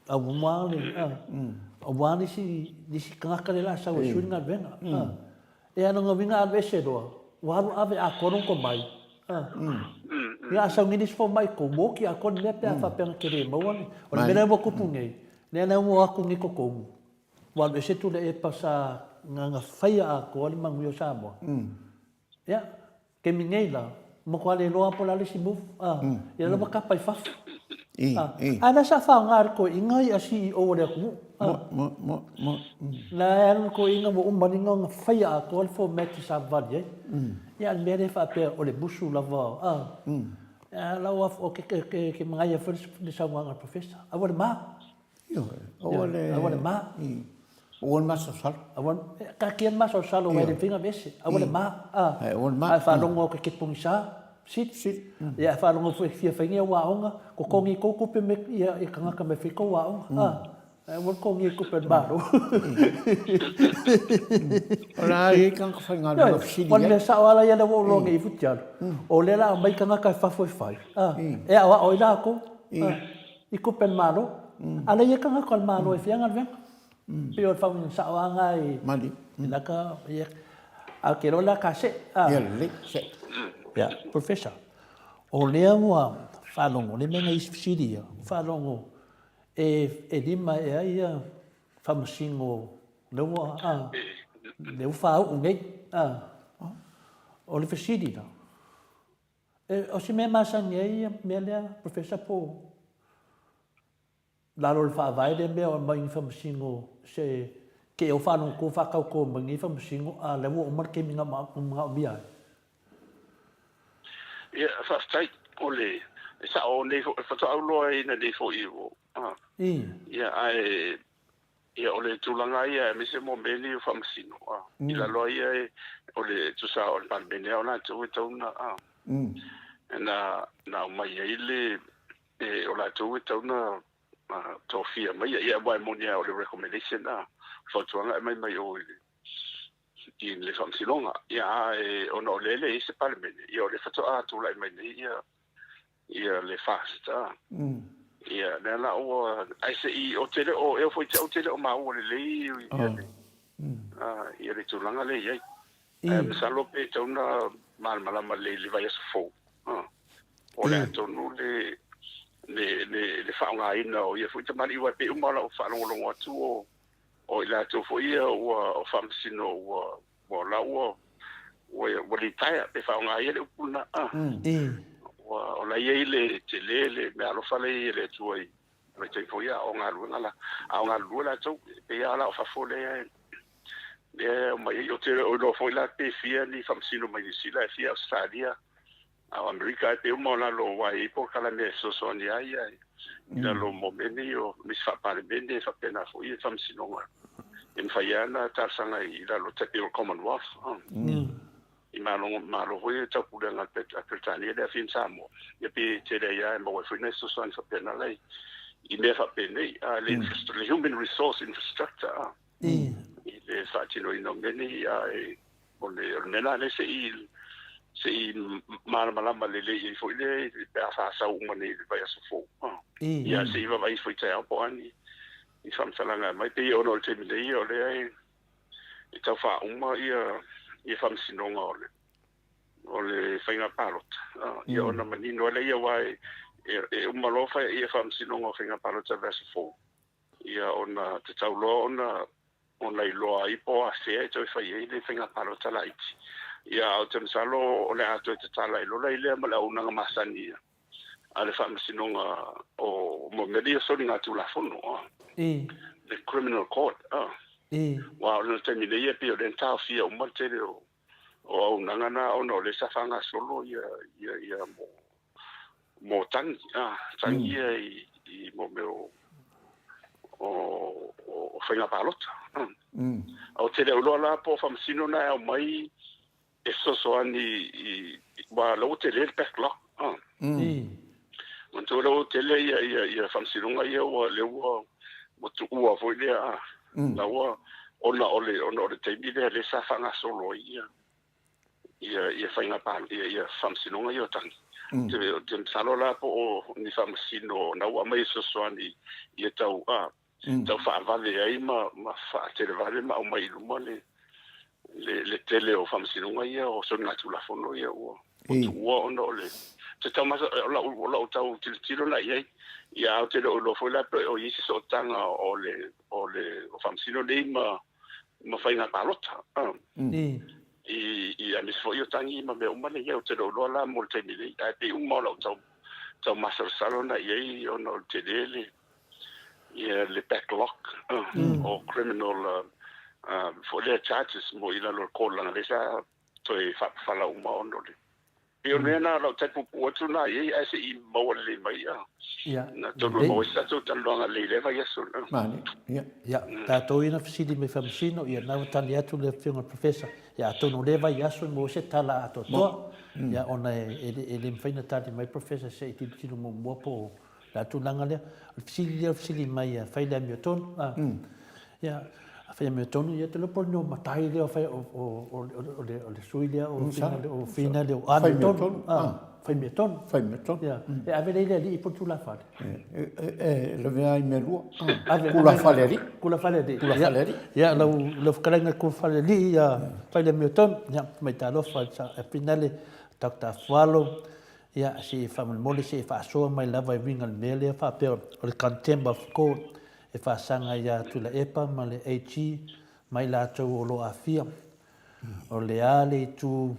aua le, a, aua nisi, nisi tagata lea o le a sau e sui le galuega, a. E ana uiga alu ese loa, ua alu ave atoa lona tomai. Ia a sau nei le isi fomai tou, ua oti atoa le mea pe a faapea na te le maua le. O le mea lea ua tupu nei, lea la ua o atu nei totonu, ua alu ese Tuilaepa sa na faia atoa le manuia o Samoa. Ia, Taimi nei la, matua le iloa po o le a le isi move, a, ia la ua kapa i fafo. A, a la sa faaaoga e le toeaina ia CEO a le atunuu. A, la e alu le toeaina ua uma lina ona faia atoa le format sa vavali ai. Ia a o le mea lea faapea o le musu lava, a, a la ua, ke, ke, ke manaia foi le saunoaga a le Professor, aua le ma. Ioe, aua le... Aua le ma. Aua le masalosalo. Aua, taatia le masalosalo aua e le mafai ona aveese. Aua le ma. Aua le ma. A e faalogo atu e te pogisa, sili. Sili. Ia a e faalogo foi e fia fai ni au aoga, totogi i tou tupe me ia tagata mai fai tou aoga. Aua le totogia i tupe a le Malo. O le a i ai tagata faigaluega fesili i ai. O le mea sao lava ia lea ua ou iloa nei i Futialo, o lea o le a aumai tagata i fafo e fai, e aoao ai latou. I tupe a le Malo. A lea e i ai tagata o le Malo e fia galuega. Pei o le fauina sao lava lena i. Mali. I laka, ia, a ou te iloa o le a ta see. Ia lelei, see. Ia, Professor, o lea ua faalogo, le mea na isi fesili ia, ua faalogo e lima ea ia Faamasino lea ua, a, lea ua faauu nei, a. O le fesili la, O se mea masani ai ia mea lea, Professor, po o lalo o le Faavae lea mea o aumai ni faamasino se ke o faalogo faatauto mai nei faamasino a o lea ua uma le taimi na manaomia ai? Ia, faafetai. O le, e sa'o nei foi, faatoa ou iloaina nei foi ua, a. Ia, ae, ia, o le tulaga ia, aemaise mo mea nei o faamasino, a, i lalo lava ia e, o le, tusa o le Palemene lava o latou e tatau ona, a, na, na aumai ai le, e, o latou e tatau ona tofia mai ia, aua e moni lava o le recommendation, a, o le fautuaga e aumai mai o i le, i le Faamasinoga. Ia, ae ona o lea e leai se Palemene, ia o lea faatoa tulai mai nei ia, ia le FAST. A. Ia, lea la ua, ae se i, ou te le o, e oo foi i te au ou te le o maua lelei ia le, ia le tulaga lea e i ai. Ae masalo pe tatau ona malamalama lelei i le vaiaso fou. O le a tonu le, le, le, le faaaogaina o ia foi tamalii, aua e pei uma lava o lau faalogologo atu o, O i latou foi ia ua faamasino ua ua la ua ua litaea pe faaaoga ia le upu lena a. Ua o la i ai le tele le meaalofa lea i ai le Atua i vaitaimi foi ia a o galuega la a o galulue latou e pei lava la o fafo lea lea e aumai ai. Ou te le o iloa foi la pe fia ni faamasino mai Niu Sila e fia Ausetalia A o Amerika e pei uma o lalo aua e i ai polokalame e fesoasoani ai ia i lalo mo mea nei o nisi faa-Palemene e faapena foi ia faamasinoga e mafai lava ona talosaga i lalo tai pei o le Commonwealth i malo malo foi ia taupulega a Peretania lea aafia i Samoa ia pei e tele ai lava e maua ai foi nai fesoasoani faapena la i mea faapenei a le le human resource infrastructure i le faatinoina o mea nei a e O le mea lena lea se i se i malamalama lelei ai foi lea pe a faasau uma nei i le vaiaso fou. Ia se i vaavaai ifo i taeao po o a ni faamatalaga e aumai. Pei ona o le taimi nei o lea e tau faauma ia ia faamasinoga o le o le faiga palota. Ia ona manino ai lea aua e uma loa fai ia faamasinoga o faiga palota i le vaiaso fou. Ia ona tatau loa ona ona iloa ai po o afea e toe fai ai le faiga palota laiti. Ia ae ou te masalo o le a toe tatala ai loa lea ma le auaunaga masani a le Faamasinoga o mo mea nei o soligatulafono, le Criminal Court. Aua o le taimi nei e pei o lea na taofia uma le tele o auaunaga na ona o lea sa faagasolo ia ia ia mo mo tagi, a, tagi ia i, i mo mea o, o, o faiga palota. A ou te le o iloa la po o faamasino na e aumai e fesoasoani i, aua o la ua tele le backlog. Manatua o la ua tele ia, ia, ia faamasinoga ia ua, lea ua, ua tuua foi lea, a. La ua, ona o le, ona o le taimi lea lea sa faagasolo ai ia, ia ia faiga pa ia ia faamasinoga ia o tagi. Te ou te masalo la po o ni faamasino na ua aumai e fesoasoani ia tau a tau faavave ai ma ma faatelevave ma aumai i luma le le le tele o faamasinoga ia o soligatulafono ia ua ua tuua ona o le te tau masa o lau o lau tau tilotilo la i ai. Ia ae ou te le o iloa foi la pe o i ai se sootaga o le o le o faamasino nei ma ma faiga palota. I, i aemaise foi o tagi ma mea uma nei, ou te le o iloa la mo le taimi nei, ae pei uma o lau tau, tau masalosalo na i ai ona o le tele le, ia le backlog o criminal foi lea charges mo i lalo o le court leaga lea sa toe faapafala uma ona o le Pei o le mea lena o lau tali puupuu atu lena i ai, ae se i maua lelei mai ia. Ia, Na tonu e maua ai se tatou talanoaga lelei i lea vaiaso. Male, ia. Ia, tatou ia na fesili mai Faamasino, ia na ua tali atu le Afioga i le Professor. Ia, atonu o lea vaiaso e maua ai se tala atoatoa, ia, ona e le mafai ona tali mai le Professor se i tilotilo muamua po o le a le tulaga lea. O le fesili lea o le fesili mai a fai le amiotonu, a. Ia, a fai amiotonu, ia te iloa po o le nuu matai lea o fai, o le sui lea o Fina lea o amiotonu. Fai amiotonu. Fai amiotonu. Ia, e ave lea i le alii po o le tulafale. E lavea ai mea lua. Tulafale alii. Tulafale alii. Tulafale alii. Ia, lau fetalaiga tulafale alii, ia, fai le amiotonu. Ia, mai talofa i Fina le Dr. Afualo, ia, se i faamolemole, se i faasoa mai lava e uiga i le mea lea faapea o le contempt of court. e faasaga ia Tuilaepa ma le AG ma i latou o lo o aafia. O le a le itu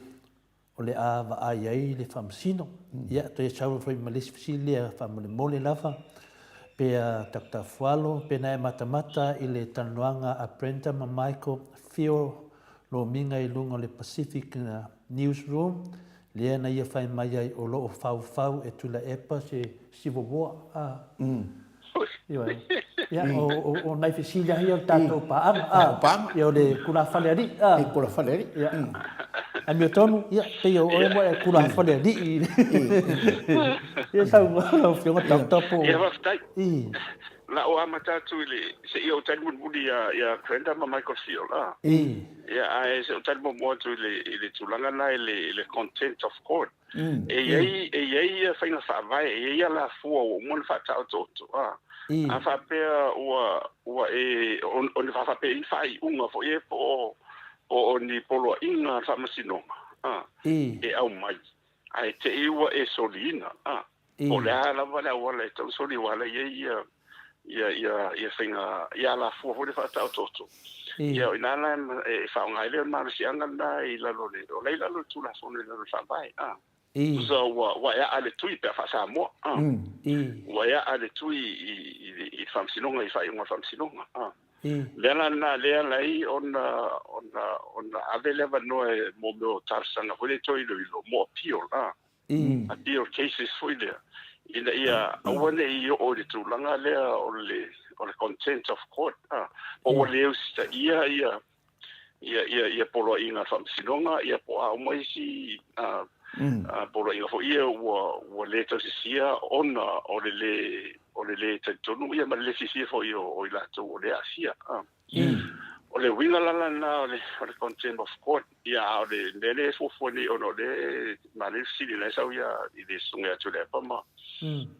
o le a vaai ai le Faamasino? Ia, toe sau foi ma le isi fesili lea faamolemole lava, pe a Doctor Fualo, pe na e matamata i le talanoaga a Brenda ma Michael Fio Lomiga i luga o le Pacific Newsroom. Lea na ia fai mai ai o lo o faufau e Tuilaepa se civil war, a. Ioe. Ia, o nai fesili lava ia o le tatou paaga, a. Ia, o le tulafale alii, a. I tulafale alii. Ia. Amiotonu, ia, pei o oe ua e tulafale alii. Ia, saunoa lau Afioga Doctor po o. Ia, faafetai. O le a ou amata atu i le, seia ou tali mulimuli ia Brenda ma Michael Field, a. Ia, ae se i ou tali muamua atu i le tulaga lena i le contempt of court. E i ai, e i ai faiga faavae, e i ai alafua ua uma ona faataotooto, a. A faapea ua, ua e, o ni, a faapea e i ai ni faaiuga foi ia po o, po o ni poloaiga a le Faamasinoga, a, e aumai, ae te i ua e soliina, a. Po o le a lava le auala e tatau ona soli aua o la e i ai ia ia ia ia faiga ia alafua foi lea faataotooto. Ia o i ina la e faaaoga ai lea o le malosiaga lena i lalo o le o la e i lalo o le Tulafono i lalo o le Faavae. A. Tusa ua ua e aa le tui pe a faa-Samoa. A. Ua e aa le tui i i i le Faamasinoga i faaiuga o le Faamasinoga. A. Lea la lena lea e ala ai ona ona ona ave le avanoa e mo mea o talosaga foi lea e toe iloilo mo appeal. A. Appeal cases foi lea, ina ia aua ne i oo i le tulaga lea o le o le contempt of court, a, po ua le usitaia ia ia ia ia poloaiga a le Faamasinoga, ia po o a uma isi poloaiga foi ia ua ua le tausisia ona o le lē o le lē talitonu ia ma le lē fiafia foi o i latou o lea e aafia. O le uiga la lena o le o le contempt of court, ia a o le mea lea e fuafua nei ona o lea e manaia le fesili o la e sau ia i le Susuga ia Tuilaepa ma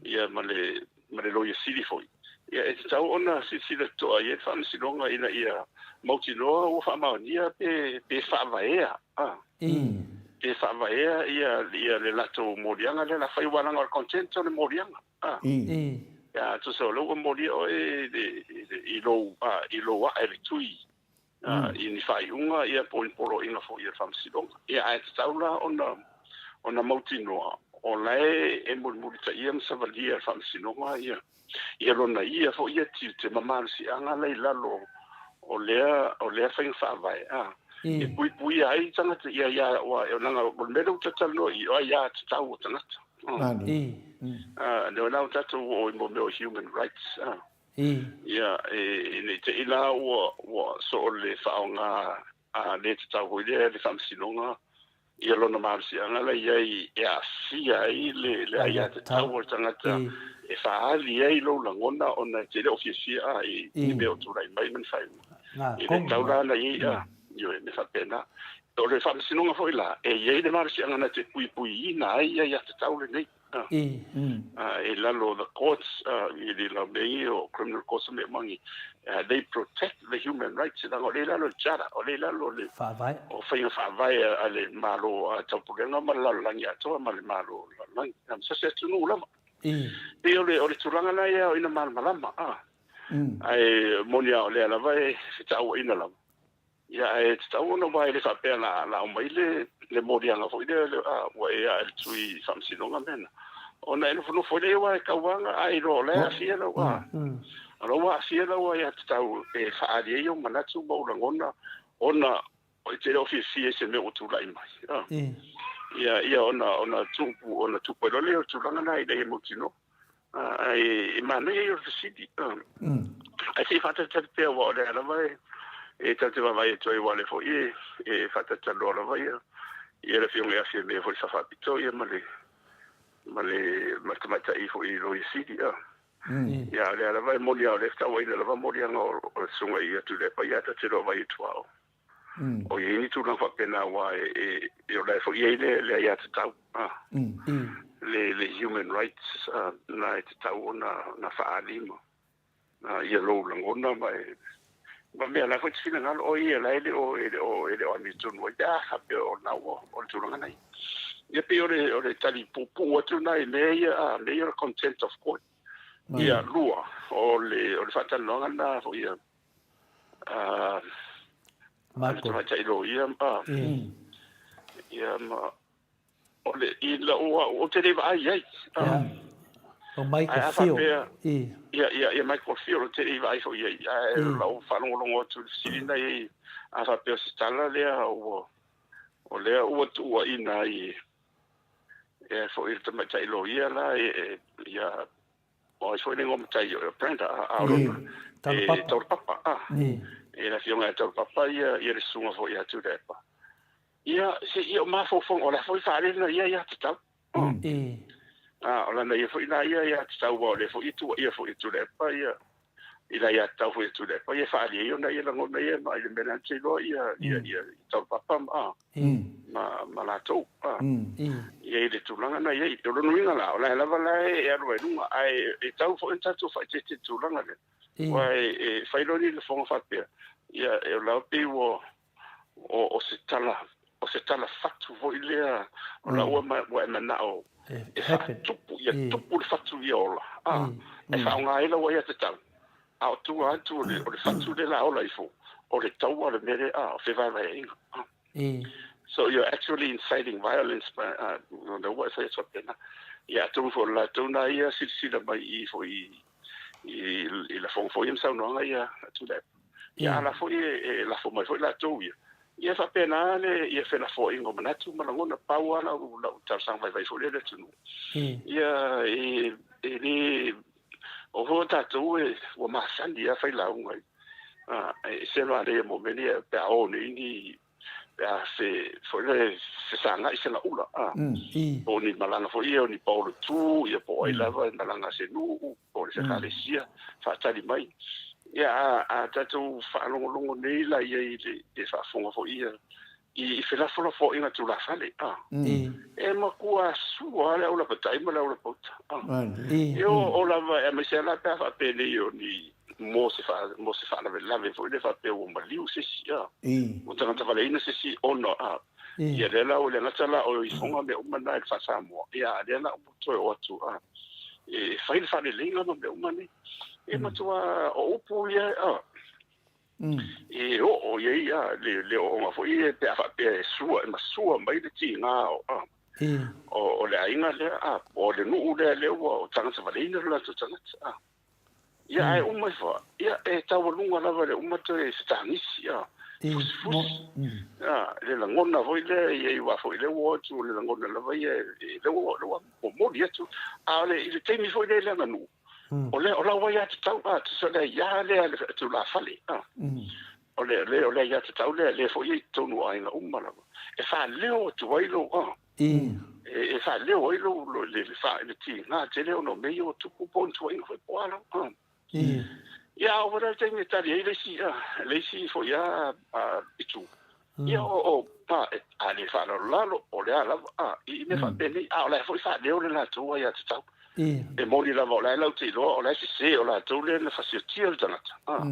ia ma le ma le Loia Sili foi. Ia e tatau ona silasila totoa i ai le Faamasinoga ina ia mautinoa ua faamaonia pe pe faavaea a pe faavaea ia ia le latou moliaga lea la fai aua leaga o le contempt o le moliaga. A. Ia, tusa o lea ua molia oe i lou, i lou ae i le tui i ni faaiuga ia po o ni poloaiga foi a le Faamasinoga. Ia, ae tatau la ona, ona mautinoa o la e e mulimulitaia ma savalia e le Faamasinoga ia, ia lona ia foi ia tiute ma malosiaga la i lalo o lea, o lea faiga faavae, a, e puipuia ai tagata ia, ia, aua, leaga o le mea lea ua talatalanoa i i, o aiatatau a tagata. Lea la ua tatou oo i mea o human rights. Ia, e ne i te i la ua, ua soo le faaaoga a le tatau foi lea e le Faamasinoga ia lona malosiaga la i ai e aafia ai le, le aiatatau a le tagata e faaali ai lou lagona ona e te le o fiafia a i ni mea o tulai mai ma ni faaiuga. E le tatau la ona i ai, a, ioe, mea faapena. O le Faamasinoga foi la, e i ai le malosiaga na te puipuiina ai aiatatau lenei, i lalo o the courts, i le mea ia o criminal courts ma mea uma nei, they protect the human rights, leaga o lea i lalo o le Charter, o lea i lalo o le o faiga faavae a le Malo a Taupulega ma le lalolagi atoa ma le Malo o le lalolagi, ma so o se atunuu lava. E pei o le tulaga lena ia o ina malamalama, ae moni lava o lea lava e fetauaiina lava. Ia, ae tatau ona aua e le faapea la, la aumai le, le moliaga foi lea, le, a, ua e ae le tui faamasinoga mea na. Ona e nofonofo ai lea aua e tauaga, a iloa o la e aafia lau, a, o la ua aafia lau aiatatau e faaali ai ou manatu ma ou lagona, ona e te le o fiafia i se mea ua tulai mai. A. Ia, ia ona, ona tupu, ona tupu ai loa lea o le tulaga lena ina ia mautinoa. Ae e manaia ia o le fesili. Ae se i faatalitali pea aua o lea lava e tatou te vaavaai atu ai aua o lea foi e faatalitali lava ia ia le Afioga ia Fiamē foi le Sao Faapito ia ma le ma le ma le tamaitai foi Loia Sili. Ia o lea lava e moni lava o lea e fetauaiina lava moliaga o le Susuga ia Tuilaepa ia tatou te iloa vaai atu lava o i ai ni tulaga faapena aua e o la e foi i ai le le aiatatau, le le human rights na e tatau ona ona faaali ma ia lou lagona ma e ma mea la foi te finagalo o ia la e le o e le o e le o amiotonu ai pe a faapea o lena ua o le tulaga nei. Ia pei o le o le tali puupuu atu lena i mea ia a mea ia o le contempt of court. Ia lua o le o le faatalanoaga lena foi ia a le tamaitai loia ma ia ma o le i lau au ou te le vaai i ai. O Michael Field. Ia ia ia Michael Field ou te le vaai foi i ai. Ae lau faalogologo atu i le fesili na i ai a faapea o se tala lea ua o lea ua tuuaina ai. E foi le tamaitai loia la e ia o ai foi le igoa matai o Brenda a o lona e Taulapapa a e le afioga ia Taulapapa ia ia le susuga foi ia Tuilaepa ia se ia o mafaufauga o le a foi faalele na ia aiatatau a o lana ia foi la ia aiatatau aua o lea foi e tuuaia foi e Tuilaepa ia i le aiatatau foi a Tuilaepa ia e faaali ai ona ia lagona ia ma i le mea lea na te iloa ia ia ia Taulapapa ma ma ma latou a ia i le tulaga na i ai. O lona uiga la, o la e lava la e alu ai i luga, ae e tau foi ona tatou faaeteete i le tulaga lea. Aua e fai loa ni lafoga faapea, ia o la e pei ua o se tala o se tala fatu foi lea o la ua ua e manao e faatupu ia tupu le fatu ia ola a e faaaoga ai lau aiatatau a o tua atu o le o le fatu lea la ola ifo o le taua le mea lea a o fevaevaeaiga a so you're actually inciting violence by lea ua e fai atu faapena ia atonu foi o le latou na ia silasila mai i foi i lafoga foi ia ma saunoaga ia a Tuilaepa. Ia a la foi e lafo mai foi latou ia, ia e faapena le ia felafoaiga o manatu ma lagona. Pau lava lau lau talosaga vaivai foi lea i le atunuu, ia e e le o foi tatou e ua masani lava fai lauga i e ese lava lea mo mea nei pe a o nei ni pe a fe foi le fesagai se laula a po o ni malaga foi ia o ni paolo tu ia po o ai lava e malaga a se nuu po o le ekalesia faatali mai ia a a tatou faalogologo nei la ia i le le faafofoga foi ia i felafolafoaiga tulafale a e matua sua le aulapatai ma le aulapauta a e o lava aemaise lava pe a faapenei o ni mo se faa, mo se faalavelave foi lea faapea ua maliu se isi, a. Ua tagata valeina se isi ona, a. Ia lea la ua le gata la o ifoga mea uma na i le faa-Samoa, ia a lea la ua toe o atu, a, e fai le faaleleiga ma mea uma nei. E matua o upu ia, a, e oo i ai, a, le, le ooooga foi ia pe a faapea e sua, e masua mai le tiga o, a, o, o le aiga lea, a, o le nuu lea, lea ua tagata valeina lo latou tagata, a. Ia, ae uma ifo, ia, e taualuga lava le uma toe fetagisi, a, fusifusi, a, le lagona foi lea, ia, aua foi lea ua o atu, o le lagona lava ia, lea ua, lea ua momoli atu, a o le, i le taimi foi lea i le aganuu, o le, o lau aiatatau, a, tusa o le aia lea a le tulafale, a, o le, le, o le aiatatau lea, lea foi e i totonu o aiga uma lava, e faaleo atu ai lou, a, E faaleo ai lou, le, le, fa, le tiga tele ona o mea ia ua tupu po o ni tuuaiga foi po o a lava. Ia, a oo foi la i le taimi e tali ai le isi, le isi foi lava itu, ia, o, o, a, a le faalalolalo, o le a lava, a, i mea faapenei, a o la e foi faaleo le latou aiatatau. E moni lava o la e latou te iloa o la e sese, o latou lea na fasiotia le tagata, a,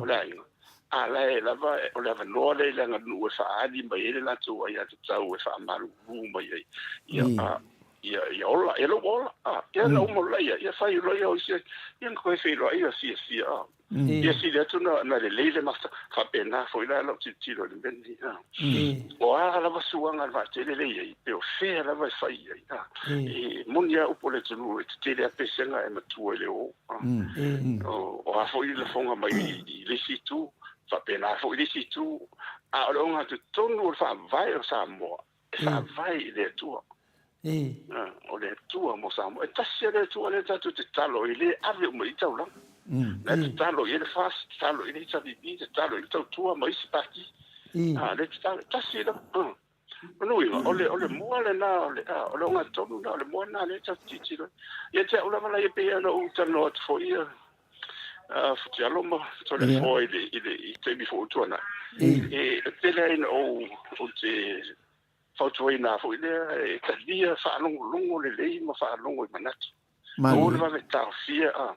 o le aiga. A la e lava o le avanoa lea i le aganuu e faaali mai ai le latou aiatatau e faamalulu mai ai, ia, a, ia, ia ola, ia lou ola, a, ia na uma loa ia, ia fai loa ia o isi, ia na toe feiloai ia fiafia, a. Ia sili atu na, na lelei le mafutaga, faapena foi la lau tilotilo i le mea lenei, a. O a lava suaga a le vaatele lea e i ai, pe o fea lava e fai i ai, a. E moni lava upu a le atunuu e tetele lava pesega ae matua i le o. O a foi lafoga mai i le isi itu, faapena foi le isi itu, a o le ogatotonu o le Faavae o Samoa, e faavae i le Atua. O le Atua mo Samoa. E tasi lava le Atua lea tatou te tatalo ai, lea e ave uma i ai taulaga. La e tatalo i ai le FAST, tatalo i ai le HRPP, tatalo i ai le Tautua ma isi Pati. A, lea e tatalo, tasi lava. O lona uiga, o le, o le moa lena, o le, o le ogatotonu lena, o le moa lena lea tatou te tilotilo ai. Ia te au lava la ia pei ona ou talanoa atu foi ia, Futialo ma Toleafoa i le, i le, i taimi foi ua tuanai. E tele lava ina ou, ou te fautuaina foi lea e talia faalogologo lelei ma faalogo i manatu. Aua le vave taofia, a.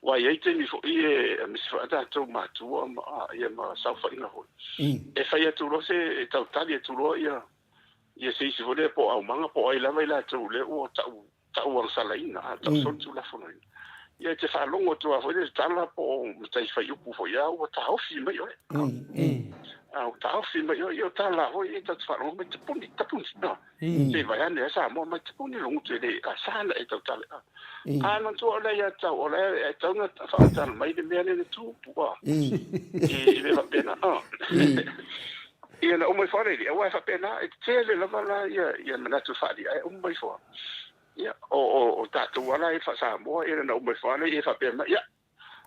Aua e i ai taimi foi e aemaise foi a tatou matua ma, ia ma saofaiga foi. E fai atu loa se, e tau tali atu loa ia, ia se isi foi lea po o aumaga po o ai lava i latou lea ua tau, tau agasalaina, a, tau solitulafonoina. Ia e te faalogo atu lava foi lea i le tala po o matai faiupu foi lava ua taofi mai oe. A, ua taofi mai oe, ia o tala foi ia tatou te faalogo mai, tapuni, tapuni, a. Se i vaeane ai Samoa mai tapuni lou gutu e le a sa na e tautala a. A manatua o lea ia tau o lea e tau na faamatala mai le mea lea na tupu a. I le faapena a. Ia na uma ifo lava le aua e faapena, e tele lava la ia ia manatu faaalia ae uma ifo lava. Ia, o o o tatou lava la ia faa-Samoa ia na uma ifo lava lea ia faapea mai, ia,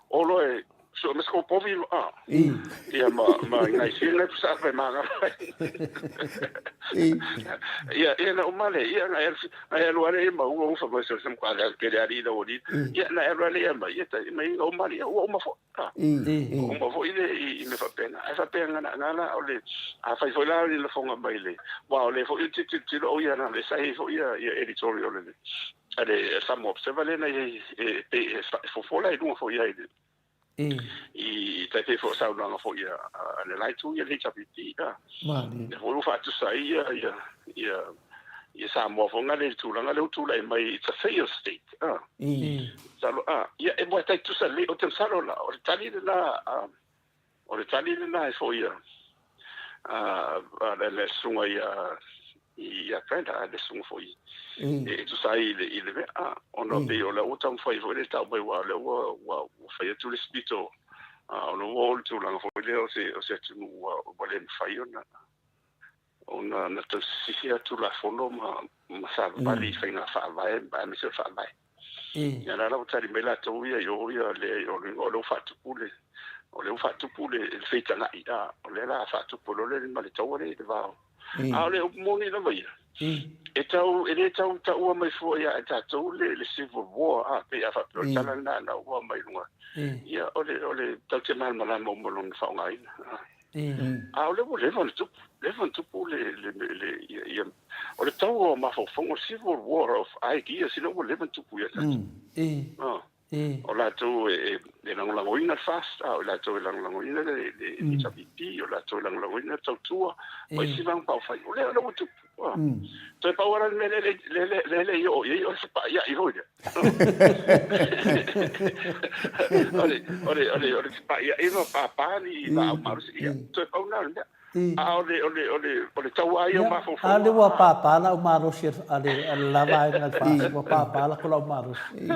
o loa e sue mai se kou povi a, ia ma ma nai sia nai pusa afa e magalo ai. Ia, ia na uma lea, ia na e na e alu lava lea ma ua ufa mai se se mka le ke le alii lau alii. Ia na e alu lava lea ma ia tai mai ina uma lea, ua uma foi. Ua uma foi le i mea faapena. Ae faapea na na la o le afai foi la o le lafoga mai le aua o lea foi ou te tilotilo o ia na le sa i ai foi ia editorial a le a le Samoa Observer lea na i ai e pei e fofo la i luga foi ai le i tai pei foi o saunoaga foi a le la itu ia le HRPP a. Lea foi ua faatusa ai ia ia ia ia Samoa foi ngale i le tulaga lea ua tulai mai it's a failed state a. Masalo a ia e moe tai tusa lelei ou te masalo la o le tali lena a o le tali lena e foi a a le susuga ia ia Brenda a le susuga foi e tusa ai i le i le mea a ona pei o lea ua taumafai foi le tau mai aua o lea ua ua ua fai atu le isi pito a ona ua oo i le tulaga foi lea o se o se atunuu ua ua le mafai ona ona na tausisisi a Tulafono ma ma savavali i faiga faavae aemaise o le Faavae. Ia la la ua tali mai latou ia i o ia le o le o lea ua faatupu le o lea ua faatupu le le feitaga'i a o lea la faatupu loa le ma le taua lea i le va o a o le upu moni lava ia e tau e le tau taua mai fua ia i tatou le le civil war a pei a faapea o le tala lena na ua mai luga ia o le o le tatou te malamalama uma i lona faaaogaina A o lea ua leva ona tupu, leva ona tupu le, le, le, ia, ia, o le taua o mafaufauga, o le civil war of ideas, lea ua leva ona tupu ia tatou. Ah. O latou e, e, e lagolagoina le FAST, a o latou e lagolagoina le, le, le HRPP, o latou e lagolagoina le tautua, ma isi vaega faaupufai. O lea, o lea ua tupu. Toe pau lava le mea lea le i oo i ai, o le fepaaiai foi lea. O le, o le, o le, o le fepaaiai ma pāpā ni laau malosi, ia, toe pau lena o le mea. A o le, o le, o le, o le taua lava ia o mafaufauga. A lea ua pāpā laau malosi a le, a le la vaega i le FAST, ua pāpā latou laau malosi.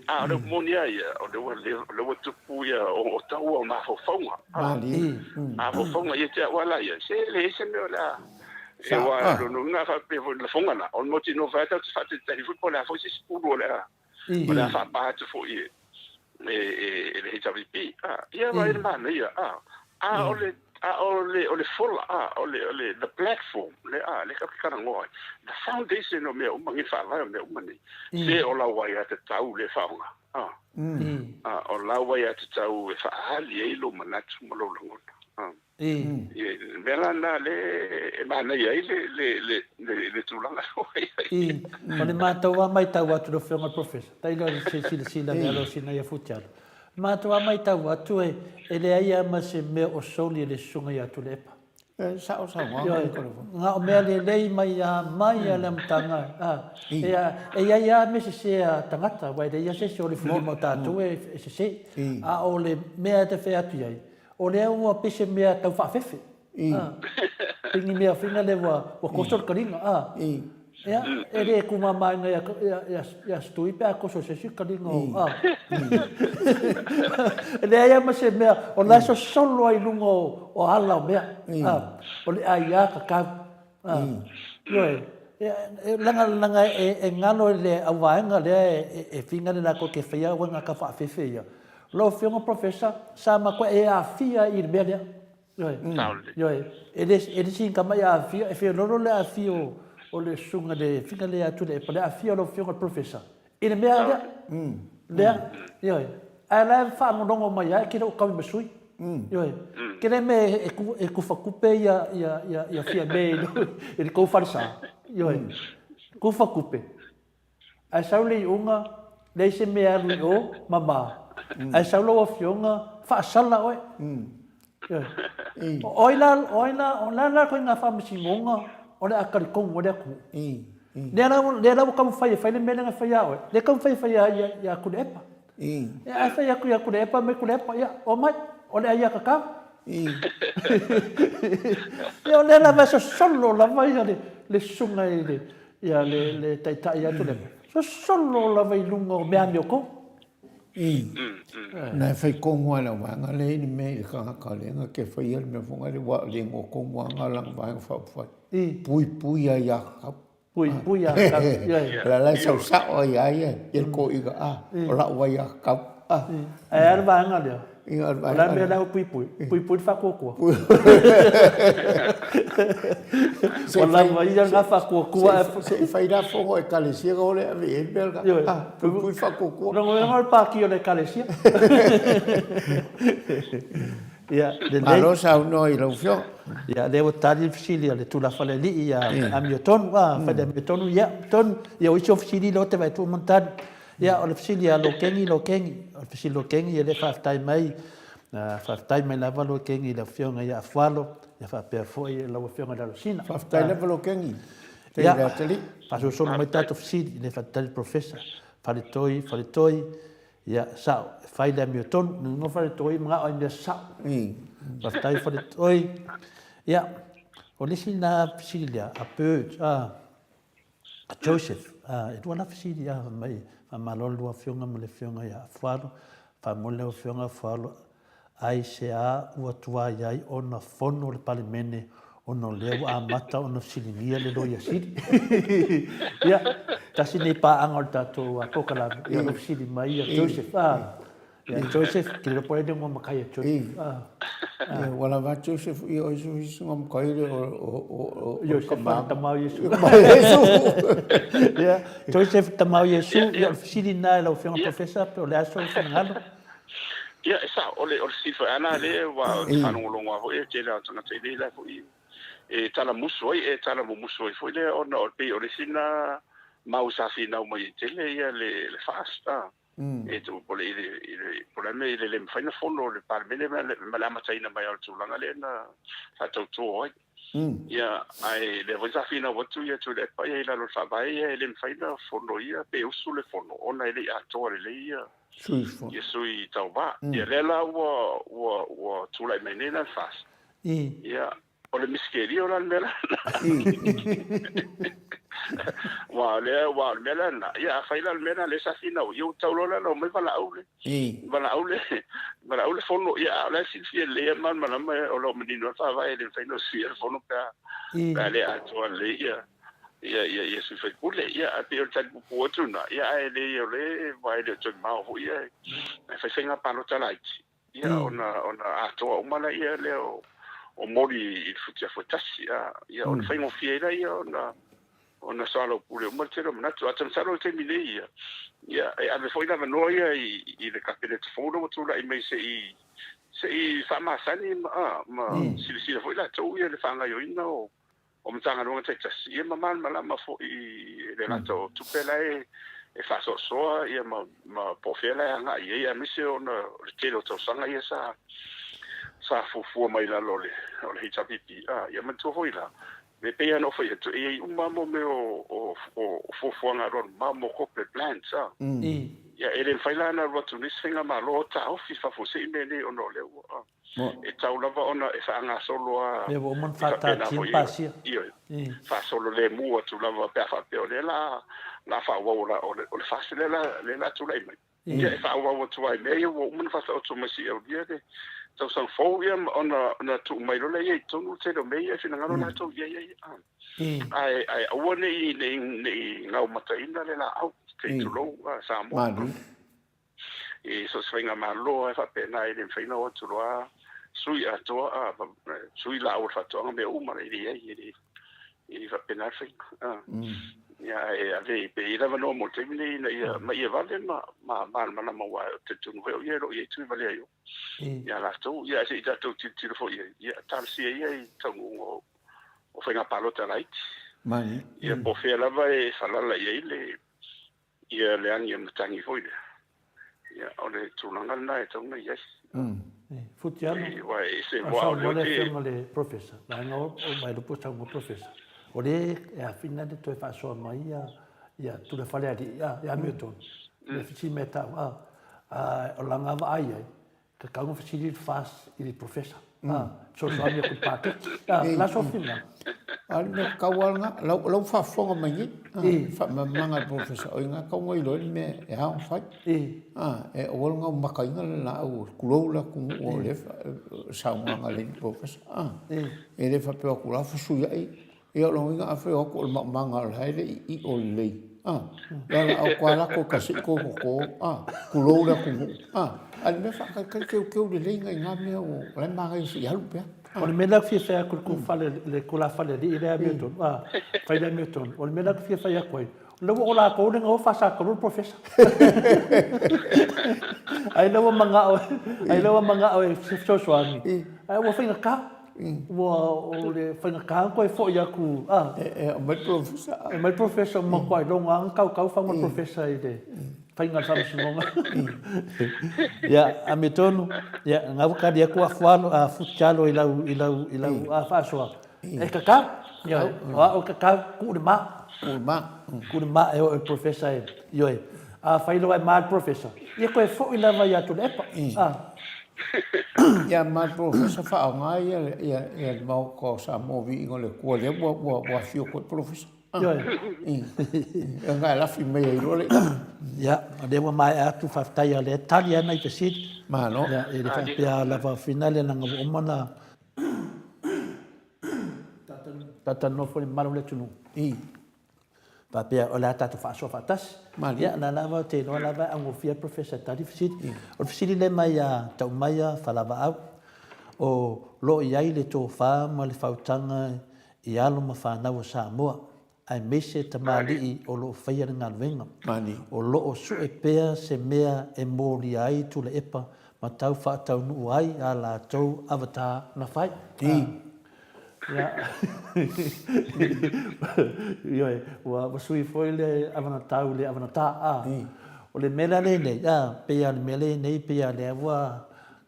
A o le upu moni lava ia, o lea ua, o lea ua tupu ia, o taua o mafaufauga. Mafaufauga ia te au lava la ia, se e leai se mea o le a, aua o lona uiga a faapea foi i le lafoga lena, o le mautinoa foi lava tatou te faatalitali foi po o le a foi se isi pulu o le a, o le a faapa atu foi e, e le HRPP. Ia vaai le manaia, a o le, a o le, o le fola, a o le, o le, the platform, le, a, lea tatou te talanoa ai, the foundation o mea uma nei, faavae o mea uma nei, se o lau aiatatau lea e faaaoga. A, a, o lau aiatatau e faaali ai lou manatu ma lou lagona. A. Ia, le mea la lena lea e manaia ai le, le, le, le, le tulaga ua i ai. I, o le matou lava matau atu lau Afioga i le Professor, tailo i se silasila i le Alosina ia Futialo, o le matou lava matau atu e, e leai lava ma se mea o soli e le Susuga ia Tuilaepa. E sao saunoaga i Nicola foi. Na o mea lelei mai a mai a le amataga a. E e i ai a mea sese a tagata aua e leai a se isi o le filima o tatou e sese. A o le mea e te fai atu i ai, o lea ua pei se mea tau faafefe. A. Pei ni mea foi lea ua ua koso le kaliga a. Ia, e le kumamaina ia, ia, ia, ia Stui pe a koso se isi kaliga o, a. E leai lava ma se mea, o la e sosolo ai i luga o, o ala o mea, a, o le aia kakau, a. Ioe, e, e, leaga, leaga e, e galo i le auvaega lea e, e, e finga le latou te faia uiga tau faafefe ia. Lau Afioga Professor, sa matua e aafia i le mea lea. Ioe. Ioe. E le, e le sini tama i aafia, e feololo le aafia o, o le susuga le fika le atu le epa, le aafia o lau Afioga i le Professor, i le mea lea. Lea. Ioe. Ae la e faalogologo mai lava e te le o tau i ma sui. Ioe. Ke le mea e, e, e kufakupe ia, ia, ia, ia Fiame i le, i le tou falesa. Ioe. Kufakupe. Ae sau le iuga, leai se mea e alu i o, mama. Ae sau lau afioga, faasala oe. Ioe. O ai la, o ai la, o le a la ituaiga faamasinoga o le a talitonu ai le atunuu? Lea la, lea la ua taumafai e fai le mea lea na fai ia oe, lea e taumafai e fai ia, ia, ia Tuilaepa. Ia, ae fai atu ia Tuilaepa mai Tuilaepa, ia, omai, o le aiatatau. Ia, o lea lava e sosolo lava ia le, le susuga i le, ia le, le taitai atu le, sosolo lava i luga o mea amiotonu. Na e fai tonu lava i lau vaega lea i le mea i le tagata lea na te faia le mea foi lea ua le igoa tonu lava na lana vaega faaupufai. Puipui aiatatau. Puipui aiatatau. O la e sau sao ai lava ia i le toeaina, a, o lau aiatatau. Ae a le vaega lea? O le a le mea la ua puipui? Puipui le faatuatua. Ua lava ia lena faatuatua ae... Se i fai la fono Ekalesia ona o lea e ave i ai le mea lena. Ioe. Puipui le faatuatua. Lagolago le Pati o le Ekalesia. Ia, lelei. Malo saunoa i lau Afioga. Ia, lea ua tali le fesili a le tulafalealii ia Amiotonu, a, fai le Amiotonu, ia, tonu, ia o isi o fesili lea ou te vaai atu ua uma ona tali. Ia, o le fesili a Lokengi, Lokengi, o le fesili Lokengi, ia lea faafetai mai, faafetai mai lava Lokengi i le Afioga ia Afualo, ia faapea foi lau Afioga i le Alosina. Faafetai lava Lokengi. Ia, faasolosolo mai tatou fesili, le faatali Professor, Faletoi, Faletoi, ia, sao, e fai le amiotonu, nonofo Faletoi, manao ai mea sao. Faafetai Faletoi. Ia, o le isi lena fesili lea, a Birds, a, a Joseph, a, e lua la fesili, a, mai, faamalo le lua afioga ma le afioga ia Afualo, faamoli lau afioga Afualo, Aisea ua tuai ai ona fono le Palemene ona o lea ua amata ona fesiligia le Loia Sili? Ia, tasi lenei paaga o le tatou polokalame, ia o lo o fesili mai ia Joseph. Ah, ia Joseph, ke iloa po o le a le igoa matai a Joseph. Ah. Ia, ua lava Joseph ia o isi isi igoa matai le o Joseph le tama o Iesu. Tama o Iesu. Ia, Joseph tama o Iesu, ia o le fesili lena i lau Afioga Professor, pe o le a sou finagalo? Ia, e sao, o le, o le fesili foi lava lea, aua ou te faalogologo lava foi, e tele lava o tagata i leila foi e talamusu ai, e talamumusu ai foi lea, ona o le pei o le isi lena mau sa finau mai ai tele ia le, le FAST, a. E tu, po o le, i le, i le, po o le a le mea i le le mafai ona fono le Palemene ma le, ma le amataina mai o le tulaga lea na faatauto ai. Ia, ae lea foi sa finau atu ia Tuilaepa ia i lalo o le Faavae ia e le mafai ona fono ia pe usu le fono ona e le i atoa lelei ia Sui usufono. Ia sui tauva. Ia lea la ua ua ua tulai mai nei la le FAST. Ia o le misikerio la le mea lena. Aua o lea aua o le mea lena, ia afai la o le mea lena lea sa finau, ia ua tatau loa la ona omai valaau le valaau le valaau le fono, ia a o la e silafia lelei lava ma malamalama o lo o manino lava le faavae e le mafai ona usuia le fono pe a pe a le atoa lelei ia ia ia ia sui faipule. Ia ae pei o le tali puupuu atu lena, ia ae le o le aua e le o toe mamao foi ia e fai faiga palota laiti, ia ona ona atoa uma laia lea o o moli i le futiafu e tasi, a ia ona faigofie ai laia ona ona soalaupule uma le tele o manatu. Ae ou te masalo i le taimi nei ia, ia e ave foi le avanoa ia i i le Kapeneta fou lea ua tulai mai se i se i faamasani ma a ma silasila foi latou ia i le faagaoioiga o o Matagaluega taitasi, ia ma malamalama foi e le gata o tupe la e e faasoasoa ia ma ma po o fea la e agai i ai, aemaise ona o le tele o tausaga ia sa sa fuafua mai lalo o le o le HRPP. A, ia manatua foi la, e pei lava ona ou fai atu, e i ai uma lava mea o o o fuafuaga alualumamao mo corporate plans, a. Ia e le mafai la ona alu atu nei se faigamalo taofi faafuasei mea nei ona o lea ua E tatau lava ona e faagasolo a Lea ua uma ona faataatia ma pasia. Ioe. Faasolo lemu atu lava pe a faapea o lea la la faaauau o le o le FAST lea la lea la tulai mai. Ia e faaauau atu lava i mea ia ua uma ona faataoto mai se i aulia le tausaga fou ia ma ona ona tuu mai loa lea i totonu le tele o mea ia e finagalo latou i ai. Ae ae aua ne i ne i ne i gaumataina le laau se i tulou Samoa. I so o se faigamalo lava e faapena, e le mafai ona o atu loa sui atoa, a, sui laau o le faatoaga, mea uma e leai, e le, e le faapena le faiga. A, ia, ae ave pe i ai le avanoa mo le taimi lenei ina ia, ma ia vave ma, ma malamalama aua ou te talitonu foi au ia e le o i ai tui valea i o ia latou. Ia, ae se i tatou tilotilo foi i ai, ia, talosia ia i taunuuga o, o faiga palota laiti. Ia, po o fea lava e falala i ai le, Ia le agi o le matagi foi lea. Ia, o le tulaga lena e tatau ona i ai. Futi alo. Aua e ese, aua o lea ou te... Saunoa le Afioga i le Professor, vaega o Vaelupe o saunoa Professor, o lea e afina le toe faasoa mai ia tulafale alii, ia amiotonu, le fesili mai e tau, a, o lana vaai ai, tatau ona fesili le FAST i le Professor, fesoasoani atu i le paketi. O le a sou finagalo? A o le mea tatau lava lena, lau, lau faafofoga mai nei, a, faamalamalamaga a le polofesa, o i ina e tatau ona iloa ai le mea e ao ona fai. A, e aua le gaumataina le laau, tulou le atunuu o lea saunoaga a le alii polofesa. A, e le faapea o atu la fesuiai, ia o lona uiga afai o atu o le maumaga o la e le i io lelei, a, ia o le a o atu lava lako tasi toe toto, a, tulou le atunuu, a, a o le mea faatalitali teuteu lelei nai na mea o la e manaia se i alu pea. O le mea lea ou te fia fai atu i le tulafale, le tulafale alii lea amiotonu, a, fai le amiotonu. O le mea lea ou te fia fai atu ai, o lea ua o latou lea na o faasatalu le polofesa. Ai lea ua manao, ai lea ua manao e fesoasoani, ae ua faigata. Ua, o le faigata ona toe foi atu, a. E aumai le polofesa. E aumai le polofesa, ua matuai iloga lava ona tautau fagu o le polofesa i le faiga o le faamasinoga. Ia, amiotonu, ia, lena ua tali atu afualo, a Futialo i lau, i lau, i lau a faasoa. E tatau, ioe, o au e tatau, tuu le ma. Tuu le ma. Tuu le ma e oo i le polofesa e, ioe. Afai loa e ma le polofesa, ia toe foi lava ia Tuilaepa. A. Ia ma le polofesa faaaoga ia, ia, ia le Maota o Samoa Viiga o le Atua lea ua, ua, ua afio atu ai le polofesa. Ioe. Na e lafi mai ai loa le Ia, o lea ua maea atu, faafetai o lea e tali lava nai fesili. Malo. Ia, e le faapea lava finale leaga ua uma ona talatalanoa foi i le mamalu o le atunuu. I. Faapea o le a tatou faasoa faatasi. Malie. Ia, o la lava ou te iloa lava e augofie le Professor e tali fesili. O le fesili lea mai ia Taumaia Falavaau, o lo o i ai le tofa ma le faautaga i alo ma fanau a Samoa, aemaise tamalii o lo o faia le galuega. O lo o sue pea se mea e molia ai Tuilaepa ma tau faataunuu ai a latou avatar na fai. Ia, ioe, ua sui foi le avanatau i le avanata, a. O le mea la lenei, a, pei lava o le mea lenei, pei lava o lea ua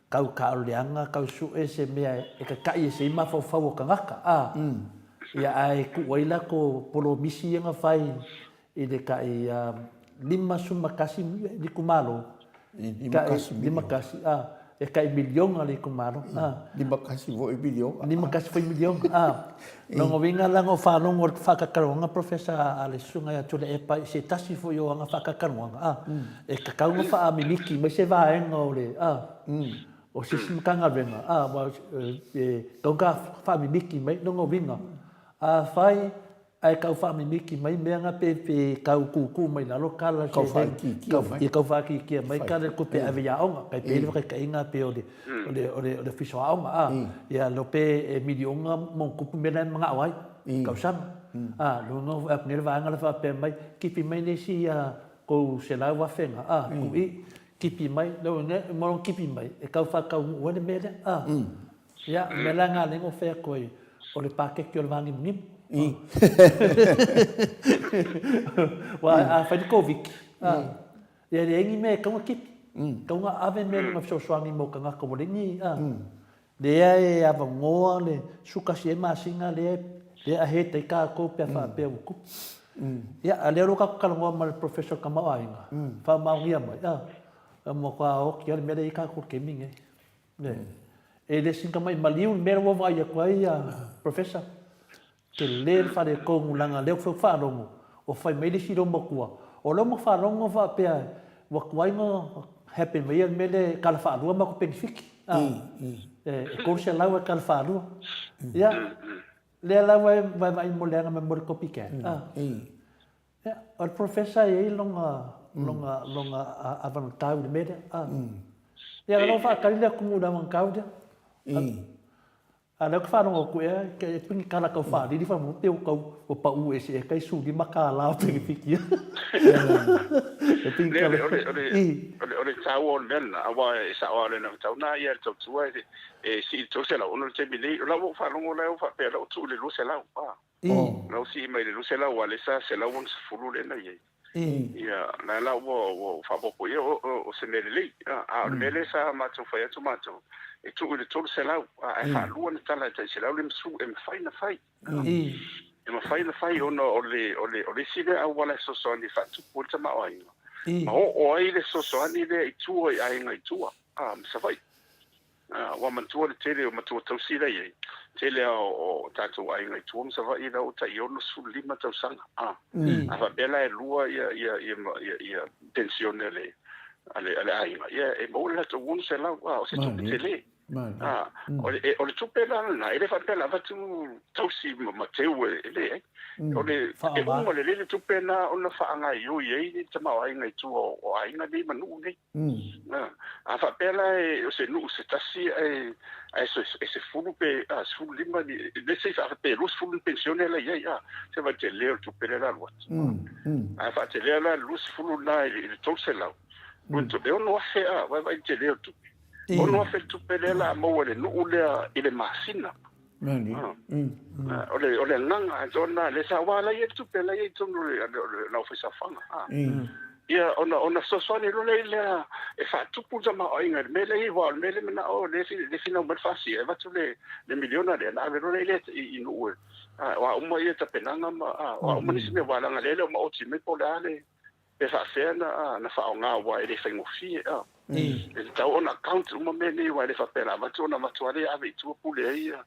Tau taoleaga, tau sue se mea e tata'i ese ai mafaufau o tagata, a? Ia, ae tuu ai latou polomisi ia na fai i le tai 51 itumalo, tai 51, a, e tai miliona le itumalo, a. 51 foi miliona. 51 foi miliona, a. Lona uiga la na ou faalogo i le faatalatalanoaga Professor a le Susuga ia Tuilaepa i se tasi foi o ana faatalatalanoaga, a, e tatau ona faamimiti mai se vaega o le, a, o se isi Matagaluega, a, aua e tatau ona faamimiti mai. Lona uiga, afai ae tau faamimiti mai mea na pe pe tau tuutuu mai lalo tala Tau faaitiitia mai. Ia tau faaitiitia mai tala i le tupe e ave i aoga. Tai pei le faataitaiga pei o le o le o le o le Ofisa o Aoga a. Ia leo pe e miliona ma ona tupu mea la e manao ai i tausaga. A, lona uiga atu nei le vaega la faapea mai, tipi mai le isi tou 100,000 na a, tuu i, tipi mai, lona uiga ma lona tipi mai e tau faataunuu ai le mea lea a. Ia, o le mea la lena lea na ou fai atu ai, o le paketi o le vanimonimo. Aua a fai le Koviti, ia e leai ni mea e tatau ona tipi. E tatau ona ave mea i luga e fesoasoani mo tagata ua leai ni, a. Lea e avanoa le 11 ea masina lea e ahead ai tatou pe a faapea ua tupu. Ia, a o lea o lo o tatou talanoa ma le Professor o le Tamaoaiga, faamaonia mai, a, ua matua oti lava le mea lea e i ai tatou i le taimi lenei. E le sina tamai maliu le mea lea ua vaai atu ai Professor. Tele le faaletonu leaga lea ou te faalogo o fai mai le isi loomatua. O lea ua faalogo faapea ua tuai ona happen mai le mea lea e tala faalua matou penefiti. E 300 e tala faalua. Ia, lea la ua e vaai mo le aga mai mo le copycat. Ia, o le Professor e i ai lona, lona, lona avanatau i le mea lea. A. Ia, o la ua faatali le atunuu i le avanatau lea. A o lea ou te faalogo atu ea, e pei ni tala tau faalili faamolemole pei ua tau, ua pau ese ea tai $15 o penefiti. E pei ni tala. O le, o le, o le, o le taua o le mea lena, aua e sao lava o le anavatau lena ia le tautua e sii i le 300 ona o le taimi nei, o la ua ou faalogo la ua faapea o la ua tuu i le 200. A. Na ou sii mai le 200 aua lea sa 160 lea na i ai. Ia, la la ua ua faaopoopo i ai o se mea lelei. A o le mea lea sa matou fai atu matou, e tuu i le 300, ae faalua ona tala e tai 150 e mafai ona fai. E mafai ona fai ona o le o le o le isi lea auala e fesoasoani e faatupu ai le tamaoaiga ma oo ai le fesoasoani lea i tua i aiga i tua, ma Savaii. Ua manatua le tele o matua tausi la e i ai, tele lava o tatou aiga i tua ma Savaii la ua tai 65 tausaga. A faapea la e lua ia penisione a le aiga, ia e maua le latou $600, o se tupe tele. O le tupe la lena, e le faapea na avatu tausi ma teu e leai. O le, e uma lelei le tupe lena ona faagaoioi ai le tamaoaiga i tua o aiga nei ma nuu nei. A faapea la o se nuu se tasi ae e 10 pe 15 ni, let's say pe 20 ni penisione la e i ai, se vaai i le tele o le tupe lea o le a alu atu. A faatelea la le 20 lena i le 300, e $6,000 a, vaai i le tele o le tupe. $6,000 le tupe lea o le a maua e le nuu lea i le masina. O le o le agaga atoa lena lea sa aua la e i ai le tupe la e i ai i totonu o le aufaisaofaga. Ia ona ona fesoasoani loa lea lea e faatupu le tamaoaiga i le mea lea e i ai aua o le mea lea e manao lea e finau mai le FASI e avatu le miliona lea ona ave loa lea i nuu o a uma ia tapenaga ma o a uma nisi mea aua leaga o lea e le o maoti mai po o le a le pe faafefea na faaaoga aua e le faigofie a. E tatau ona account uma mea nei aua e le faapea na avatu ona avatu lava lea ave i tua pule ai ia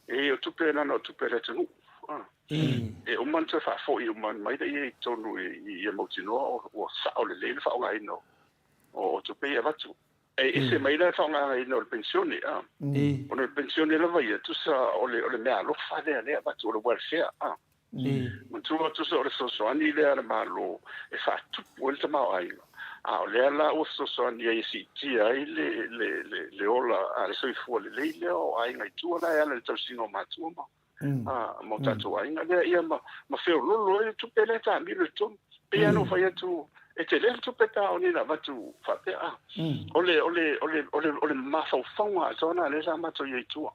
e o tupe na o tupe a le atunuu a. E uma ona toe faafoi uma mai lea i totonu ia mautinoa ua sao lelei le faaaogaina o tupe ia e avatu. E ese mai la le faaaogaina o le penisione a. Ona o le penisione lava ia tusa o le meaalofa lea e avatu o le welfare a. Manatua tusa o le fesoasoani lea a le Malo e faatupu ai le tamaoaiga, a o lea la ua fesoasoani ai e siitia ai le ola a le soifua lelei lea o aiga i tua la e ala i le tausiga o matua ma ma o tatou aiga lea, ia ma feoloolo ai le tupe lea e taamilo i totonu. Pei lava ona ou fai atu, e tele le tupe pe a oo nei ina avatu faapea, a. O le, o le, o le, o le, o le mafaufauga atoa lena lea sa matou i ai i tua.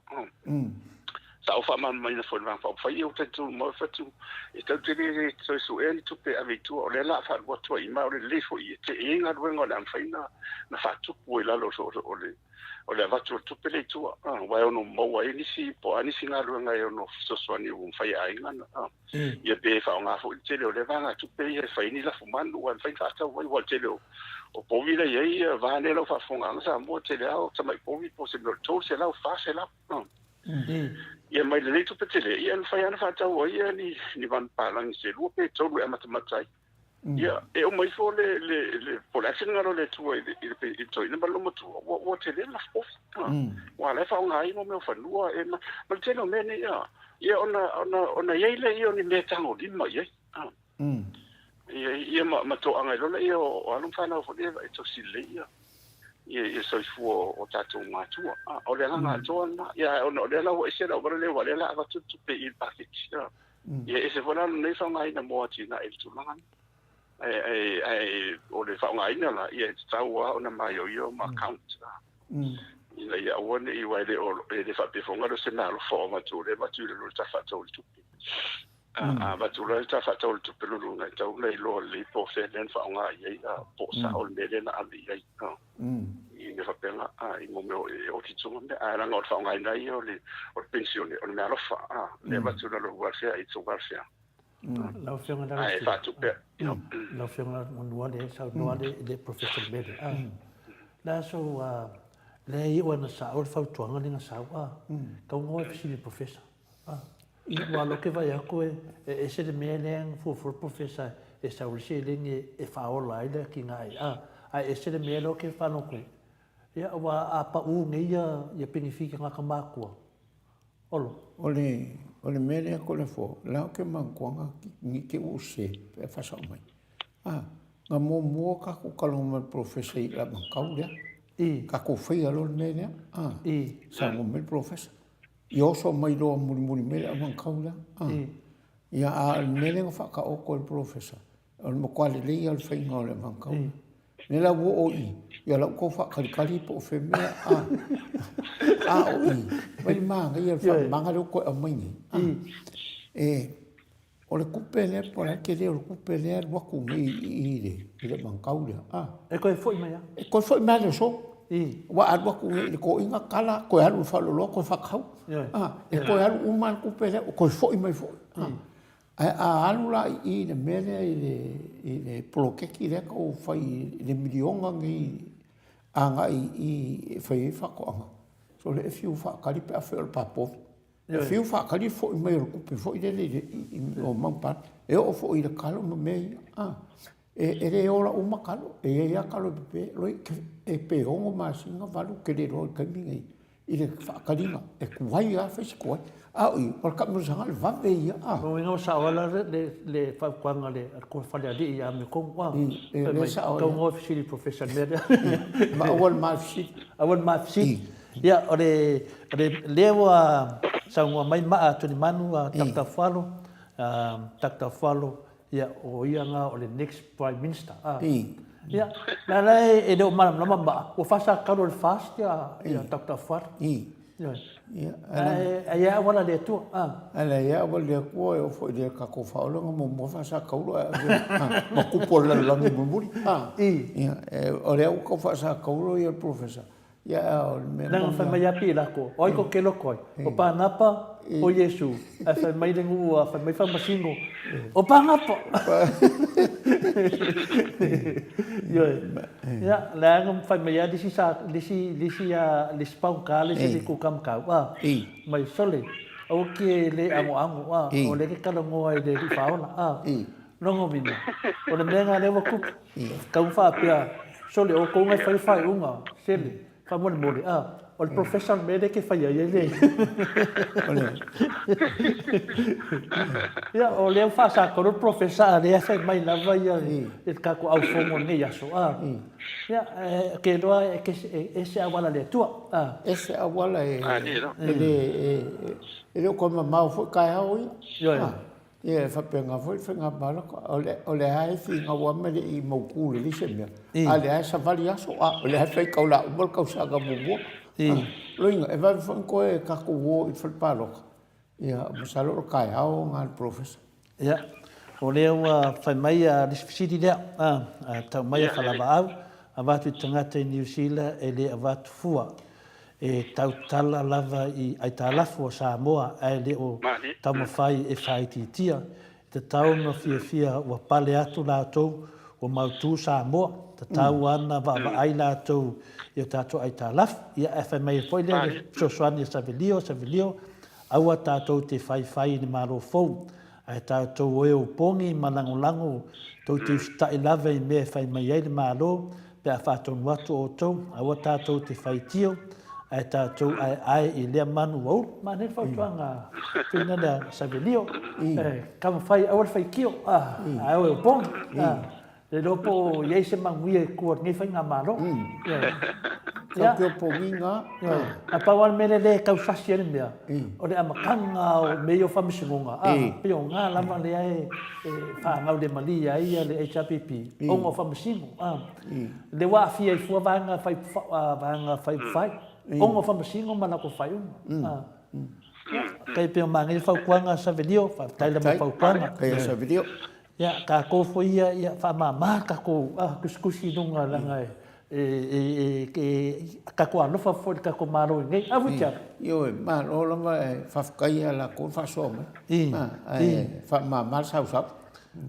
Sa ou faamalamalamaina foi i le Vaega Faaupufai, ia ua talitonu mai ou fai atu, e tatou te le toe suea ni tupe e ave i tua, o lea o le a faalua atu ai i ma o le lelei foi e i ai galuega o le a mafai ona faatupu ai i lalo o le o le avatu o le tupe lea i tua, aua e ono maua ai nisi po o a nisi galuega e ono fesoasoani ua mafai e aiga ona, ia pe faaaoga foi le tele o lea vaegatupe ia e fai ai ni lafumanu aua e mafai ona faatau ai, aua o le tele o povi la e i ai, vaeane lau faafofogaaga Samoa, e tele lava o tamai povi po o se mea o le $300, $400. Ia mai lenei tupe tele, ia e mafai lava ona faatau ai ni manupapalagi se lua pe tolu e amatamata ai. Ia, e uma ifo le, le, le, po o le a le finagalo o le Atua i le, i le, i le toeaina ma le olomatua, ua, ua tele le lafopofi. Aua o la e faaaoga ai mo mea o fanua e, ma, ma le tele o mea nei, a. Ia, ona, ona, ona i ai lea o ni mea e tagolima i ai. Ia, ia ma, ma toaga ai loa lea o, o alo ma fanau foi lea e tausi lelei ia, ia, ia soifua o, o tatou matua. A, o le agaga atoa lena. Ia, ona o lea la ua ese le auala lea, aua o lea o le a avatu le tupe i le paketi. A. Ia ese foi la lenei faaaogaina mo atinae i le tulaga lea. Ae, ae, ae o le faaaogaina la, ia e tatau lava ona maioio ma account ina ia aua ne i, aua e le o, e le faapea foi o se meaalofa o avatu, o lea e avatu i lalo o le Tala Faatatau o le Tupe. A avatu loa le Tala Faatatau o le Tupe lona uiga, e tatau ona iloa lelei po o fea lea na faaaoga i ai, po o sao le mea lea na ave i ai. I mea faapena, i mo mea e oti tonu mea, ae leaga o le faaaogaina ia o le o le penisione, o le meaalofa, lea e avatu i lalo o le welfare, it's a welfare. Lau Afioga i le Ae faatupe. Lau Afioga manu le saunoa le le Professor Mele. Le aso lea e iu ana sao le fautuaga lea na sau a. Tau noa e fesili i le Professor. Ua alo ke vaai atu e ese le mea lea na fuafua le Professor e sau ai le seleni e faaola ai le atinae a. Ae ese le mea lea ou te faalogo atu ai, aua a pau nei ia penefiti a tagata matutua, Olo. O le, o le mea lea Toleafoa, la ou te manatua ni te ua ou sese pe a faasao mai. A, na muamua tatou talanoa ma le Polofesa i le Lavantau lea. Tatou faia loa le mea lea. A, saunoa mai le Polofesa. Ia oso mai loa mulimuli mai le Lavantau lea. A, ia a o le mea lea na faataoto e le Polofesa, O le matua lelei lava o le faiga o le avangkau. Lea la ua oo i, ia la ua tau faatalitali po o fea mea, a, a o i, mai le manaia o le faamamaga lea ua toe aumai nei. A, e, o le tupe lea po o le a le tele o le tupe lea e alu atu nei i i le, i le avangkau lea, a. E toe foi mai lava. E toe foi mai lava i le aso. Aua a alu atu nei i le toeaina tala, toe alu i le faaloloa toe faatau. A, e toe alu uma lava le tupe lea, ua toe foi mai foi. A. Ae a alu la i i le mea lea i le, i le poloketi lea tau fai i le miliona nei agai i i e fai ai faatoaga. Sole e fiu faatali pe afai o le papovi. E fiu faatali le foi mai o le tupe foi lele i o mau palota. E oo foi i le talo ma mea ia, a. E le ola uma talo, e i ai lava talo e pepe, e pe 6 masina, 8, ou te le iloa i le taimi lenei i le faataliga, e tuai lava fai si tuai. A o i, o le taamilosaga o le vave ia, a. Lona uiga ua sao lava le fautuaga a le Falealii ia Amiotonu, a. E le sao. Tau noa fesili i le Professor i le mea lea. Ma aua le ma fesili. Aua le ma fesili. Ia, o le, lea ua saunoa mai Maa Tulimanu Takitafualo, Takitafualo, ia, o ia lena o le next Prime Minister. Ia, la la e le o malamalama Maa, ua fasa talo e le FAST ia Takitafualo. Ia, ae i ai auala a le Atua. Ae i ai auala a le Atua e oo foi i le tatou faaolaga muamua faasatauro ae ave ma kupu o le lalolagi mulimuli. Ia, o lea ua tau faasatauro ia le Professor, Ia, o le mea Leaga fai mai lava Pilato, o ai tou te loto ai? O Panapa, o Iesu? Ae fai mai le nuu a, fai mai Faamasino, o Panapa! Ioe. Ia, leaga fai mai lava le isi sa, le isi, le isi a, le isi paugata le isi kukama a, mai, sole, aua ke le agoago, a, o lea e te talanoa i le Alii Faaola, a. Lona uiga, o le mea lena lea ua tupu. Tau faapea, sole, o outou na e fai le faaiuga, sele, faamolemole, a, o le professor le mea lea e te faia ai le. Ia, o lea ua faasatolo le professor a o lea e fai mai lava ia le tatou aufono i lenei aso, a. Ia, ou te iloa e ese auala a le Atua, a. Ese auala e le, e le o toe mamao foi taeao ia. Ioe. Ia, e faapena foi le faiga palota. O lea lava e finau lava ma le i mautu lelei se mea, a o lea lava e savali aso, a o lea lava e faitau o le a uma le tausaga muamua. Loiga, e vave foi ona toe tatou o i le fale palota, ia, masalo o le taeao lena a le polofesa. Ia, o lea ua fai mai le isi fesili lea, a tau mai a Falavaau, avatu i tagata i Niu Sila e le avatu fua. E tautala lava i aitalafu a Samoa ae le o taumafai e faaitiitia. E tatau ona fiafia ua pale atu latou ua mautu Samoa. Tatau ana vaavaai latou i o tatou aitalafu. Ia ae fai mai foi lea i le fesoasoani a Savelio, Savelio, aua tatou te faifai i le Malo fou. Ae tatou o e opogi ma lagolago tou te usitai lava i mea e fai mai ai le Malo pe a faatonu atu outou, aua tatou te faitio, ae tatou aeae i lea manu ua ulu. Manaia le fautuaga a Tuina lea Savelio, e taumafai aua le faitio, ae o e opogi. Le iloa po o i ai se manuia i tua o lenei faigamalo. Tau te opogiga. Na pau lava le mea lea lea e tau sasi ai le mea, o le amataga o mea ia o faamasinoga, pei o lena lava lea e faagaulemalie ai le HRPP, ona o faamasino. Lea ua aafia ai fua vaega faaupufai, ona o faamasino ma latou faaiuga. Ia, e pei o manaia le fautuaga a Savelio, faafetai lava mo fautuaga. Faafetai a Savelio. Ia, tatou foi ia, ia faamama le tatou tusitusi i luga leaga e tatou alofa foi i le tatou Malo i inei. A Futia? Ioe, malo lava e faafetai ia latou le faasoa mai. Ae faamama le sausau.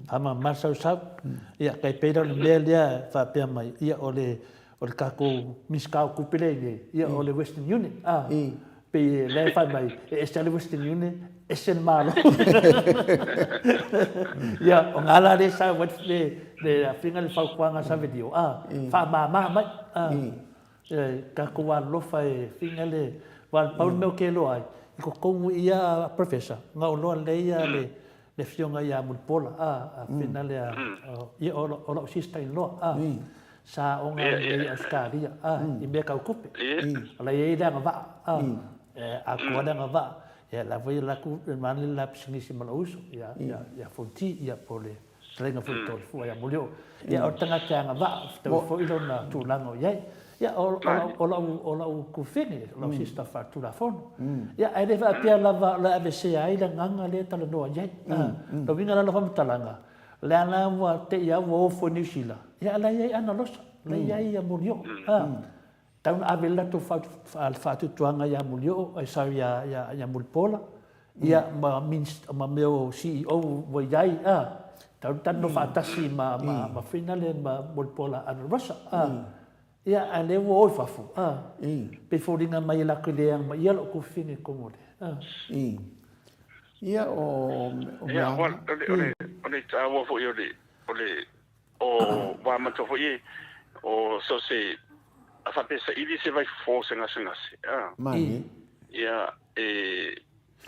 Faamama le sausau. Ia, tai pei la o le mea lea e faapea mai, ia o le o le tatou Minisita o Tupe lea e i ai, ia o le Western Union, a, pei o lea e fai mai, e ese lava le Western Union, ese le Malo. Ia, o ga la lea e sau ai le, le afiga le fautuaga a Savelio, a, faamama mai, a, e, tatou alolofa e figa le, aua pau le mea ou te iloa ai, i totonu i ia Professor, na ou iloa lelei ia le, le afioga ia Mulipola, a, a fina lea, ia, o lau sister in law, a, sa aoga ai nei i Ausetalia, a, i mea tau tupe. O la e i ai le agavaa, a, e atoa le agavaa. Ia, la foi e alu atu e manaia le la pisinisi ma lou uso, ia, ia, ia Fonti, ia, po o le fetalaiga foi i Tolefua ia Molioo. Ia, o le tagata e agavaa, fetaui foi lona tulaga o i ai. Ia, o, o lau, o lau kufine, o lau sister faaletulafono. Ia, ae le faapea lava o le a aveesea ai le agaga lea e talanoa i ai. O le uiga la o lau faamatalaga, o lea la ua te i lava ua ofo i Niu Sila, ia a o la e i ai Ana Losa, o la e i ai Molioo. Tau na ave le latou faatuatuaga ia Molioo, ai sorry ia Mulipola, ia ma ma mea o CEO ua i ai, a, tau na talanoa faatasi ma Fina lea ma Mulipola Ana Rosa, a. Ia, a lea ua o i fafo, a, pei foliga mai e latou le amanaia lou tofiga i totonu o le, a. Ia, o mea. O le taua foi o le, o le, o, ua amata foi e, o so se, a faapea saili se vaifofo o se gasegase, a. Ia, e,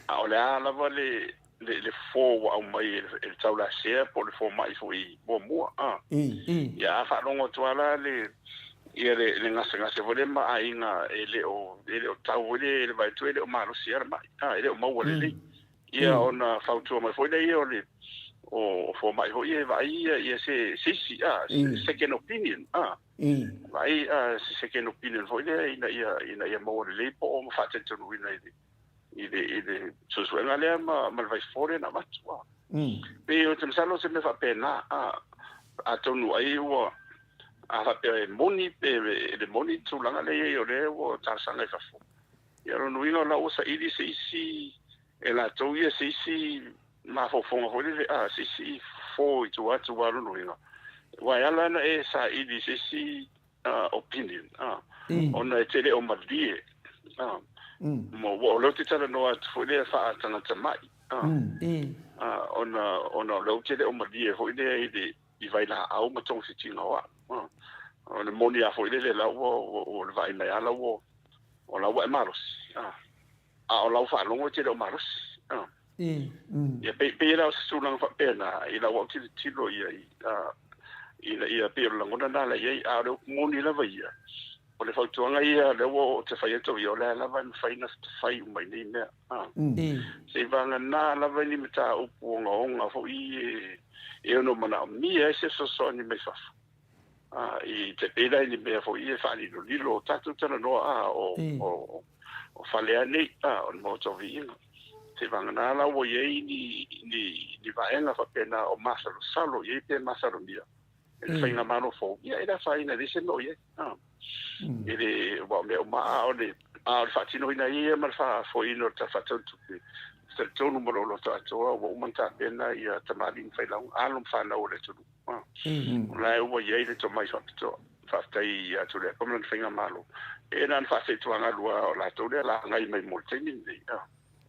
a o le a lava le, le, le fofo ua aumai e le taulasea po o le fomai foi muamua, a. Ia, a faalogo atu lava la le, ia le, le gasegase foi lea ma aiga e le o, e le o tau foi le, le vaai atu e le o malosi lava le mai, a, e le o maua lelei. Ia, ona fautua mai foi lea o le, o fomai foi ia e vaai ia, ia se, se isi, a, second opinion, a. Vaai, a, se second opinion foi lea ina ia, ina ia maua lelei po o faatalitonuina i le, i le, i le suesuega lea ma, ma le vaifofo lea na avatu. A. Pei ou te masalo o se mea faapena, a, atonu ai ua, a faapea e moni pe e le moni le tulaga lea i ai o lea ua talosaga i fafo. Ia o lona uiga o la ua saili se isi e latou ia se isi mafaufauga foi lele, a, se isi fofo i tua atu, aua o lona uiga, aua e ala ona e saili i se isi opinion, ona e te le o malie, ua o lea ou te talanoa atu foi lea faa-tagata mai, ona, ona o lea ou te le o malie foi lea i le, i vailaau ma togafitiga o au. O le moni lava foi lele, la ua, ua, le vaai mai lava la ua, o la ua e malosi, a o lau faalogo e te le o malosi. Ia, pei, pei la o se tulaga faapena i lau au tilotilo i ai, ina ia pei o le lagona lena la i ai, a o le upu moni lava ia, o le fautuaga ia lea ua ou te fai atu ia, o lea lava e mafai ona fai uma i nei mea. Seiavagana lava i ni mataupu ogaoga foi e ono manaomia ai se fesoasoani mai fafo. I te pei la i ni mea foi e faalilolilo o tatou talanoa a o, o, o fale a nei, a o le Maota o Viiga. Seiavagana la ua i ai ni, ni, ni vaega faapena o masalosalo i ai pe masalomia e le faigamalo fou, ia e le afaina e leai se mea o i ai. I le, aua o mea uma a o le, a o le faatinoina ia ma le faafoeina o le Tala Faatatau o le Tupe, ou te talitonu ma lou loto atoa ua uma ona tapena ia tamalii ma failauga, alo ma fanau a le atunuu. O la e ua i ai le tomai faapitoa. Faafetai ia Tuilaepa ma lana faigamalo. E na ona faaseituagalua o latou lea lagai mai mo le taimi lenei.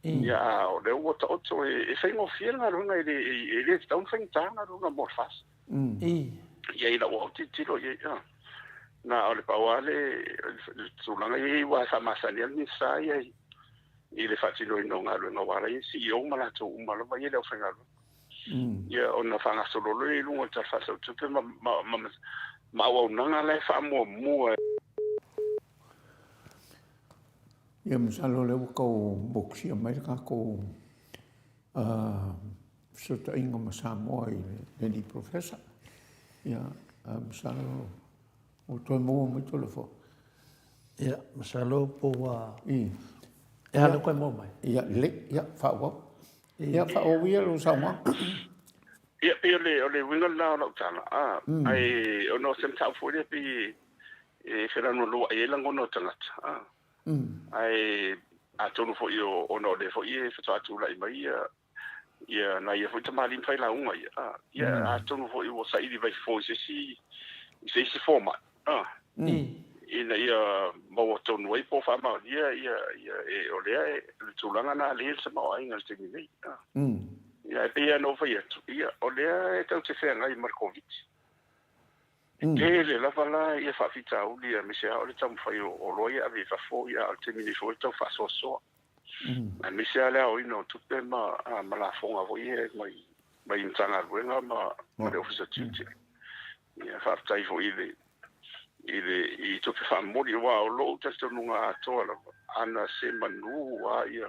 Ia, a o lea ua taoto, e faigofie le galuega, e le tatau ona faigata le galuega mo le FAST. Ia i lau tilotilo i ai, na o le pau lava le tulaga ia aua e faamasani lava le Minisita ia i le faatinoina o galuega aua o la e i ai CEO ma latou uma lava ia i le aufaigaluega. Ia ona faagasolo loa lea i luga o le Tala Faatatau o Tupe ma auaunaga la e faamuamua. Ia masalo o lea ua tau motusia mai le tatou fesootaiga ma Samoa i le Professor. Ia, masalo ua toe maua mai telefoni. Ia, masalo po ua... I. E a lea ua toe maua mai? Ia, lelei. Ia, faaauau. Ia, faaauau ia lou saunoaga. Ia, pei o le, o le uiga lena o lau tala, a, ae ona o se mataupu foi lea pei e felanulanuai ai lagona o tagata, a. Ae atonu foi ona o lea foi e faatoa tulai mai ia ia nai ia foi tamalii ma failauga ia, a, ia atonu foi ua saili vaifofo i se isi i se isi fomai, a, ina ia maua tonu ai po o faamaonia ia ia e o lea e le tulaga lena lea e i ai le tamaoaiga i le taimi nei, a. Ia e pei lava ona ou fai atu, ia o lea e tatou te feagai ma le Koviti. E tele lava la ia faafitauli aemaise lava o le taumafai o oloa ia e ave i fafo, ia a o le taimi nei foi o le tau faasoasoa. Aemaise lava le aoina o tupe ma lafoga foi ia mai mai Matagaluega ma le Ofisa o Tiute. Ia faafetai foi i le i le i tupe faamomoli aua o lou talitonuga atoa lava, ana se manu lava ia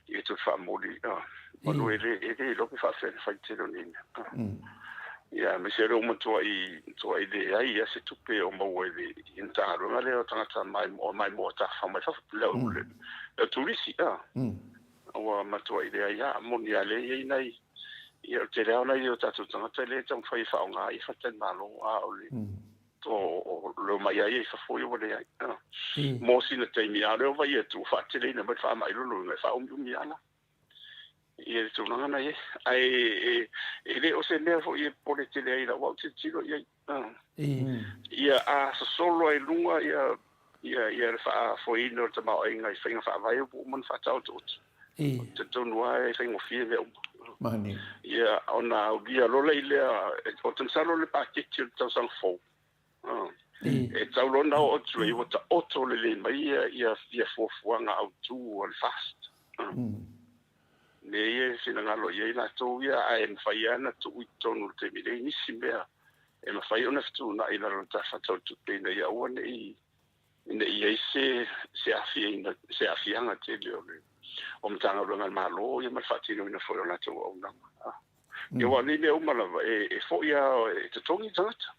ia tupe faamomoli, manu e le e le iloa pe faafefea ona fai le tele o nei mea. Ia aemaise o lea ua matuai matuai leai lava se tupe o maua i le i le Matagaluega lea o tagata maimoa maimoa tafafao mai fafo, le au turisi, ua matuai leai lava. Moni lava lea e i ai nai ia o le tele lava o nai o tatou tagata lea e taumafai e faaaoga ai faletalimalo, a o le o le omai lava ia i fafo ia ua leai. Mo sina taimi, a o lea ua vaai atu ua faateleina mai le faamai lona uiga e faaumiumi lava la. Ia le tulaga na i ai. Ae e, e le o se mea foi e popole tele ai i lau au tilotilo i ai. Ia a sosolo ai luga ia ia ia le faafoeina o le tamaoaiga i faiga faavae ua uma ona faataotooto. Ou te talitonu lava e faigofie mea uma. Mani. Ia ona aulia loa lea, ou te masalo le paketi o le tausaga fou, E tau loa ona oo atu ai ua taoto lelei mai ia fuafuaga autu a le FAST. Mea ia e finagalo i ai latou ia, ae mafai lava ona tuu i totonu o le taimi nei nisi mea e mafai ona fetuunai i lalo o le Tala Faatatau o le Tupe ina ia aua ne i ne i i ai se se aafiaina se aafiaga tele o le o Matagaluega a le Malo ia ma le faatinoina foi o latou auaunaga. Ia aua o nei mea uma lava, e foi lava, e totogi le tagata.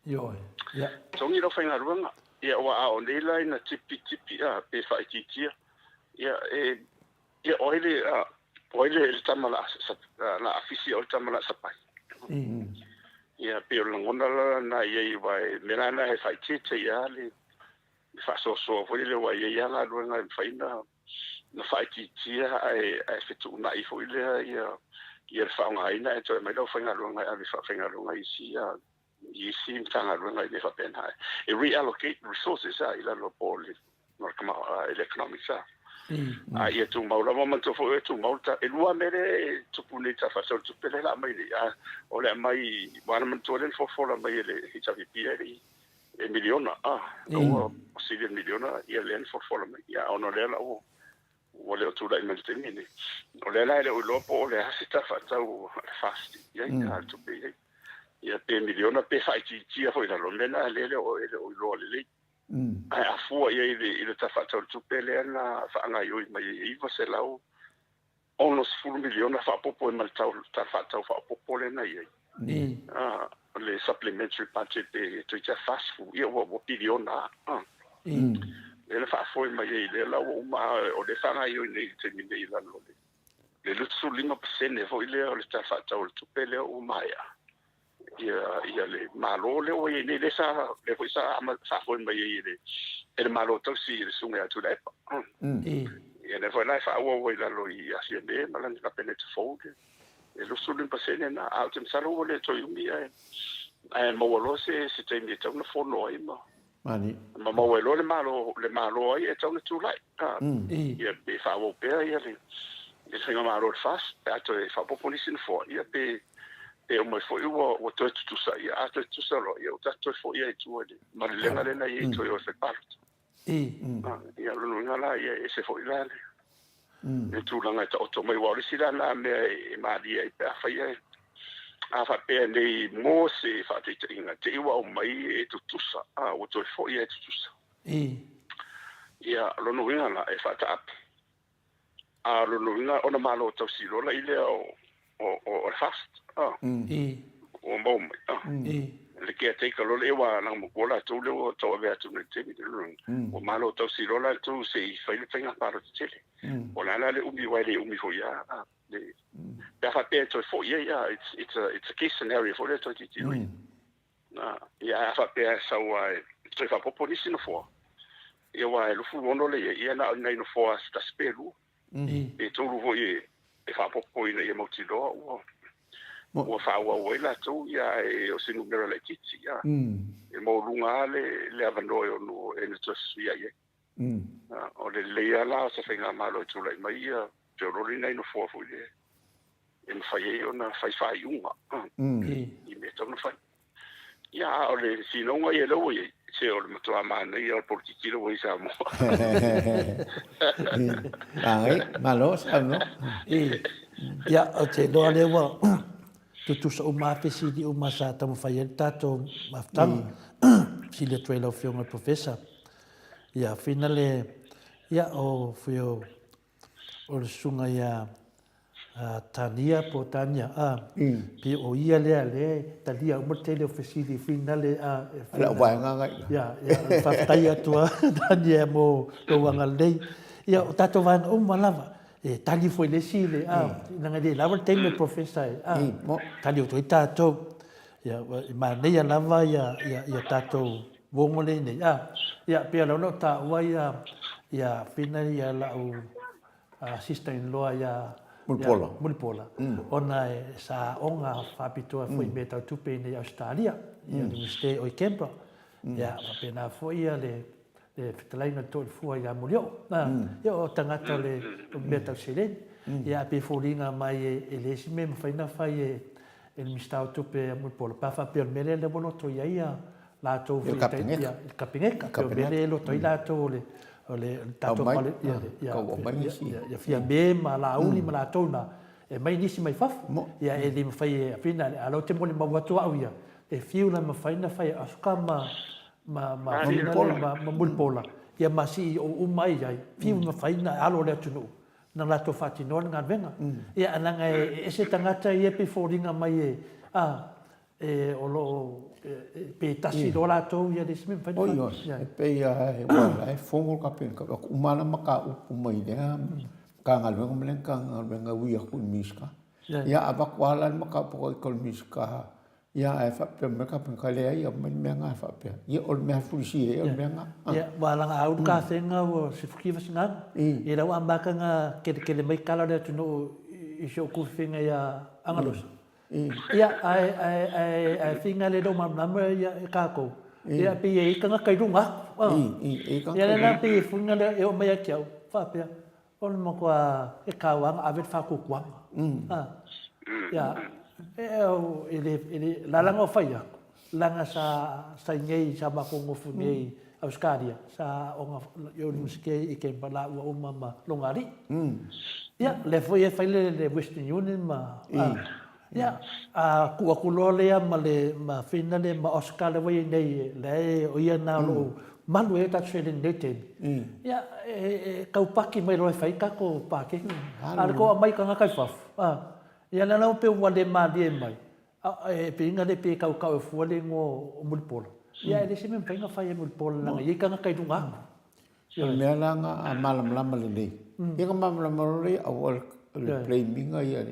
Ioe, ia. Totogi le aufaigaluega. Ia aua a o nei la ina tipi tipi a, pe faaitiitia, ia e, ia o ai le, a, o ai le, le tama la, la afisi, o le tama la sapai. Ia pei o le lagona la lena i ai, aua e mea la lena e faaitiitia ai lava le faasoasoa foi lele, aua e i ai lava galuega e mafai ona na faaitiitia ae ae fetuunai foi lea ia ia le faaaogaina ae toe aumai le aufaigaluega e ave faafaigaluega i isi i isi Matagaluega i mea faapena e reallocate resources a i lalo po o le i le economics a. A ia tumau lava manatua foi e tumau le e lua mea lea e tupu nei Tala Faatatau o le Tupe lea o le a aumai nei a o le aumai aua na manatua lea na folafola mai e le HRPP e le i e miliona, a, ua sili le miliona ia lea na folafola mai. Ia, ona o lea la ua, ua le o tulai mai i le taimi lenei. O lea la e le o iloa po o le a se tala faatatau a le FAST i ai, a le tupe i ai. Ia, pe miliona pe faaitiitia foi i lalo, o le mea lena lea e le o, e le o iloa lelei. Ae a fua i ai i le, i le tala faatatau o le tupe lea na faagaoioi mai ai e 900 60 miliona faaopoopo ai ma le Tala Faatatau Faaopoopo lea na i ai. O le supplementary budget e toeitiiti lava 40, ia ua piliona lava. Lea na faafoe mai ai, lea la ua uma, o lea e faagaoioi nei i le taimi nei i lalo o le 25% foi lea o le Tala Faatatau o le Tupe lea ua maea. Ia le Malo lea ua i ai nei, lea sa, lea foi sa faafoe mai ai e le, e le Malo tausi i le Susuga ia Tuilaepa. Ia lea foi la e faaauau ai i lalo i Fiame ma lana Kapeneta fou le 25% lena. Ae ou te masalo ua le toe umi ae, ae maua loa se, se taimi e tatau ona fono ai ma, Mani. ma maua ai loa le Malo, le Malo ai e tatau ona tulai. Ia pe faaauau pea ia le le faigamalo o le FAST pe a toe faaopoopo nisi nofoa, ia pe pe oo mai foi ua ua toe tutusa, ia a toe tutusa loa, ia ua tatou toe foi lava i tua i le malelega lea na i ai toe o e fai palota. Ia o lona uiga la, ia e ese foi la le le tulaga e taoto mai, aua o le isi la lena mea e malie ai pe afai ae a faapea nei mo se faataitaiga, te i ua aumai e tutusa, a ua toe foi lava e tutusa. Ia, o lona uiga la, e faataape. A o lona uiga ona malo tausi loa la i lea o, o, o, o le FAST. A. Ua maua mai. A. Le caretaker loa lea, aua leaga matua latou lea ua tauavea atu nei i le taimi lea. Lona uiga, ua malo tausi loa latou se i fai le faiga palota tele. O le a la le umi, aua e le umi foi lava. A. Le, pe a faapea e toe foi ai, a, it's, it's a, it's a case scenario foi lea e toe tilotilo i ai. Ia, ae a faapea e sau lava e toe faaopoopo nisi nofoa, ia aua e 26 lea i ai, ia na o ni nai nofoa se tasi pe lua, pe tolu foi e faaopoopo ina ia mautinoa ua ua faaauau ai latou, ia ae o se numera laitiiti, ia. E maualuga lava le le avanoa e ono e toe fesuiai ai. O le lelei lava la o se faigamalo e tulai mai, ia feoloolo ni nai nofoa foi lea e mafai ai ona fai faaiuga i mea e tatau ona fai. Ia, a o le finauga ia lea ua i ai, se o le matua manaia o le polokiki lea ua i ai i Samoa. Ai, malo saunoa. Ia, ou te iloa lea ua tutusa uma lava fesili uma sa taumafai ai le tatou mafutaga. Fesili atu ai i lau Afioga i le Professor. Ia, finale, ia, o fui o o le susuga ia Tania po o Tania, a, pei o ia lea lea e talia uma le tele o fesili finale, a, e finale. Lau vaega ngai. Ia, ia, faafetai atu a Tania mo lou agalelei. Ia, o tatou vaega uma lava, e tali foi le isi le, a, leaga e le lava le taimi o le Professor e, a, tali atu ai tatou. Ia, e manaia lava ia, ia, ia tatou uogo lea nei. A, ia, pei o lau taua ia, ia Fina ia lau sister in law ia Mulipola. Mulipola, ona e sa aoga faapitoa foi i mea tau tupe i inei i Ausetalia, i le Iunivesite o i Canberra. Ia, faapena foi ia le le fetalaiga i le Toelefua ia Molioo. Ia, o tagata o le mea tau seleni. Ia, ae pei e foliga mai e leai se mea e mafai ona fai e le Minisita o Tupe ia Mulipola, pe a faapea o le mea lea ua loto i ai ia latou I le Kapeneta. I le Kapeneta. Pei o le mea lea e loto ai latou o le o le tatou pale, ia Fiame ma Laauli ma latou na, e aumai nisi mai fafo. Ia e le mafai e Afina, a o lea ou te molimau atu au ia, e fiu la mafai ona fai e Oscar ma ma ma ma ma Mulipola, ia ma CEO uma ai ai, fiu mafai ona alo o le atunuu na latou faatinoa le galuega. Ia ae leaga e ese tagata ia e pei foliga mai e a e o lo o pe tasi loa latou ia le isi mea mafai ona fai. E pei lava aua o la e fono le Kapeneta, uma lava mataupu mai lea Matagaluega ma lea Matagaluega e ui atu i le Minisita. Ia avatu lava la le mataupu i le Minisita. Ia, ae faapea mai le Kapeneta, leai, aumai le mea lena faapea. Ia, o le mea fulisia ai o le mea lena. Ia, ua laga au le kafega ua 19 sigaga. Ia la ua amata ona keletele mai tala o le atunuu i si ou tufifiga ia Agalosa. Ia, ae, ae, ae, ae figa le lou malamalama ia e tatou. Ia, pei e i ai tagata i luga atu. Ia, lea la pei e fuiga lea e oo mai ia te au, faapea, O le matua e tau lava ona ave le faatuatuaga. Ia, e le, e le, la la ona fai atu, leaga sa, sa i nei, sa matou nofo i nei i Ausetalia, sa aoga i Iunivesite i Canberra laua uma ma Logalii. Ia, lea foi e fai le Western Union ma, Ia, a tuu atu loa lea ma le ma Fina lea ma Oscar lea ua i ai nei, lea e, o ia lena o lo o malu ai a tatou seleni i lenei taimi, ia, e taupaki mai loa e fai tatou paketi. A o le tou aumai tagata i fafo, a, ia lea la pei ua le malie mai, e pei na le pei e tautau fua le igoa o Mulipola, ia e leai se mea e mafai ona fai e Mulipola leaga e i ai tagata i luga atu. O le mea la na a malamalama lelei, ia na malamalama loa lea aua le blame ina ia.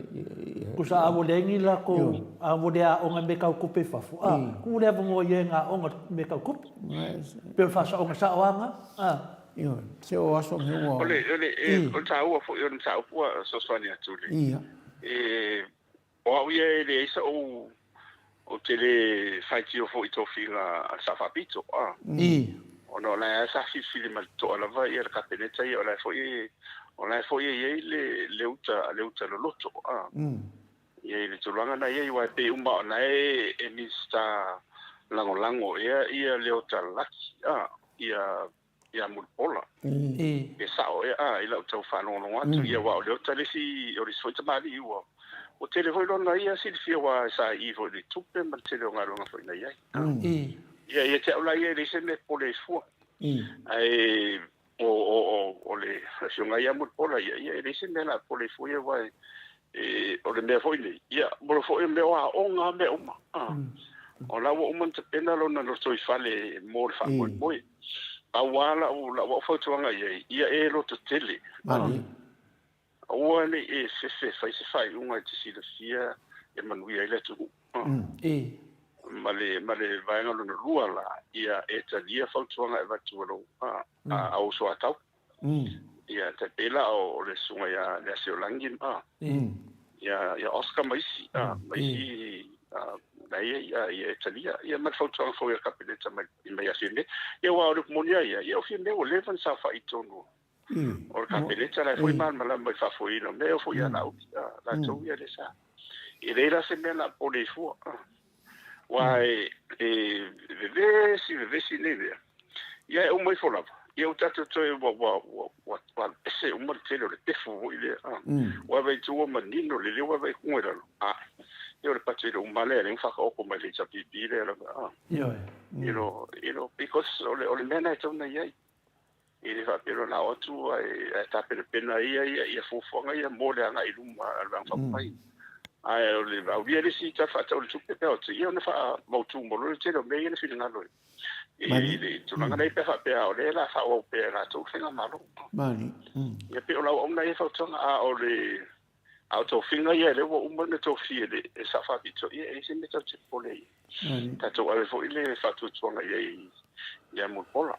Tusa a ua leai ni latou, a ua le aoga i mea tau tupe i fafo, a, tuu le avanoa i e na aoga i mea tau tupe. Pei o le faasaoga sao lava lena, a. Ioe, se o aso nei ua. O le, o le, o le taua foi o le mataupu ua fesoasoani atu i le, e O au ia e leai sa'u, ou te le faitio foi i tofiga a le Sao Faapito, a. Ona o la e sa filifili ma le toto'a lava ia le Kapeneta ia, o la e foi, o la e foi e i ai le, le uta, le uta loloto, a. Ia i le tulaga na i ai, aua e pei uma o la e, e Minisita Lagolago ea ia Leota Laki, a, ia ia Mulipola. E sao ea a, i lau tau faalogologo atu, ia aua o Leota le isi, o le isi foi tamalii ua, ua tele foi lona ia silafia aua sa i i foi i le tupe ma le tele o galuega foi na i ai. Ia, ia te au la ia e leai se mea e popole ai fua. Ae o, o, o, o le afioga ia Mulipola, ia, ia e leai se mea o le a popole ai fua ia aua e, E, o le mea foi nei, ia, mo le foi o mea o aoga lava mea uma. Ah. O la ua uma ona tapena lona lotoifale mo le faamoemoe. Pau lava lau, lau au fautuaga i ai, ia e lototele. Ah. Aua ne i e fefe e fai se faaiuga e te silafia e manuia ai le atunuu. Ah. Ma le, ma le vaega lona lua la, ia e talia fautuaga e avatu e lou, ah, a ou soatau. Ia, tai pei la o le susuga ia Leaseolagi, ia, ia Oscar ma isi, ma isi la ia, ia, ia e talia. Ia, ma le fautuaga foi a le Kapeneta mai, mai ia Fiame. Ia, aua o le upu moni lava ia, ia o Fiame ua leva ona saofai i totonu o le Kapeneta, la e foi malamalama i le faafoeina o mea, e oo foi ia Laauli, latou ia lea sa. E leai la se mea na popole ai fua. Aua e vevesi vevesi nei mea, ia e uma ifo lava, ia ua tatou toe ua ua ua ua ua ese uma le tele o le pefu foi lea. Ua vaai atu ua manino lelei ua vaai kuga i lalo. A, ia o le pati le uma lea lea ua whakaoko mai le HRPP lea lava. You know, because o le mea na e tau na i ai. E le faapea loa na oo atu ae tapenapena ia ia fuafuaga ia mo le agai i luma a le Vaega Faaupufai. Ae o le aulia le isi tala faatatau o le tupe pe a oti, ia ona faamautu uma loa le tele o mea ia na finagalo i le tulaga nei pe a faapea o lea o le a faaauau pea e latou le faigamalo. Ia pei o lau auauna ia fautuaga, a o le a o tofiga ia lea ua uma ona tofia e le Sao Faapito, ia e leai se mea tatou te popole ai. Tatou ave foi le faatuatuaga i ai ia Mulipola,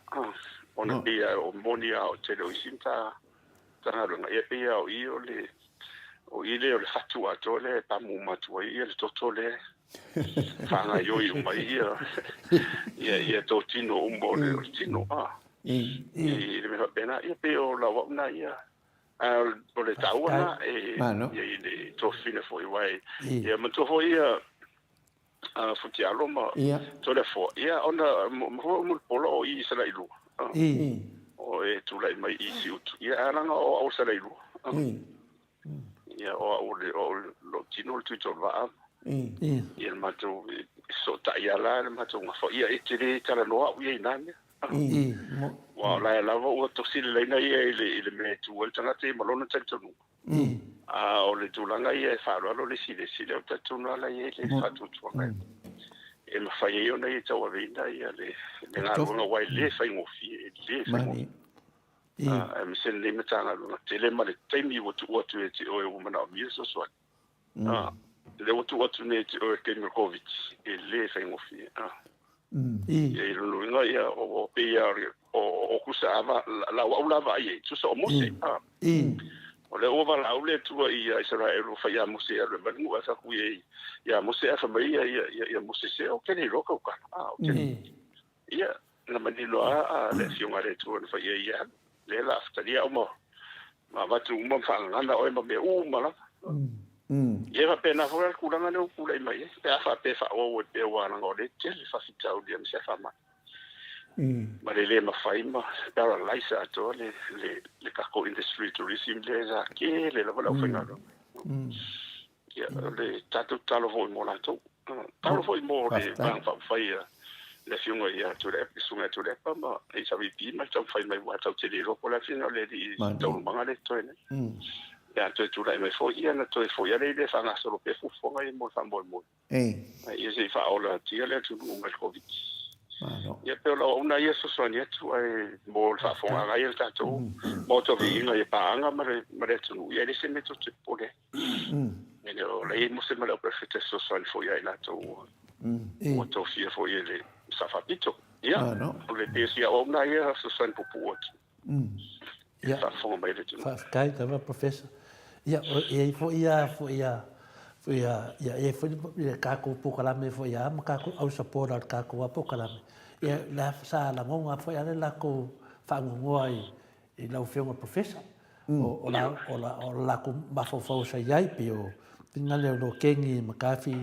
ona pei lava o moni lava o le tele o isi Matagaluega, ia pei lava o i o le O i lea o le fatu atoa lea e pamu uma atu ai ia le toto lea e faagaioi uma ai ia ia ia totino uma o le, o le tino a. I le mea faapena, ia pei o lau au na ia. A o le taua na e ia i le tofina foi aua e ia manatua foi ia a Futialo ma Toleafoa, ia ona mafua o Mulipola o i i Salailua. O e tulai mai i Siutu, ia ae leaga o au o Salailua. Ia o au o au lou tino o le Tuitolovaa. Ia le matou fesootai lava la le matou gafa. Ia e te le talanoa au ia i na mea. Aua o la e lava ua tosi le laina ia i le mea e tu ai le tagata ia ma lona talitonuga. A o le tulaga ia e faaaloalo le isi i le isi, lea ou te talitonu lava la e i ai le faatuatuaga e mafai ai ona ia tauaveina ia le galuega aua e le faigofie, e le faigofie. Aemaise lenei Matagaluega tele ma le taimi ua tuu atu ia te oe ua manaomia le fesoasoani. Lea ua tuu atu nei ia te oe i le taimi o le Koviti, e le faigofie. Ia i lona uiga ia o pei lava o tusa a lau au la vaai ai, tusa o Mose. O lea ua valaau le Atua ia Isaraelu ua fai ia Mose e alu e aumai le nuu ae fai atu i ia Mose ae fai mai ia ia Mose se ou te le iloa tautala. Ou te Ia na manino a le afioga a le Atua na fai ai ia alu. Lea la talia uma ma avatu uma ma faagagana oe ma mea uma lava. Ia e faapena foi la le tulaga lea ua tulai mai ai, pe a faapea e faaauau ai pea aua leaga o lea e tele faafitauli aemaise lava faamai. Ma le le mafai ma paralyse atoa le, le, le tatou industry tourism lea sa tele lava le aufaigaluega. Ia, o le tatou tatalo foi mo latou. Tatalo foi mo le Vaega Faaupufai a le Afioga ia Tuilaepa, le Susuga ia Tuilaepa ma HRPP ma le taumafai mai aua tatou te le iloa po o le a le finagalo o le Alii i taualumaga lea e totoe nei. Pe a toe tulai mai foi, ia ona toe foi lava lea i le faagasolo pea fuafuaga ia mo le faamoemoe. Ia se i faaolatia le atunuu mai le Koviti. Ia pei o lau auauna ia e fesoasoani atu ae mo le faafofogaaga ai a le tatou Maota o Viiga i paaga ma le atunuu, ia e leai se mea tou te popole ai. E le o la e i ai Mose ma le auperofeta e fesoasoani foi ia i latou ua tofia foi e le Sa Faapito. Ia, o le pei o si auauna ia e fesoasoani puupuu atu i le faafofoga mai a le atunuu. Faafetai lava Professor. Ia, e i ai foi a foi a foi a ia e i ai foi le tatou polokalame foi a ma tatou au support o le tatou polokalame. Ia la sa lagona foi a le latou faanoanoa i i lau Afioga Professor, o, o, la, o, la, o la latou mafaufau sa i ai, pei o fina lea o lo Kengi McCarthy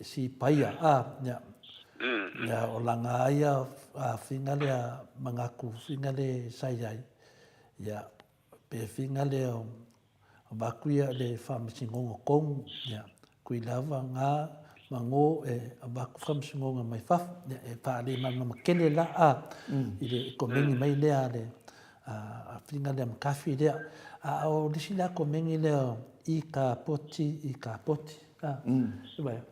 si paia, a, ia, ia, o langa aia a fina lea manatu fina le sa i ai, ia, pe fina lea o, Avatu ia le faamasinoga tonu, ia, kui lava nga ma ngo e avatu faamasinoga mai fafo, ia, e faalemalamalama tele la a, i le komeni mai lea a le a filiga lea McCarthy lea. A o le isi la komeni lea i ka poti, i ka poti, a,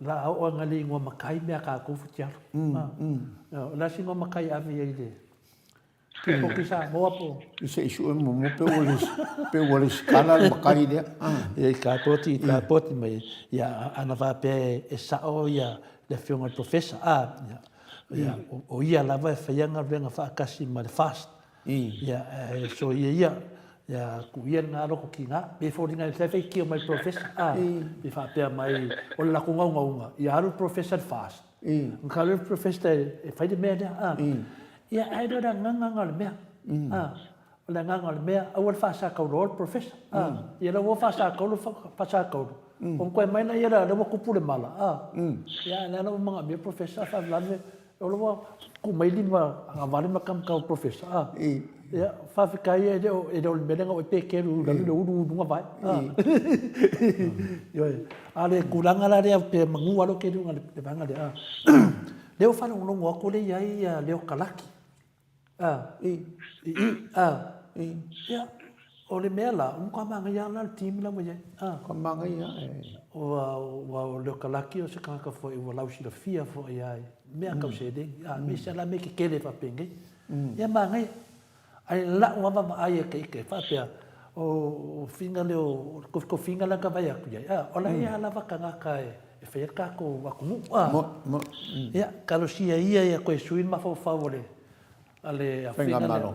la oo anga le ingoa makai mea kākou futialo. A, o le a se ingoa makai ave i ai le Tipoti Samoa po. Se i sue muamua pe ua le, pe ua lesitala le makai lea. Ia i ka poti, i ka poti mai. Ia, ana faapea e sao ia le afioga i le Professor, a, ia, ia, o ia lava e faia galuega faatasi ma le FAST. Ia, e soia ia, ia, tuu ia lena loko tiga. Pei e foliga e faitio mai le Professor, a, pe faapea mai, o le latou naunauga, ia alu le Professor i le FAST. Ka alu le Professor e fai le mea lea, a. Ia, ae le o le agaga lena o le mea. A, o le agaga o le mea, aua le faasakauloa le professor. A, ia la ua faasakaulu, faasakaulu. Ona toe mai lea, lea ua tupu le mala. A, ia, lea la ua manaomia le professor, a faalavelave, o la ua tuu mai lima agavale ma kamakau professor. A, ia, faafetai e le o, e le o le mea lea na oe pe kelu i lalo i le ulu i luga vae. A, ioe. A o le tulaga la lea pe manu lava lou kelu i le vaega lea. A. Lea ua faalogologo atu lea i ai ia Leo Kalaki. A. I. I i. A. I. Ia, o le mea la, ua matua manaia lava la le team la ua i ai. A. Matua manaia e. Ua, ua o Leo Kalaki o se tagata foi ua lausilafia foi i mea tau seleni. A, aemaise lava la mea tetele faapenei. Ia manaia. Ae lau lava vaai e ka ike, faapea, o fina lea o le kofikofiga lea na vaai atu i ai, a, o la e ia lava tagata e fai ai le tatou atunuu, a. Ia, talosia ia ia toe sui le mafaufau o le, a le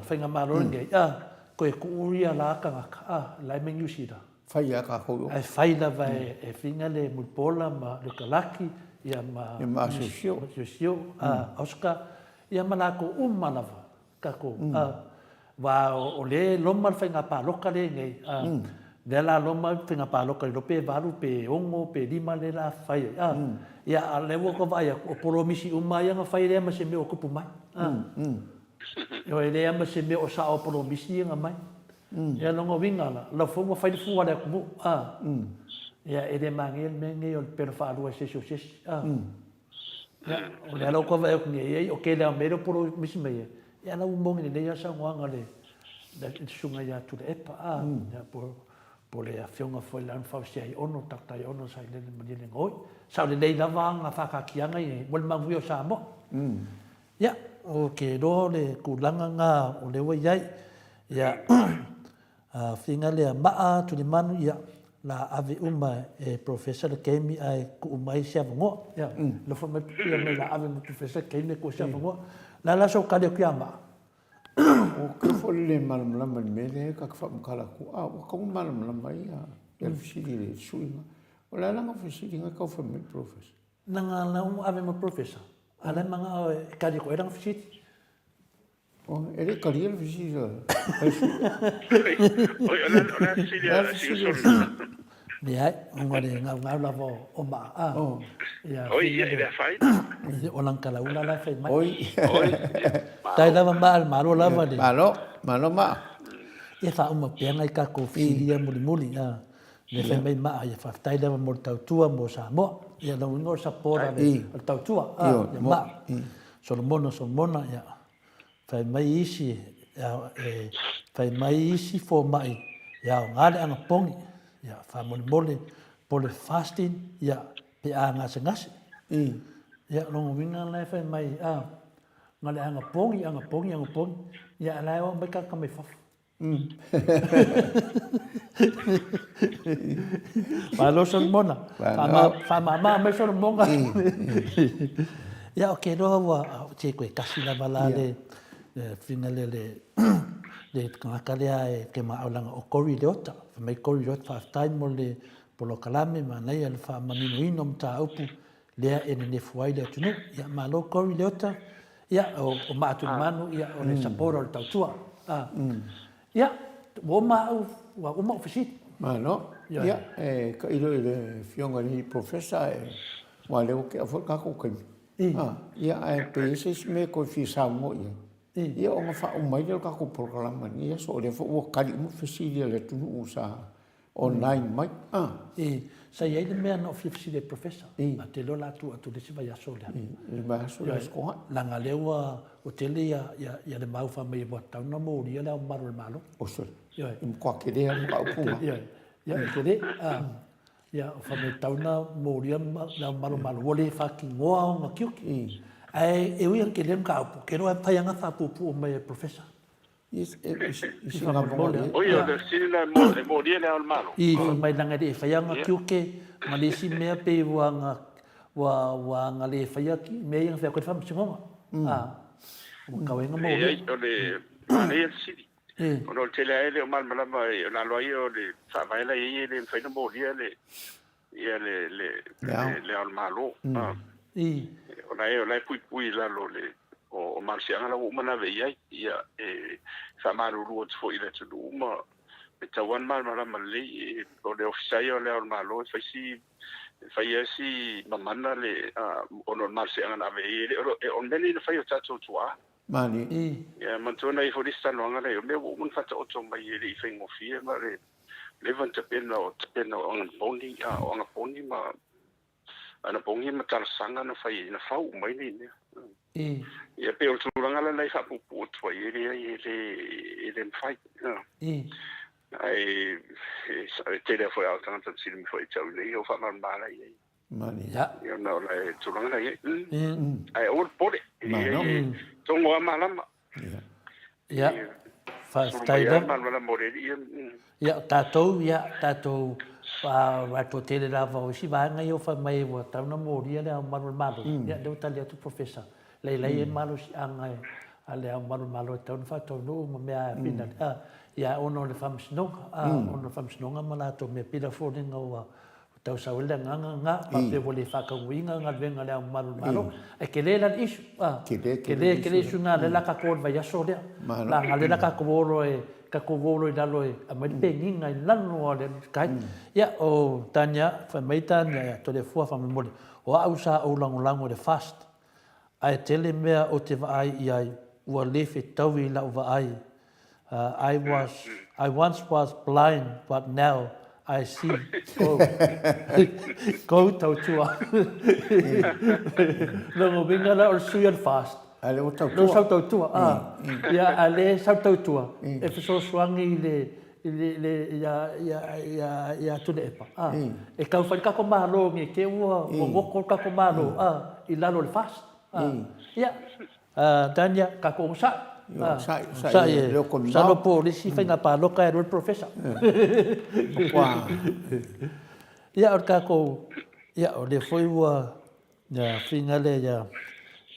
faigamalo lenei, a, toe tuu ia la tagata, a, la e mai Niu Sila. Fai lava tatou i o. Ae fai lava e Figa le Mulipola ma Lukalaki ia ma. Ia ma Asiosio. Asiosio, Oscar, ia ma latou uma lava tatou. Aua o lea e loma le faiga palota lea nei, lea la loma le faiga palota le iloa pe 8 pe 6 pe 5 lea la fai ai. Ia a o lea ua ou vaai atu, o polomisi uma ia na fai e leai ma se mea o tupu mai. Ioe, e leai ma se mea o sao o polomisi ia na aumai. Ia lona uiga la, lau foi ua fai le fua a le atunuu, a. Ia e le manaia le mea lenei o le pelo faalua i se isi o se isi, a. Ia, o lea la ua toe vaai atu nei i ai, o tele lava o mea lea ua polomisi mai ai, ia la ua moni lelei lava le saunoaga a le Susuga ia Tuilaepa, a, ia po o le Afioga foi i le Alofausia Aiono, Doctor Aiono Sailele Malielegaoi. Sao lelei lava aga faataatiaga ia mo le manuia o Samoa. Ia, ou te iloa o le tulaga lena o lea ua i ai. Ia, a faiga lea Maa Tulimanu, ia, la ave uma e Professor le taimi ae tuu mai se avanoa. Ia, alofa mai ia mai la ave ma Professor le taimi ae tuu se avanoa. La la sou tali atu ia Maa. Ou te foi le malamalama i le mea lea ta te faamatala atu, a ua tatau ona malamalama ai le fesili i le suiga. O le a la na fesili na tau fai mai le Professor? Leaga la ua ave ma Professor, a la e manao e tali atu ai lana fesili. E le i talia le fesili a le sui. Oi, o le a fesili a si uso lena? Leai, ona o le gaugau lava o Maa. A. Oi, ia, e le afaina. O lana talaula la e fai mai. Oi. Oi. Faafetai lava Maa, malo lava le. Malo, malo Maa. Ia faauma pea nai tatou fesili ia mulimuli. A. Le fai mai maa ia faafetai lava mo le tautua mo Samoa. Ia lou igoa o le support a le tautua a ia maa. Solomona Solomona ia fai mai isi e fai mai isi fomai e aoga le anapogi ia faamolemole po le fasting ia pe a gasegase. Ia lona uiga la e fai mai a na le anapogi anapogi anapogi ia a la e oo mai tagata mai fafo. Malo Solomona. Faamama mai Solomona. Ia, ou te iloa ua se toe tasi lava la le fina le le tagata lea e te maau leaga o Cory Leota. Fai mai Cory Leota faafetai mo le polokalame manaia le faamaninoina o mataupu lea e nenefu ai le atunuu. Ia malo Cory Leota, ia o Maatulimanu, ia o le supporter o le tautua. Ia, ua uma au, ua uma ou fesili. Malo. Ia, e tailo i le Afioga i le Professor, aua o lea ua tea foi le tatou taimi. Ia, ae pe i ai se isi mea e toe fia saunoa i ai, ia ona faauma ai lea o le tatou polokalame i lenei aso, o lea foi ua tali uma fesili a le atunuu sa online mai. Ah. E, sa i ai le mea na ou fia fesili ai Professor, a te iloa o le a tuu atu i le isi vaiaso lea. I le vaiaso lea, aso Toonai. Leaga lea ua, ua tele ia, ia, ia le mau fai mai ua tatau ona molia le Ao Mamalu o le Malo. O sole. Ioe. E matua tele lava le mataupu lena. Ioe. Ia, e tele. Ah, ia, fai mai e tatau ona molia le Ao Mamalu o le Malo, ua le faatinoa ona tiute. Ae e ui lava ina tele le mataupu, ou te iloa e mafai lava ona faapuupuu mai e Professor. Oi, o le fesili lena e molia le Ao o le Malo. I, fai mai leaga e le i faia ana tiute ma le isi mea pei ua ana, ua, ua ana le faia mea ia na fai atu ai le Faamasinoga. A, ua tau ai ona molia. Leai, o le manaia le fesili. Ona o le tele lava e le o malamalama o lalo lava ia o le faavae la e i ai e le mafai ona molia le, ia le, le, le Ao o le Malo. O la e, o la e puipui i lalo o le, o malosiaga la ua uma ona ave i ai. Ia, e faamalulu atu foi i le atunuu ma e tatau lava ona malamalama lelei, o le Ofisa ia o le Ao o le Malo e fai si, e fai lava si mamana le, ona o le malosiaga na ave i ai. E le o, o le mea lenei na fai e o tatou tuaa. Malie. Ia, manatua na i ai foi le isi talanoaga lea, o mea ua uma ona faataoto mai e le i faigofie ma le leva ona tapena o tapena o anaponi, o anaponi ma anapogi ma talosaga na fai na fau uma ai nei mea. Ia pei o le tulaga lena e faapuupuu atu ai, e leai e le e le mafai. Ae e tele lava foi o tagata na fesili mai foi ia te au nei, o faamalamalama la i ai. Malie. Ia ona o le tulaga la i ai. Ae aua le popole. E togo lava malama. Ia, faafetai lava. Ia, o tatou, ia, tatou, aua toatele lava o isi vaega ia ua fai mai ua tatau ona molia le Ao Mamalu o le Malo, ia, lea ua tali atu le Professor, lailai ai malosiaga e a Le Ao Mamalu o le Malo e tatau ona faataunuu ma mea pina, a, ia ona o le Faamasinoga, a, ona o le Faamasinoga ma latou mea pina foliga ua tau sau ai le agaga lena, faapea ua le faataunuuina galuega a Le Ao Mamalu o le Malo. Ae tele la le issue, a, tele, tele issue lena lea o le a tatou o i le vaiaso lea, leaga lea o le a tatou o loa e, tatou o loa i lalo e aumai le peniga i lalo o le tai. Ia, o Tania, fai mai Tania ia Toleafoa faamolemole, o au sa ou lagolago i le FAST, Ae tele mea ou te vaai i ai ua le fetaui i lau vaai I was I once was blind but now I see Go Go tautua Lona uiga la o le sui o le fast A lea ua tautua. Lea ua sau tautua ia a lea sau tautua e fesoasoani i le i le le ia ia ia ia Tuilaepa a e tau fai le tatou Malo ne i te i ua goto le tatou Malo a i lalo o le FAST a ia Tania tatou onosai a onosai e masalo po o le isi faiga palota e alu ai le Professor ia o le tatou ia o lea foi ua Ia feeling lea ia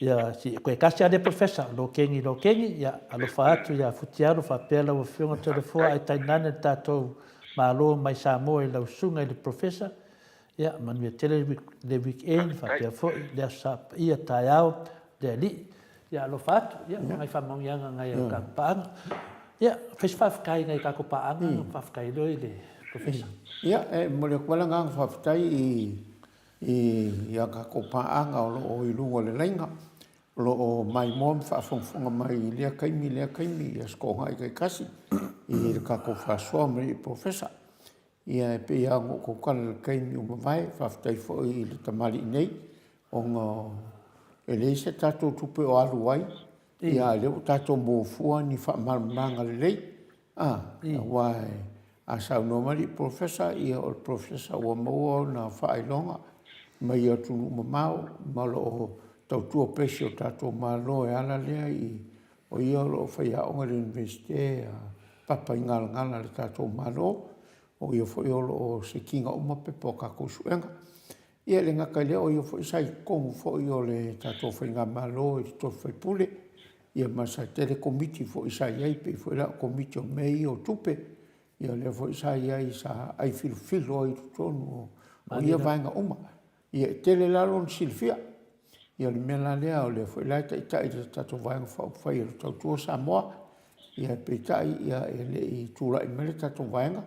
ia si koe tasi lava lea Professor Lokeni Lokeni ia alofa atu ia Futialo faapea lau Afioga Toleafoa ae tainane le tatou Malo mai Samoa i lau Susuga i le Professor ia manuia tele le weekend faapea foi le Aso Sa Paia taeao le Alii ia alofa atu ia nai faamanuiaga nai a tatou paaga ia fai se faafetai nai tatou paaga faafetai loa i le Professor. Ia e momoli atu ai le agaga faafetai i i a tatou paaga o lo o i luga o le laina, o lo o maimoa ma faafogafoga mai i lea taimi lea taimi i Aso Toonai taitasi i le tatou faasoa ma alii polofesa. Ia e pei lava ona ou tautala i le taimi ua mavae, faafetai foi i le tamalii nei ona e leai se tatou tupe o alu ai, ia a o lea ua tatou maua fua ni faamalamalamaga lelei. A, aua a saunoa mai le Polofesa, ia o le Polofesa ua maua ona faailoga mai atunuu mamao ma o lo o tautua pea si o tatou Malo e ala lea i, o ia o lo o faiaoga i le Iunivesite a Papaigalagala a le tatou Malo, o ia foi o lo o sekiina uma pepa o tatou suega. Ia e le gata i lea, o ia foi sa i totonu foi o le tatou Faigamalo i le tofi faipule, ia ma sa tele Komiti foi sa i ai, pei foi la o Komiti o mea ia o tupe, ia lea foi sa i ai sa ai filofilo ai i totonu o ia vaega uma. Ia e tele la lona silafia. Ia o le mea la lea, o lea foi la e taitai i le tatou Vaega Faaupufai o le Tautua Samoa, ia peitai ia e le i tulai mai le tatou vaega,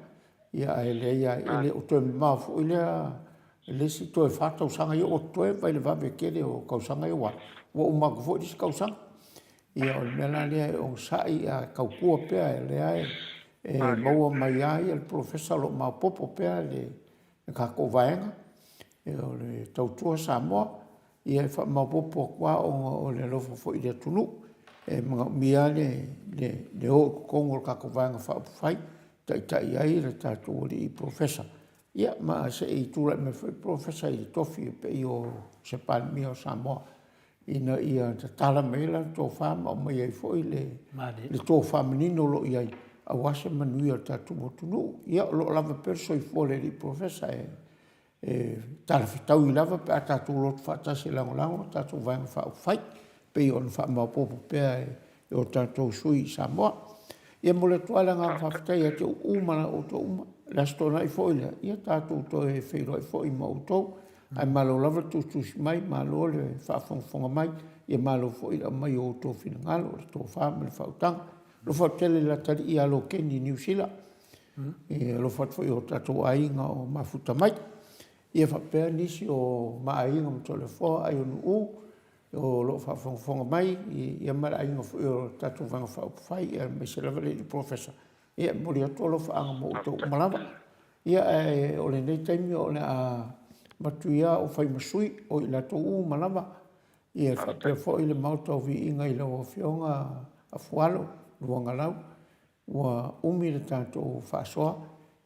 Ia ae leai lava, e le o toe mamao foi lea le isi toe fa tausaga ia ua totoe mai le vave tele o tausaga ia ua alu, ua uma atu foi le isi tausaga. Ia o le mea la lea e onosai ae tautua pea, o lea e maua mai lava le polofesa o lo o maopoopo pea le tatou vaega, o le Tautua Samoa. Ia e faamaopoopo atu lava ona o le alofa foi i le atunuu. E manaomia lava le o i totonu o le tatou Vaega Faaupufai e taitai ai le tatou alii Polofesa. Ia ma se i tulai mai foi le Polofesa i le tofi e pei o se Palemia o Samoa ina ia tatala mai ai lana tofa ma aumai ai foi le tofa manino o lo o i ai aua se manuia o le tatou atunuu. Ia o lo o lava pea le soifua o le alii Polofesa e e talafetaui lava pe a tatou lotu faatasi e lagolago le tatou Vaega Faaupufai, pei ona faamaopoopo pea e o tatou sui i Samoa. Ia momoli atu lava le agaga faafetai ia te outou uma la outou uma. O le Aso Toonai foi lea, ia tatou toe feiloai foi ma outou. Ae malo lava le tusitusi mai, malo le faafogafoga mai, ia malo foi le aumai o outou finagalo, le tofa ma le faautaga. Alofa atu tele i le atalii ia Lokeni i Niu Sila. E alofa atu foi i o tatou aiga o mafuta mai. Ia faapea nisi o ma aiga ma Toleafoa, Aionu'u, o lo o faafogafoga mai, ia ma le aiga foi o tatou Vaega Faaupufai, aemaise lava le alii Polofesa. Ia e momoli atu alofaaga mo outou uma lava. Ia ae o lenei taimi o le a avatu ia au fai ma sui o i latou uma lava, ia faapea foi le Maota o Viiga i lau Afioga Afualo Luagalau, Ua umi le tatou faasoa,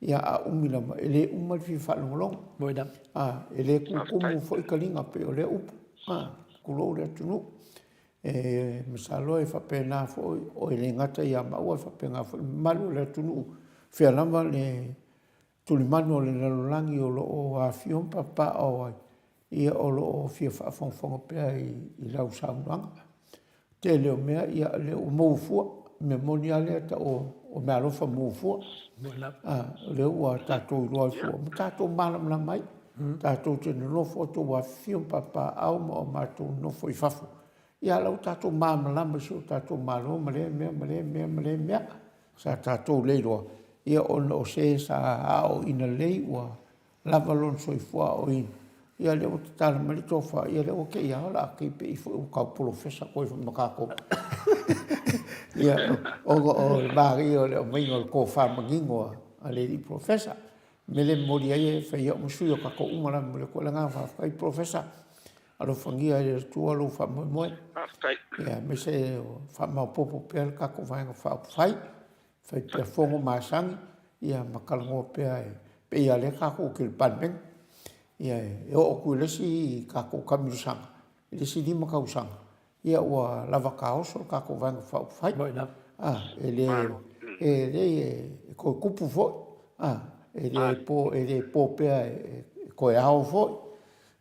ia a umi lava, e le uma le fia faalogologo. Moi lava. A, e le tutumu foi taliga pei o lea upu, a, tulou le atunuu. E masalo e faapena foi, e le gata ia maua, e faapena foi le mamalu o le atunuu, fea lava le tulimanu o le lalolagi o lo o afifio ma papaaao ai, ia o lo o fia faafogafoga pea i lau saunoaga. Tele o mea, ia, lea ua maua fua, mea moni lava lea tau o meaalofa maua fua. O lea ua tatou iloa ai fua ma tatou malamalama ai. Tatou te nonofo atu ua afifio ma papaaao ma o matou nonofo i fafo. Ia, a la ua tatou malamalama i si o tatou Malo ma lea mea ma lea mea ma lea mea sa tatou le iloa, ia ona o se sa aoaoina lelei ua lava lona soifua aoaoina, ia lea ua tatala mai le tofa, ia lea ua te i lava o le a te i pei foi ua tau polofesa koe foi ma tatou. Ia, ona o le manaia o le aumaiga o le tofa manino a le alii polofesa. O le mea lea e momoli ai e fai ai au ma sui o tatou uma lava e momoli atu ai le agaga faafetai. Polofesa, alofagia e le Atua lou faamoemoe. Faafetai. Ia, aemaise o faamaopoopo pea le tatou Vaega Faaupufai. Fai pea fono masani, ia ma talanoa pea e pei lava lea tatou te i le Palemene. Ia e oo atu i le isi tatou taamilosaga, i le isi 5 tausaga, ia ua lava taoso le tatou Vaega Faaupufai. E le, e leai e toe tupu foi, e le po, e le po pea e toe ao foi.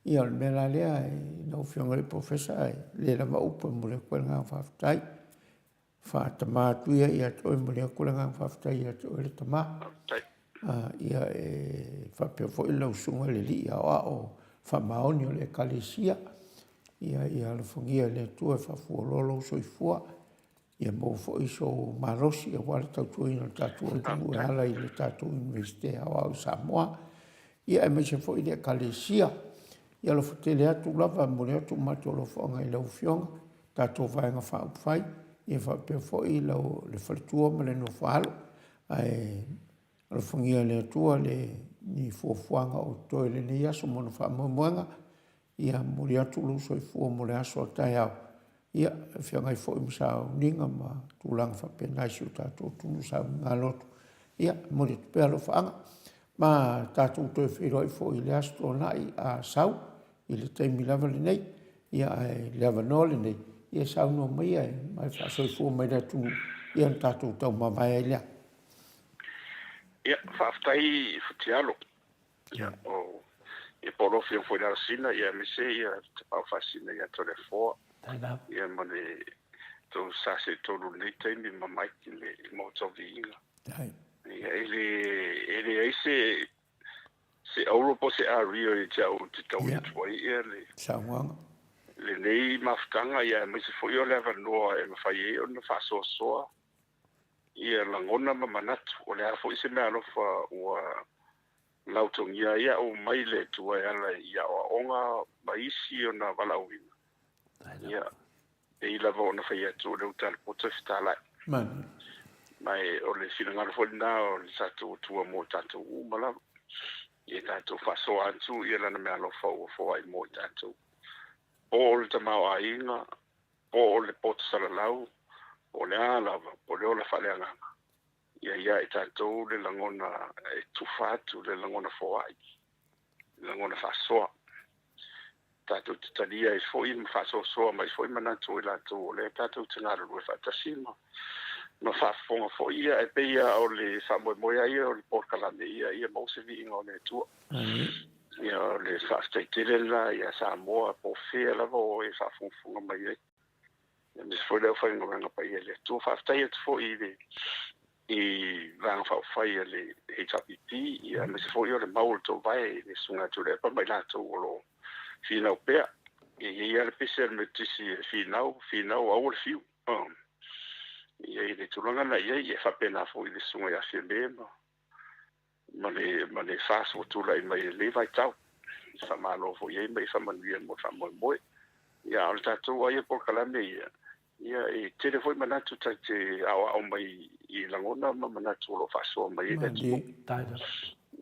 Ia o le mea la lea lau Afioga i le Polofesa, e le lava upu e momoli atu ai le agaga faafetai. Faatama atu ia ia te oe, momoli atu le agaga faafetai ia te oe le tama. Ia e faapea foi lau susuga i le alii aoao faamaoni o le Ekalesia. Ia ia alofagia e le Atua e faafualoa lou soifua. Ia maua foi sou malosi aua le tautuaina o le tatou atunuu e ala i le tatou Iunivesite Aoao i Samoa. Ia aemaise foi le Ekalesia. Ia alofa tele atu lava, momoli atu o matou alofaaga i lau Afioga, tatou Vaega Faaupufai, ia faapea foi lau, le faletua ma le nofoaalo. Ae alofagia e le Atua le, ni fuafuaga o totoe i lenei aso ma ona faamoemoega. Ia momoli atu lou soifua mo le aso a taeao. Ia, e feagai foi ma sauniga ma tulaga faapena i si o tatou atunuu, sauniga lotu. Ia, momoli atu pea alofaaga. Ma tatou toe feiloai foi i le Aso Toonai a sau i le taimi lava lenei. Ia, ae le avanoa lenei, ia saunoa maia ma e faasoifua mai le atunuu, ia ona tatou taumavae ai lea. Ia, faafetai Futialo. Ia, o ia po o lau Afioga foi i le Alosina, ia aemaise ia le Tapaau Faasisina ia Toleafoa. Ia ma le tou sa seetolu i lenei taimi ma Mike i le Maota o Viiga. Ia, e le, e leai se, se auro po o se ario ia te au ou te taui atu ai ia le saunoaga. Lenei mafutaga, ia aemaise foi o le avanoa e mafai ai ona faasoasoa ia lagona ma manatu. O le a foi se meaalofa ua lautogia ai au mai le Atua e ala i aoaoga ma isi ona valaauina. Ia, pei lava ona fai atu o le uta a le poto e fetalai. Ma e o le finagalo foi lena o le tatou Atua mo tatou uma lava. Ia tatou faasoa atu ia lana meaalofa ua foai mo i tatou. Po o le tamaoaiga, po o le poto salalau, po o le a lava, po o le ola faaleagaga. Ia ia i tatou le lagona e tufa atu, le lagona foai, le lagona faasoa. Tatou te talia ai foi ma faasoasoa mai foi manatu o i latou o lea tatou te galulue faatasi ma ma faafofoga foi ia, e pei lava o le faamoemoe lava ia o le polokalame ia, ia maua se viiga o le Atua. Ia, o le faafetai tele lena ia Samoa po o fea lava o e faafogafoga mai ai. Aemaise foi le aufaigaluega paia i le Atua. Faafetai atu foi i le i Vaega Faaupufai a le HRPP, ia aemaise foi o le mau o le toovae i le Susuga ia Tuilaepa ma i latou o lo o finau pea. E i ai lava le pese a le Metotisi e finau, finau, aua le fiu. Ia i le tulaga na i ai, e faapena foi i le Susuga ia Fiame ma ma le, ma le FAST ua tulai mai i lenei vaitau. E faamalo foi i ai ma ia faamanuia mo le faamoemoe. Ia, a o le tatou lava ia polokalame ia, ia e tele foi manatu ta te aoao mai i lagona ma manatu o lo o faasoa mai ai le atunuu.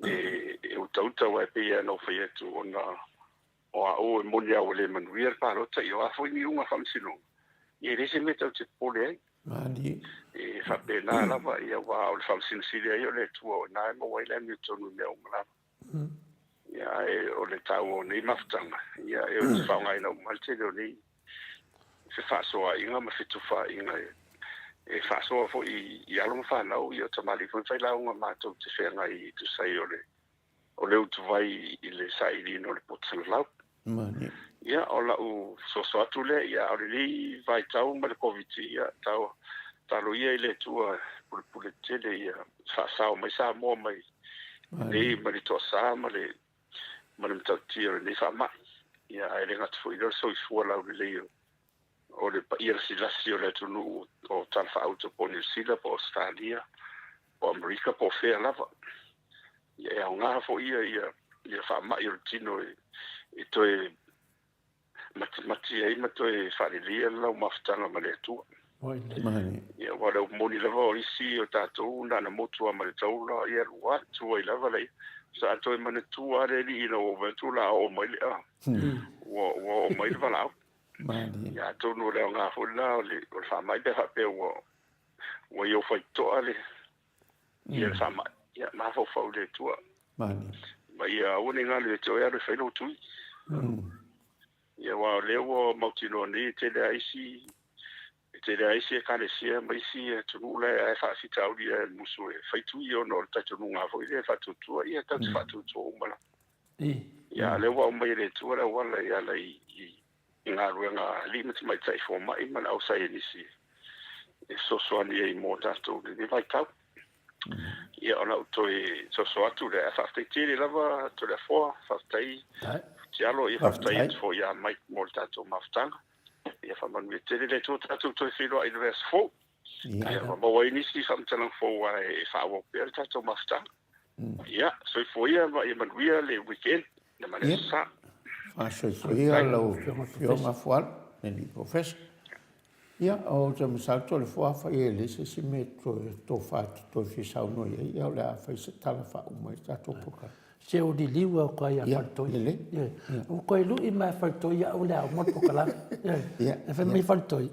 E, e utauta aua e pei lava ona ou fai atu ona o au e moni lava ua le manuia le palota, ia o a foi ni iuga faamasinoga, ia e leai se mea tatou te popole ai. Malie. E faapena lava, ia aua o le Faamasino Sili lava ia o le Atua o i ina e maua ai le amiotonu i mea uma lava. Ia ae o le taua o nei mafutaga, ia e ou te faaaogaina uma le tele o nei fefaasoaaiga ma fetufaaiga e faasoa foi i alo ma fanau, ia o tamalii foi ma failauga matou te feagai e tusa ai o le o le utuvai i le sailiina o le poto salalau. Malie. Ia, o la'u fesoasoa atu lea, ia, a o lenei vaitau ma le Koviti, ia, tau, talo ia i le Atua e pulepule tele ia faasao mai Samoa mai lenei ma le toasā ma le, ma le matautia o lenei faamai. Ia, ae le gata foi i lea o le soifua laulelei o, o le paia lasilasi o le atunuu o talafaauto po o Niu Sila po o Ausetalia po o Amerika po o fea lava. Ia, e aoga foi ia, ia, ia faamai o le tino e, e toe matimati ai ma toe faaleleia le lau mafutaga ma le Atua. Ia, aua o le upu moni lava o isi o tatou na ona motu lava ma le taula, ia alu atu ai lava laia. Sa toe manatua lava le Alii ina ua ou vaai atu o le a oo mai le, a, ua, ua oo mai le valaau. Ia, atonu o le aoga foi lena o le, o le faamai pe a faapea ua, ua i ou faitotoa le, ia le faamai. Ia, mafaufau i le Atua. Ma ia aua ne i galo ia te oe alu e fai lou tui. Ia, aua o lea ua mautinoa nei e tele lava isi, e tele lava isi ekalesia ma isi atunuu la e faafitauli e musu e fai tui ona o le talitonuga foi lea e faatuatua, ia tatou te faatuatua uma lava. Ia, a o lea ua aumai e le Atua le auala e ala i i galuega a alii ma tamaitai fomai ma le ausaienisi e fesoasoani ai mo tatou i lenei vaitau. Ia, o lau toe soso atu lea, ae faafetai tele lava Toleafoa, faafetai Tialo, ia faafetai atu foi ia Mike mo le tatou mafutaga. Ia faamanuia tele le Atua tatou toe feiloai i le vaiaso fou. Ia ma maua ai nisi faamatalaga fou ae faaauau pea le tatou mafutaga. Ia, soifua ia ma ia manuia le weekend ma le aso Sa. Faasoifua ia lau Afioga Fualo, le alii Professor. Ia, ou te masalo Toleafoa afai e leai se isi mea e toe tofa e te toe fia saunoa i ai, ia o le a fai se tala faauma i le tatou polokalame. Se o liliu au koa ia Faletoi. Lelei. Ua toe lui mai a Faletoi ia au le a uma le polokalame. E fai mai Faletoi,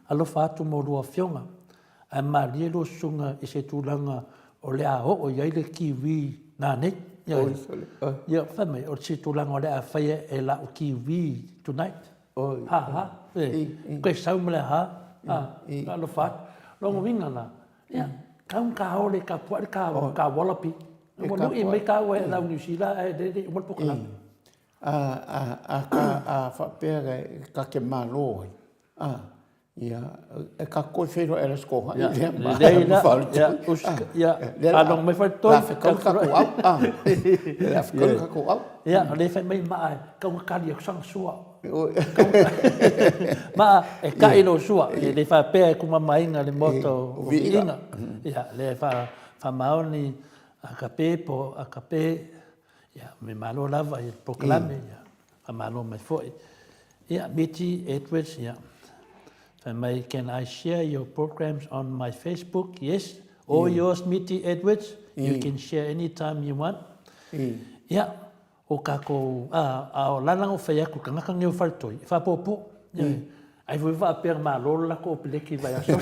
alofa atu mo lua afioga, ae malie lua susuga i se tulaga o le a oo i ai le kiwi nanei. Ia, fai mai, o se tulaga o le a faia e la'u kiwi tonight. Ha, ha, e, koe sau ma le ha, ha, alofa atu. Lona uiga la, ia, kau ka ole ka puaʻi ka, ka wallaby. Ua lui mai kāua e lau Niu Sila ae le le uma le polokalame. A, a, a, a, a faapea ta te malo ai, a, Ia, e ka koe whenua e rasko hai lea ma lea la, ia, ia, along mai faletoi. La whekau kako au, a. La whekau kako au. Ia, le whai mai maa e kaunga kali aku sanga sua. Maa, e kai lo sua, e le whapea e kumamainga le moto o viinga. Ia, le wha, wha maoni a ka pe po, a ka pe, ia, me malo lava i le polokalame, ia, Faamalo mai foi. Ia, Miti Edwards, ia. Fai mai, can I share your programs on my Facebook? Yes, all yours, Miti Edwards. You can share anytime you want. Ia, o kākou, a, a o lana o fai atu, kangaka nei o Faletoi, e faapopo. Ia, ai foi faapea malo le latou peleki i vaiaso.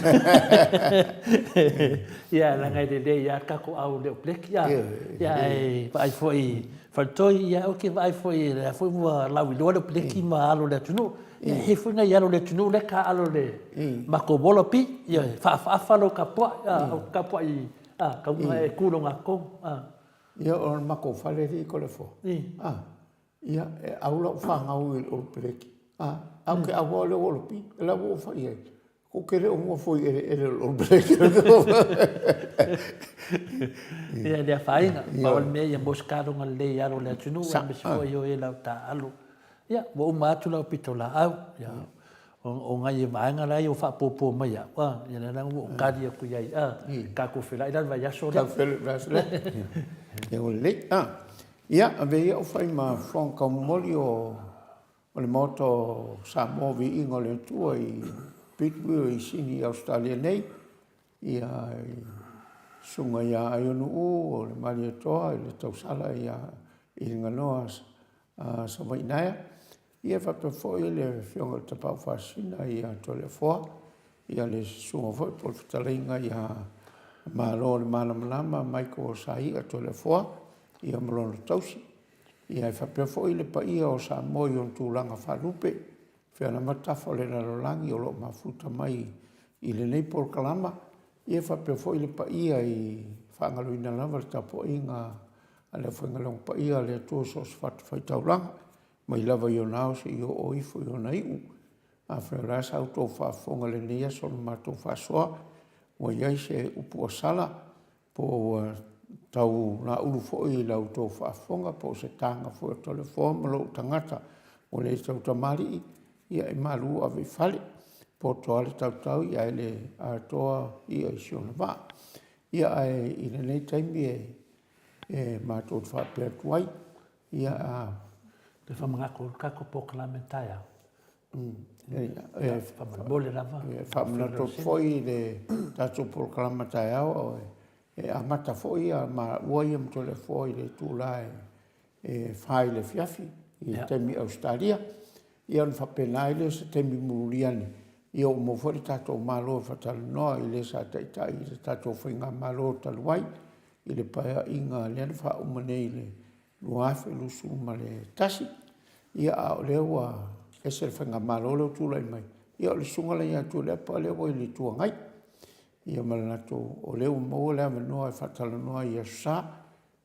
Ia, leaga e lelei lava le tatou au i le peleki, a. Ia, ae vaai foi i Faletoi, ia, ou te vaai foi, o lea foi ua lauiloa le peleki ma alo o le atunuu. Ia, e i ai foi nai alo o le atunuu lea e taaalo i le matou wallaby, ia, e faafaafa lou tapuai, a, ou te tapuai, a, tau ina e tu i le ogatotonu, a. Ia, o le matou fale alii Toleafoa, a, Ia, e au lau fanau i le Olo Peleki, a, ae ou te auau i le Olo Pi, o la ua ou fai i ai, ou te le o nofo i eleele o le Olo Peleki. Ia, le afaina, pau le mea ia maua se taloga lelei i alo o le atunuu, aemaise foi o e lau taaalo. Ia, ua uma atu lau pitolaau, ia, o nai vaega la ia ua faapopo mai au, a, ia lea la ua ou tali atu i ai, a, tatou feiloai la i le vaiaso lea. Tatou feiloai i le vaiaso lea. Ia ua lelei, a. Ia, avea ia ou fai ma fofoga taumomoli o le Maota o Samoa Viiga o le Atua i Pittsburgh i Sini i Ausetalia nei, ia i susuga ia Aionu'u o le Malietoa i le tausala ia i le ganoa Savaii-naea, ia faapea foi le Afioga i le Tapaau Faasisina ia Toleafoa, ia le susuga foi po o le fetalaiga ia Malo o le Malamalama Michael Sai'a Toleafoa, ia ma lona tausi. Ia e faapea foi le paia o Samoa i ona tulaga faalupe, fea lava tafa o le lalolagi o lo o mafuta mai i lenei polokalama, ia faapea foi le paia i faagaloina lava le tapuaiga a le aufaigaluega paia a le Atua i so o se fatafaitaulaga. mai lava i ona ao seia oo ifo i ona iu. Afai o le a sa outou faafofoga i lenei aso i le matou faasoa, ua i ai se upu ua sala, po ua tau laulu foi i la outou faafofoga, po o se taga foi a Toleafoa ma lou tagata ua le tautamalii, ia e malu ave i fale, e poto lava le tautau ae le atoa i'a i si ona vaa. Ia ae i lenei taimi e matou te faapea atu ai, ia a... Toe faamanatu le tatou polokalame taeao. E faamolemole lava. E faamanatu atu foi le tatou polokalame taeao, e amata foi maua ia ma Toleafoa i le itula e 4 i le afiafi i le taimi Ausetalia. Ia ona faapena ai lea o se taimi mulimuli ane, ia ua maua foi le tatou Malo e faatalanoa i le sa taitai i le tatou faigamalo talu ai i le Paeaiga lea na faauma nei i le 2021. Ia a o lea ua ese le faigamalo lea ua tulai mai, ia o le Susuga lea ia Tuilaepa lea ua i le Itu Agai, ia ma le latou, o lea ua maua le avanoa e faatalanoa ai i Aso Sa.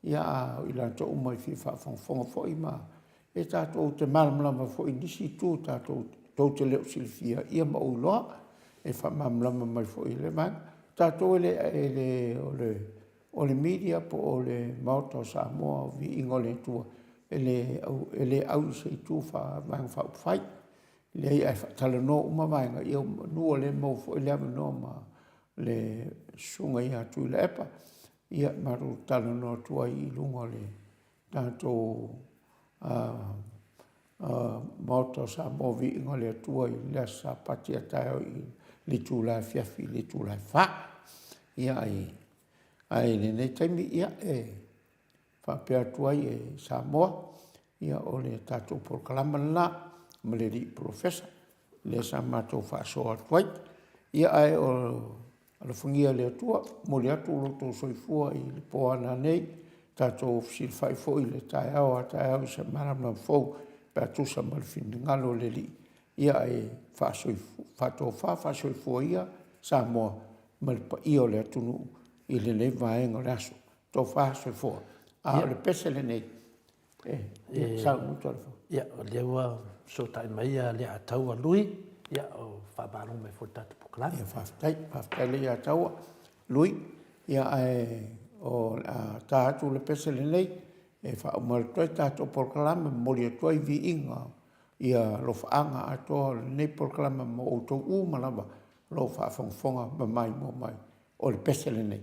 Ia a o i latou uma e fia faafogafoga foi ma e tatou te malamalama foi i nisi itu tatou te le o silafia, ia ma ou iloa, e faamalamalama mai foi e lea vaega. O tatou e le o le media po o le Maota o Samoa o le Viiga o le Atua, e le au i se itu faa-Vaega Faaupufai. Leai, ae faatalanoa uma vaega, ia meamanu o lea e maua foi le avanoa ma le Susuga ia Tuilaepa, ia matou talanoa atu ai i luga o le tatou Maota o Samoa o Viiga o le Atua i le aso Sapati a taeao i le itula afiafi i le itula e 4. Ia, ae i lenei taimi, ia, e faapea atu ai e Samoa, ia o le tatou polokalame lena ma le alii Polofesa lea sa matou faasoa atu ai. Ia ae alofagia e le Atua, momoli atu lo outou soifua i le po a nanei, tatou fesilafai foi i le taeao a taeao i se malama fou pe a tusa ma le finagalo o le Alii. Ia ae faatofa faasoifua ia Samoa ma le paia o le atunuu i lenei vaega o le aso. Tofa soifua. A o le pese lenei, e saunoa Toleafoa. Ia, o lea ua fesootai mai Leiataua Lui, ia o faamalo mai foi i le tatou polokalame. Ia faafetai, faafetai Leiataua Lui. Ia ae o le a ta atu le pese lenei e faauma atu ai le tatou polokalame, momoli atu ai viiga ia alofaaga atoa o lenei polokalame mo outou uma lava o lo o faafogafoga ma maimoa mai. O le pese lenei.